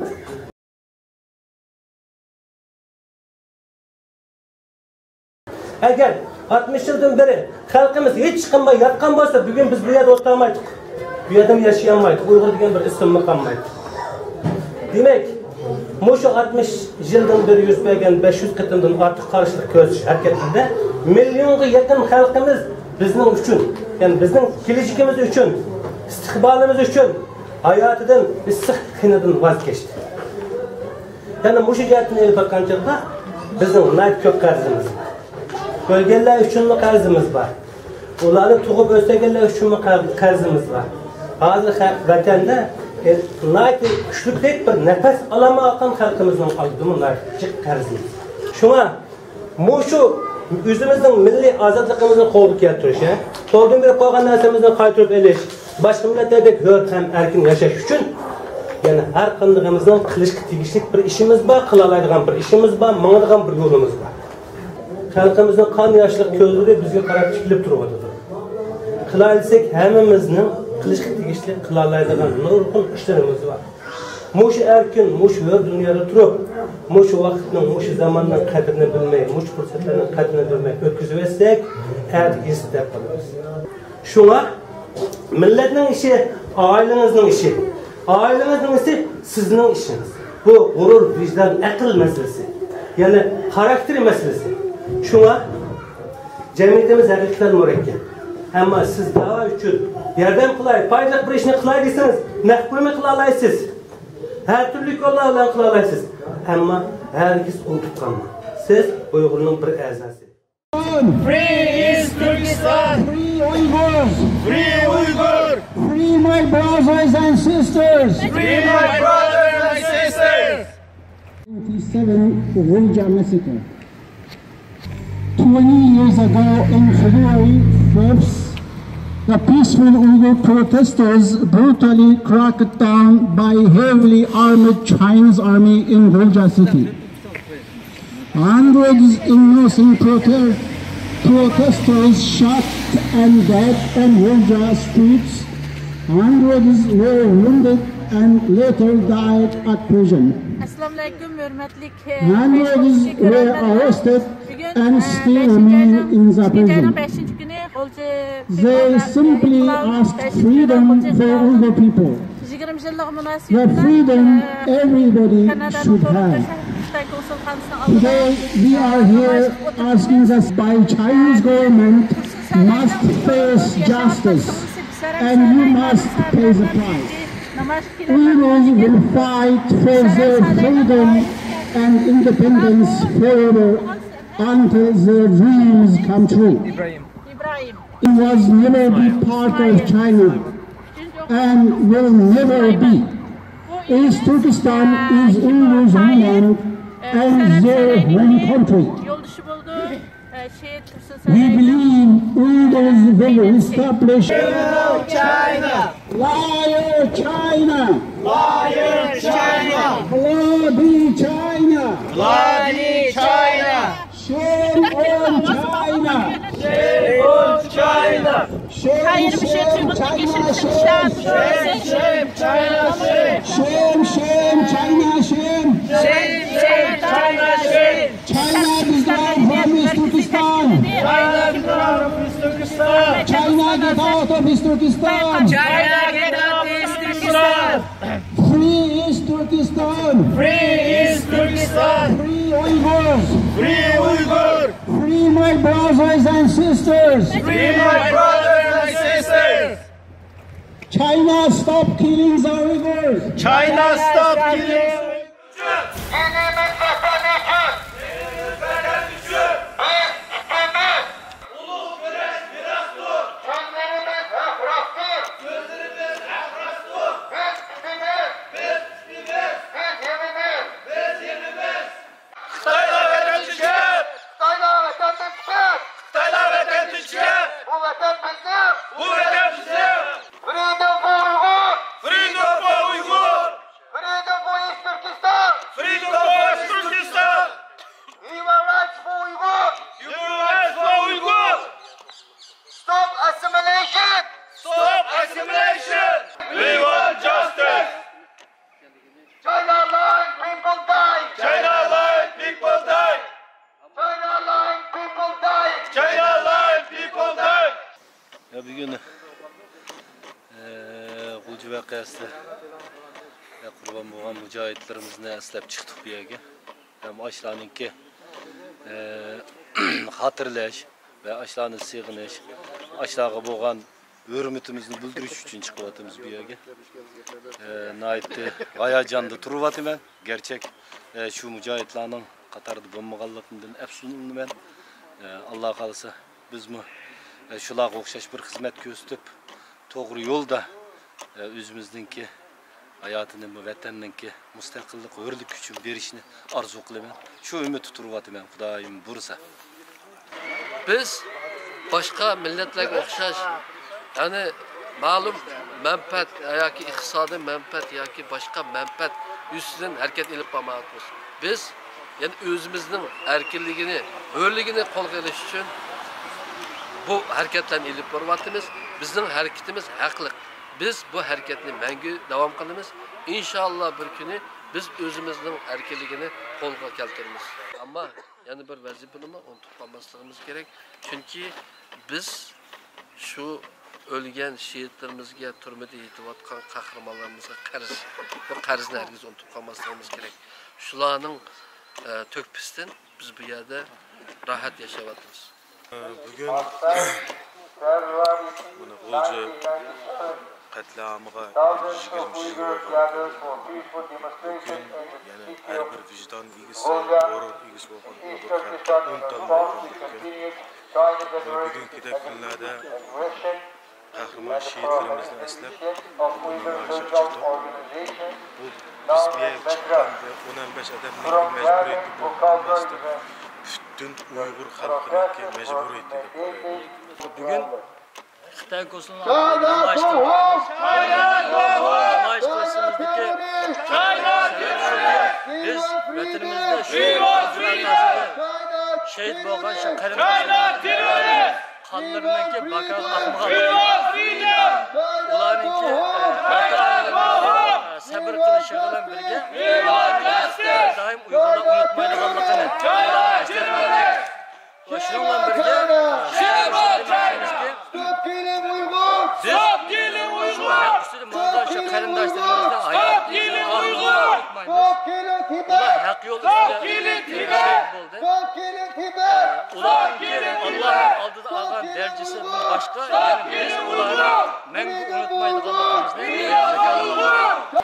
ئەگەر ئاتمىش يىلدىن بېرى خەلقىمىز ھېچ قىلماي ياتقان بولسا، بۈگۈن بىز بۇ يەردە ئولتۇرالمايتتۇق. بۇ يەردىمۇ ياشىيالمايتتۇق. ئۇيغۇر دېگەن بىر ئىسىممۇ قالمايتتى. دېمەك، مۇشۇ ئاتمىش يىلدىن بېرى يۈز بەرگەن بەش يۈز قېتىمدىن ئارتۇق قارشىلىق كۆرسىتىش ھەرىكەتلىرىدە مىليونغا يېقىن خەلقىمىز بىزنىڭ ئۈچۈن، يەنى بىزنىڭ كېلىچىكىمىز ئۈچۈن، ئىستىقبالىمىز ئۈچۈن ھاياتىدىن، ئىسسىق قېنىدىن ۋاز كەچتى. يەنە مۇشۇ جەھەتتىن ئېلىپ باققان چاغدا بىزنىڭ ناھايىتى كۆپ قەرزىمىز بار. ئۆلگەنلەر ئۈچۈنمۇ قەرزىمىز بار. ئۇلارنى تۇغۇپ ئۆستۈرگەنلەر ئۈچۈنمۇ قەر-، قەرزىمىز بار. ھازىر خە-، ۋەتەندە، ئە، ناھايىتى كۈچلۈكتەك بىر نەپەس ئالالمايۋاتقان خەلقىمىزنىڭ ئالدىدىمۇ ناھايىتى جىق قەرزىمىز بار. شۇڭا مۇشۇ ئۆزىمىزنىڭ مىللىي ئازادلىقىمىزنى قولغا كەلتۈرۈش، ھە؟ قولدىن بېرىپ قالغان نەرسىمىزنى قايتۇرۇپ ئېلىش، باشقا مىللەتلەردەك ھۆر ھەم ئەركىن ياشاش ئۈچۈن يەنە ھەر قاندىقىمىزنىڭ قىلىشقا تېگىشلىك بىر ئىشىمىز بار، قىلالايدىغان بىر ئىشىمىز بار، ماڭىدىغان بىر يولىمىز بار. خەلقىمىزنىڭ قان ياشلىق كۆزلىرى بىزگە قاراپ تىكىلىپ تۇرۇۋاتىدۇ. قىلاي دېسەك، ھەممىمىزنىڭ قىلىشقا تېگىشلىك، قىلالايدىغان نۇرغۇن ئىشلىرىمىز بار. مۇشۇ ئەركىن، مۇشۇ ھۆر دۇنيادا تۇرۇپ، مۇشۇ ۋاقىتنىڭ، مۇشۇ زاماننىڭ قەدرىنى بىلمەي، مۇشۇ پۇرسەتلەرنىڭ قەدرىنى بىلمەي ئۆتكۈزۈۋەتسەك، ئەتە ھېسدەپ قالىمىز. شۇڭا مىللەتنىڭ ئىشى ئائىلىڭىزنىڭ ئىشى، ئائىلىڭىزنىڭ ئىشى سىزنىڭ ئىشىڭىز. بۇ غۇرۇر، ۋىجدان، ئەقىل مەسىلىسى، يەنى خاراكتېر مەسىلىسى. شۇڭا جەمئىيىتىمىز ھەقىقەتەن مۇرەككەپ. ئەمما سىز داۋا ئۈچۈن ياردەم قىلاي، پايدىلىق بىر ئىشنى قىلاي دېسىڭىز، نەق پۇلمۇ قىلالايسىز. ھەر تۈرلۈك يوللار بىلەن قىلالايسىز. ئەمما ھەرگىز ئۇنتۇپ قالماڭ، سىز ئۇيغۇرنىڭ بىر ئەزاسى. Free East Turkestan! Free Uyghurs! Free Uyghurs! Free my brothers and sisters! Free my brothers and Seven Gulja massacre. Twenty years ago, in February fifth, the peaceful Uyghur protesters brutally cracked down by heavily armed Chinese army in Gulja city. Hundreds innocent prote- protesters shot and dead on Gulja streets. Hundreds were wounded and later died at prison. ئەسسالامۇئەلەيكۇم، ھۆرمەتلىك، ئە، Hundreds were arrested بۈگۈن، and ئە، still بەشىنچى remain ئاينىڭ، in the ئىككىنچى ئاينىڭ prison. بەشىنچى كۈنى غۇلجا They simply ئۇيغۇرلار ask ئىنقىلابى freedom for Uyghur people. يىگىرمە يىللىق مۇناسىۋىتى بىلەن، ئە، كانادانىڭ تورونتو شەھىرىدىكى خىتاي كونسۇلخانىسىنىڭ ئالدىدا، ئە، نامايىش ئوتتۇرىسىدا. The freedom everybody should have. Today we are here asking us by Chinese government must face justice and you must pay the price. Uyghurs will fight for their freedom and independence forever until their dreams come true. It was never be part of China and will never be. East Turkestan is Uyghurs' homeland and their home country. We believe Uyghurs will establish China! Liar China! Liar China! Bloody China! Bloody China! Shame on China! Shame on China! Shame, shame, China, shame! Shame, shame, China, shame! Shame, shame, China, shame! China withdraw from East Turkestan! China withdraw from East Turkestan! China get out of East Turkestan! China get out of East Turkestan! Free East Turkestan! Free East Turkestan! Free Uyghurs! Free Uyghur! Free my brothers and sisters! Free my brothers and sisters! China, stop killing the Uyghurs! China, stop killing the Uyghurs! Yenimiz vatan için! Biz ikimiz! Ulug' kurash mirosdur! Ko'zlarimiz haq rostdur! Ko'zlarimiz haq rostdur! Biz ikimiz! Biz ikimiz! Biz yenimiz! Biz yenimiz! Xitoylar vatan tinchlar! Xitoylar vatan tinchlar! Xitoylar vatan tinchlar! Bu vatan bizning! Bu vatan bizning! Freedom for Uyghur! Freedom for Uyghur! Freedom for East Turkestan! Freedom for East Turkestan! Human rights for Uyghur! Human rights for Uyghur! Stop assimilation! Stop assimilation! We want justice! China line, people die! China line, people die! China line, people die! China line, people die! يا بۈگۈن، ئە، غۇلجا ۋەقەسىدە، ئە، قۇربان بولغان مۇجاھىدلىرىمىزنى ئەسلەپ چىقتۇق بۇ يەرگە. ھەم ئاشۇلارنىڭكى، ئە، خاتىرىلەش ۋە ئاشۇلارنى سېغىنىش، ئاشۇلارغا بولغان ھۆرمىتىمىزنى بىلدۈرۈش ئۈچۈن چىقىۋاتىمىز بۇ يەرگە. ئە، ناھايىتى ھاياجاندا تۇرۇۋاتىمەن. گەرچەك، ئە، شۇ مۇجاھىدلارنىڭ قاتارىدا بولمىغانلىقىمدىن ئەپسۇسلىنىمەن. ئە، ئاللا خالىسا، بىزمۇ، ئە، شۇلارغا ئوخشاش بىر خىزمەت كۆرسىتىپ، توغرا يولدا، ئە، ئۆزىمىزنىڭكى ھاياتىنى، ۋەتەننىڭكى مۇستەقىللىق، ھۆرلۈك ئۈچۈن بېرىشنى ئارزۇ قىلىمەن. شۇ ئۈمىدتە تۇرۇۋاتىمەن، خۇدايىم بۇيرۇسا. بىز باشقا مىللەتلەرگە ئوخشاش، يەنى مەلۇم مەنپەئەت ياكى ئىقتىسادىي مەنپەئەت ياكى باشقا مەنپەئەت يۈزىسىدىن ھەرىكەت ئېلىپ بارمايۋاتىمىز. بىز يەنى ئۆزىمىزنىڭ ئەركىنلىكىنى، ھۆرلۈكىنى قولغا ئېلىش ئۈچۈن بۇ ھەرىكەتلەرنى ئېلىپ بېرىۋاتىمىز. بىزنىڭ ھەرىكىتىمىز ھەقلىق. بىز بۇ ھەرىكەتنى مەڭگۈ داۋام قىلىمىز. ئىنشاللا بىر كۈنى بىز ئۆزىمىزنىڭ ئەركىنلىكىنى قولغا كەلتۈرىمىز. ئەمما يەنە بىر ۋەزىپىنىمۇ ئۇنتۇپ قالماسلىقىمىز كېرەك. چۈنكى بىز شۇ ئۆلگەن شېھىتلىرىمىزگە، تۈرمىدە يېتىۋاتقان قەھرىمانلىرىمىزغا قەرز، بۇ قەرزنى ھەرگىز ئۇنتۇپ قالماسلىقىمىز كېرەك. شۇلارنىڭ، ئە، تۆھپىسىدىن بىز بۇ يەردە راھەت ياشاۋاتىمىز. بۈگۈن مانا غۇلجا قەتلىئامىغا يىگىرمە يىل بولغان كۈن. بۈگۈن يەنە ھەر بىر ۋىجدان ئىگىسى، غۇرۇر ئىگىسى بولغان ئۇيغۇر خەلقى ئۇنتۇلمايدىغان بىر كۈن. مانا بۈگۈنكىدەك كۈنلەردە قەھرىمان شېھىتلىرىمىزنى ئەسلەپ، بۈگۈن نامايىشقا چىقتۇق. بۇ بىز بۇ يەرگە چىققان بۇ ئون ئون بەش ئادەمنىڭكى مەجبۇرىيىتى بۇ ئەمەستە، پۈتۈن ئۇيغۇر خەلقىنىڭكى مەجبۇرىيىتى دەپ قارايمەن. بۈگۈن خىتاي كونسۇلىنىڭ ئالدىدا نامايىش قىلىمىز. نامايىش قىلىشىمىزدىكى سەۋەب شۇكى، بىز ۋەتىنىمىزدە شۇ شېھىت بولغان شۇ قېرىنداشلىرىمىزنىڭ قانلىرىنىڭكى بىكارغا ئاقمىغانلىقى، ئۇلارنىڭكى، ئە، ئاتا-ئانىلىرىنىڭ، ئە، سەبرى بىلەن بىرگە، ئۇلارنىڭ ھەر دائىم ئۇيغۇرلار ئۇنتۇلمايدىغانلىقىنى ئۇلارغا ئەسلەتمەكچى. ۋە شۇنىڭ بىلەن بىرگە، ئە، شۇ دېمەكچىمىزكى، بىز شۇ ھەق ئۈستىدە ماڭغان شۇ قېرىنداشلىرىمىزنىڭ ھاياتىنى ئۇنتۇمايمىز. ئۇلار ھەق يول ئۈستىدە شېھىت بولدى. ئۇلارنىڭكى ئاللاھنىڭ ئالدىدا ئالغان دەرىجىسىدىن باشقا، يەنى بىز ئۇلارنى مەڭگۈ ئۇنتۇمايدىغانلىقىمىزنى زاكارلىماقتا.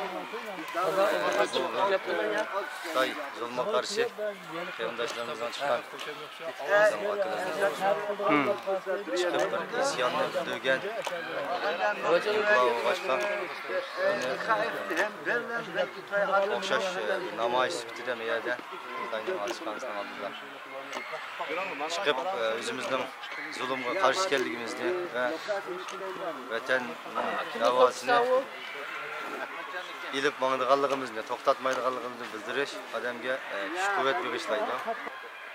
خىتاي زۇلمىغا قارشى قېرىنداشلىرىمىزنىڭ چىققان بىزنىڭ ئاكىلىرىمىز چىقىپ بىر ئىسياننى بىلدۈرگەن ئىنقىلاب بولغاچقا، بۇنى ئوخشاش نامايىش سۈپىتىدە بۇ يەردە خىتاينىڭ ئەلچىخانىسىنىڭ ئالدىدا چىقىپ، ئۆزىمىزنىڭ زۇلۇمغا قارشى ئىكەنلىكىمىزنى ۋە ۋەتەن دەۋاسىنى ئېلىپ ماڭىدىغانلىقىمىزنى، توختاتمايدىغانلىقىمىزنى بىلدۈرۈش ئادەمگە، ئە، كۈچ-قۇۋۋەت بېغىشلايدۇ.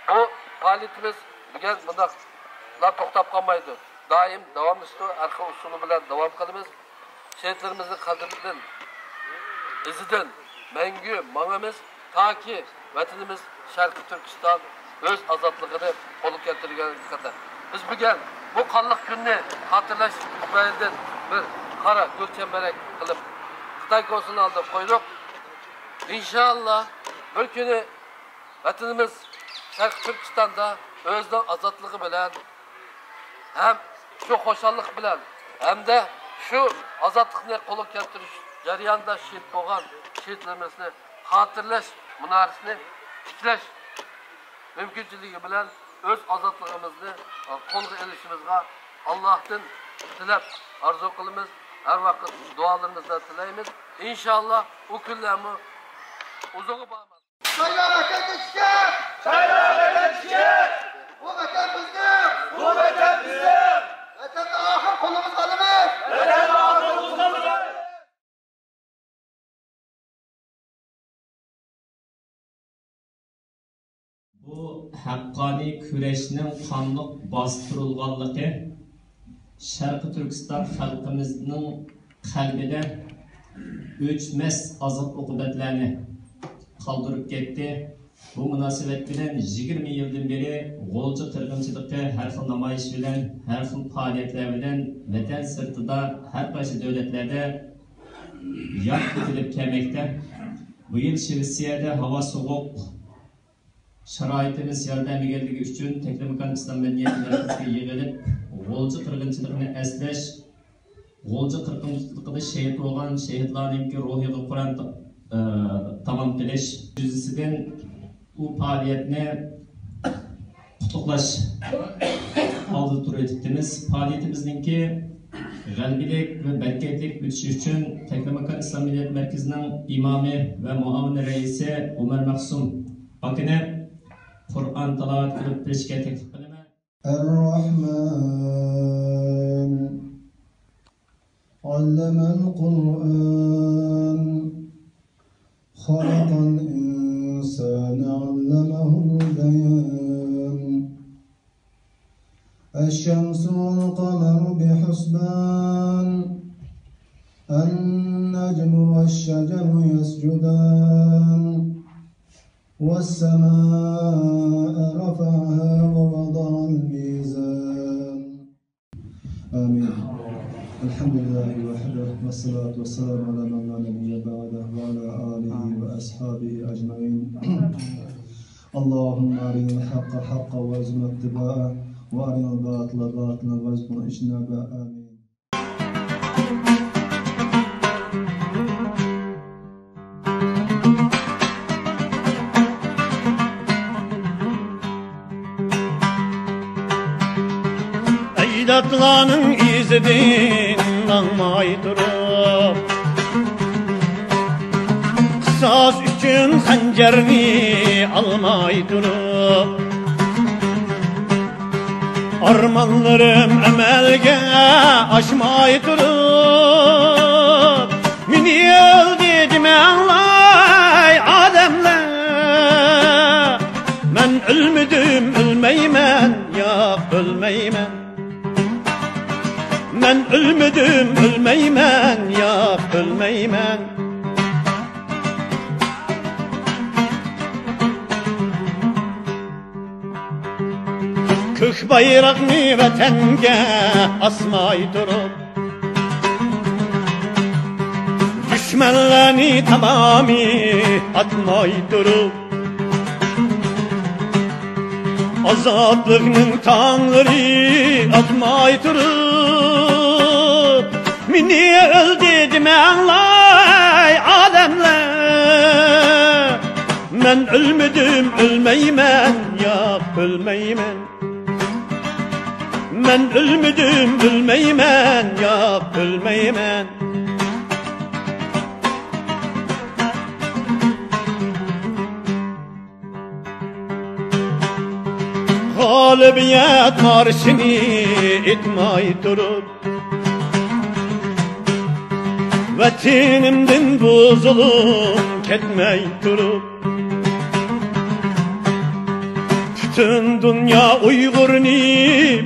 بۇ پائالىيىتىمىز بۈگۈن مۇنداقلا توختاپ قالمايدۇ. دائىم داۋاملىشىدۇ. ھەر خىل ئۇسۇلى بىلەن داۋام قىلىمىز. شېھىتلىرىمىزنىڭ قەدرىدىن، ئىزىدىن مەڭگۈ ماڭىمىز، تاكى ۋەتىنىمىز شەرقىي تۈركىستان ئۆز ئازادلىقىنى قولغا كەلتۈرگەنگە قەدەر. بىز بۈگۈن بۇ قانلىق كۈننى خاتىرىلەش تۈپەيلىدىن بىر قارا گۈل چەمبىرەك قىلىپ، خىتاي كونسۇلىنىڭ ئالدىغا قويدۇق. ئىنشائاللا، بىر كۈنى ۋەتىنىمىز شەرقىي تۈركىستاندا ئۆزىنىڭ ئازادلىقى بىلەن ھەم شۇ خۇشاللىق بىلەن ھەمدە شۇ ئازادلىقنى قولغا كەلتۈرۈش جەريانىدا شېھىت بولغان شېھىتلىرىمىزنى خاتىرىلەش مۇنارىسىنى تىكلەش مۇمكىنچىلىكى بىلەن ئۆز ئازادلىقىمىزنى قولغا ئېلىشىمىزغا ئاللاھتىن تىلەپ ئارزۇ قىلىمىز. ھەر ۋاقىت دۇئالىرىمىزدا تىلەيمىز. ئىنشائاللا، ئۇ كۈنلەرمۇ ئۇزۇنغا بارماس. سايلا ۋەتەندىن چىقىپ! سايلا ۋەتەندىن چىقىپ! بۇ ۋەتەن بىزنىڭ! بۇ ۋەتەن بىزنىڭ! ۋەتەننى ئاخىر قولىمىزغا ئالىمىز! ۋەتەننى ئاخىر قولىمىزغا ئالىمىز! بۇ ھەققانىي كۈرەشنىڭ قانلىق باستۇرۇلغانلىقى شەرقىي تۈركىستان خەلقىمىزنىڭ قەلبىدە ئۆچمەس ئازاب-ئوقۇبەتلەرنى قالدۇرۇپ كەتتى. بۇ مۇناسىۋەت بىلەن يىگىرمە يىلدىن بېرى غۇلجا قىرغىنچىلىقى ھەر خىل نامايىش بىلەن، ھەر خىل پائالىيەتلەر بىلەن ۋەتەن سىرتىدا ھەر قايسى دۆلەتلەردە ياد ئېتىلىپ كەلمەكتە. بۇ يىل شىۋېتسىيەدە ھاۋا سوغۇق، شارائىتىمىز ياردەم بەرگەنلىكى ئۈچۈن تەكلىماكان ئىسلام مەدەنىيەت مەركىزىگە يىغىلىپ، غۇلجا قىرغىنچىلىقىنى ئەسلەش، غۇلجا قىرغىنچىلىقىدا شېھىت بولغان شېھىتلارنىڭكى روھىغا قۇرئان تا-، ئە، تامام قىلىش يۈزىسىدىن ئۇ پائالىيەتنى قۇتلۇقلاش ئالدىدا تۇرۇۋېتىپتىمىز. پائالىيىتىمىزنىڭكى غەلىبىلىك ۋە بەرىكەتلىك ئۆتۈشى ئۈچۈن تەكلىماكان ئىسلام مەدەنىيەت مەركىزىنىڭ ئىمامى ۋە مۇئاۋىن رەئىسى ئۆمەر مەخسۇم ئاكىنى قۇرئان تىلاۋەت قىلىپ بېرىشكە تەكلىپ قىلىمەن. الرحمن علم القرآن خلق الإنسان علمه البيان. الشمس والقمر بحسبان. النجم والشجر يسجدان. والسماء رفعها ووضع الميزان. آمين. الحمد لله وحده والصلاة والسلام على من لا نبي بعده وعلى آله وأصحابه أجمعين. اللهم أرنا الحق حقا وارزقنا اتباعه وأرنا الباطل باطلا وارزقنا اجتنابه. آمين. ئەجدادلارنىڭ ئىزىدىن ماڭماي تۇرۇپ، قىسا ئاز ئۈچۈن خەنجەرنى ئالماي تۇرۇپ، ئارمانلىرىم ئەمەلگە ئاشماي تۇرۇپ، مېنى ئۆلدى دېمەڭلاي ئادەملەر. مەن ئۆلمىدىم، ئۆلمەيمەن، ياق، ئۆلمەيمەن. مەن ئۆلمىدىم، ئۆلمەيمەن، ياق، ئۆلمەيمەن. كۆك بايراقنى ۋەتەنگە ئاسماي تۇرۇپ، دۈشمەنلەرنى تامامى ئاتماي تۇرۇپ، ئازادلىقنىڭ تاڭلىرى ئاتماي تۇرۇپ، مېنى ئۆلدى دېمەڭلاي ئادەملەر. مەن ئۆلمىدىم، ئۆلمەيمەن، ياق، ئۆلمەيمەن. مەن ئۆلمىدىم، ئۆلمەيمەن، ياق، ئۆلمەيمەن. غالىبىيەت مارشىنى ئېيتماي تۇرۇپ، ۋەتىنىمدىن بۇ زۇلۇم كەتمەي تۇرۇپ، پۈتۈن دۇنيا ئۇيغۇرنى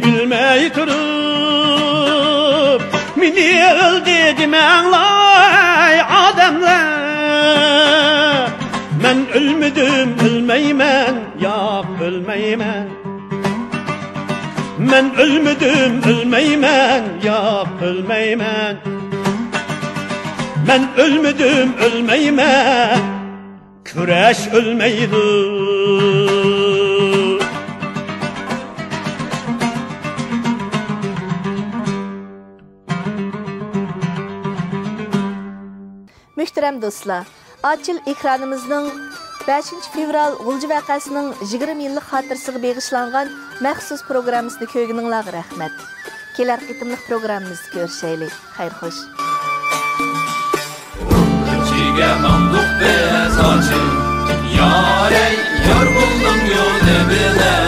بىلمەي تۇرۇپ، مېنى ئۆلدى دېمەڭلاي ئادەملەر. مەن ئۆلمىدىم، ئۆلمەيمەن، ياق، ئۆلمەيمەن. مەن ئۆلمىدىم، ئۆلمەيمەن، ياق، ئۆلمەيمەن. مەن ئۆلمىدىم، ئۆلمەيمەن. كۈرەش ئۆلمەيدۇ. مۆھتەرەم دوستلار، ئاچىل ئېكرانىمىزنىڭ بەشىنچى فېۋرال غۇلجا ۋەقەسىنىڭ يىگىرمە يىللىق خاتىرىسىگە بېغىشلانغان مەخسۇس پروگراممىسىنى كۆرگىنىڭلارغا رەھمەت. كېلەر قېتىملىق پروگراممىمىزدا كۆرۈشەيلى. خەير خوش. ئۈرۈمچىگە ماڭدۇق بىز ئاچىل، يارەي، يار بولدۇڭ يولى بىلەن.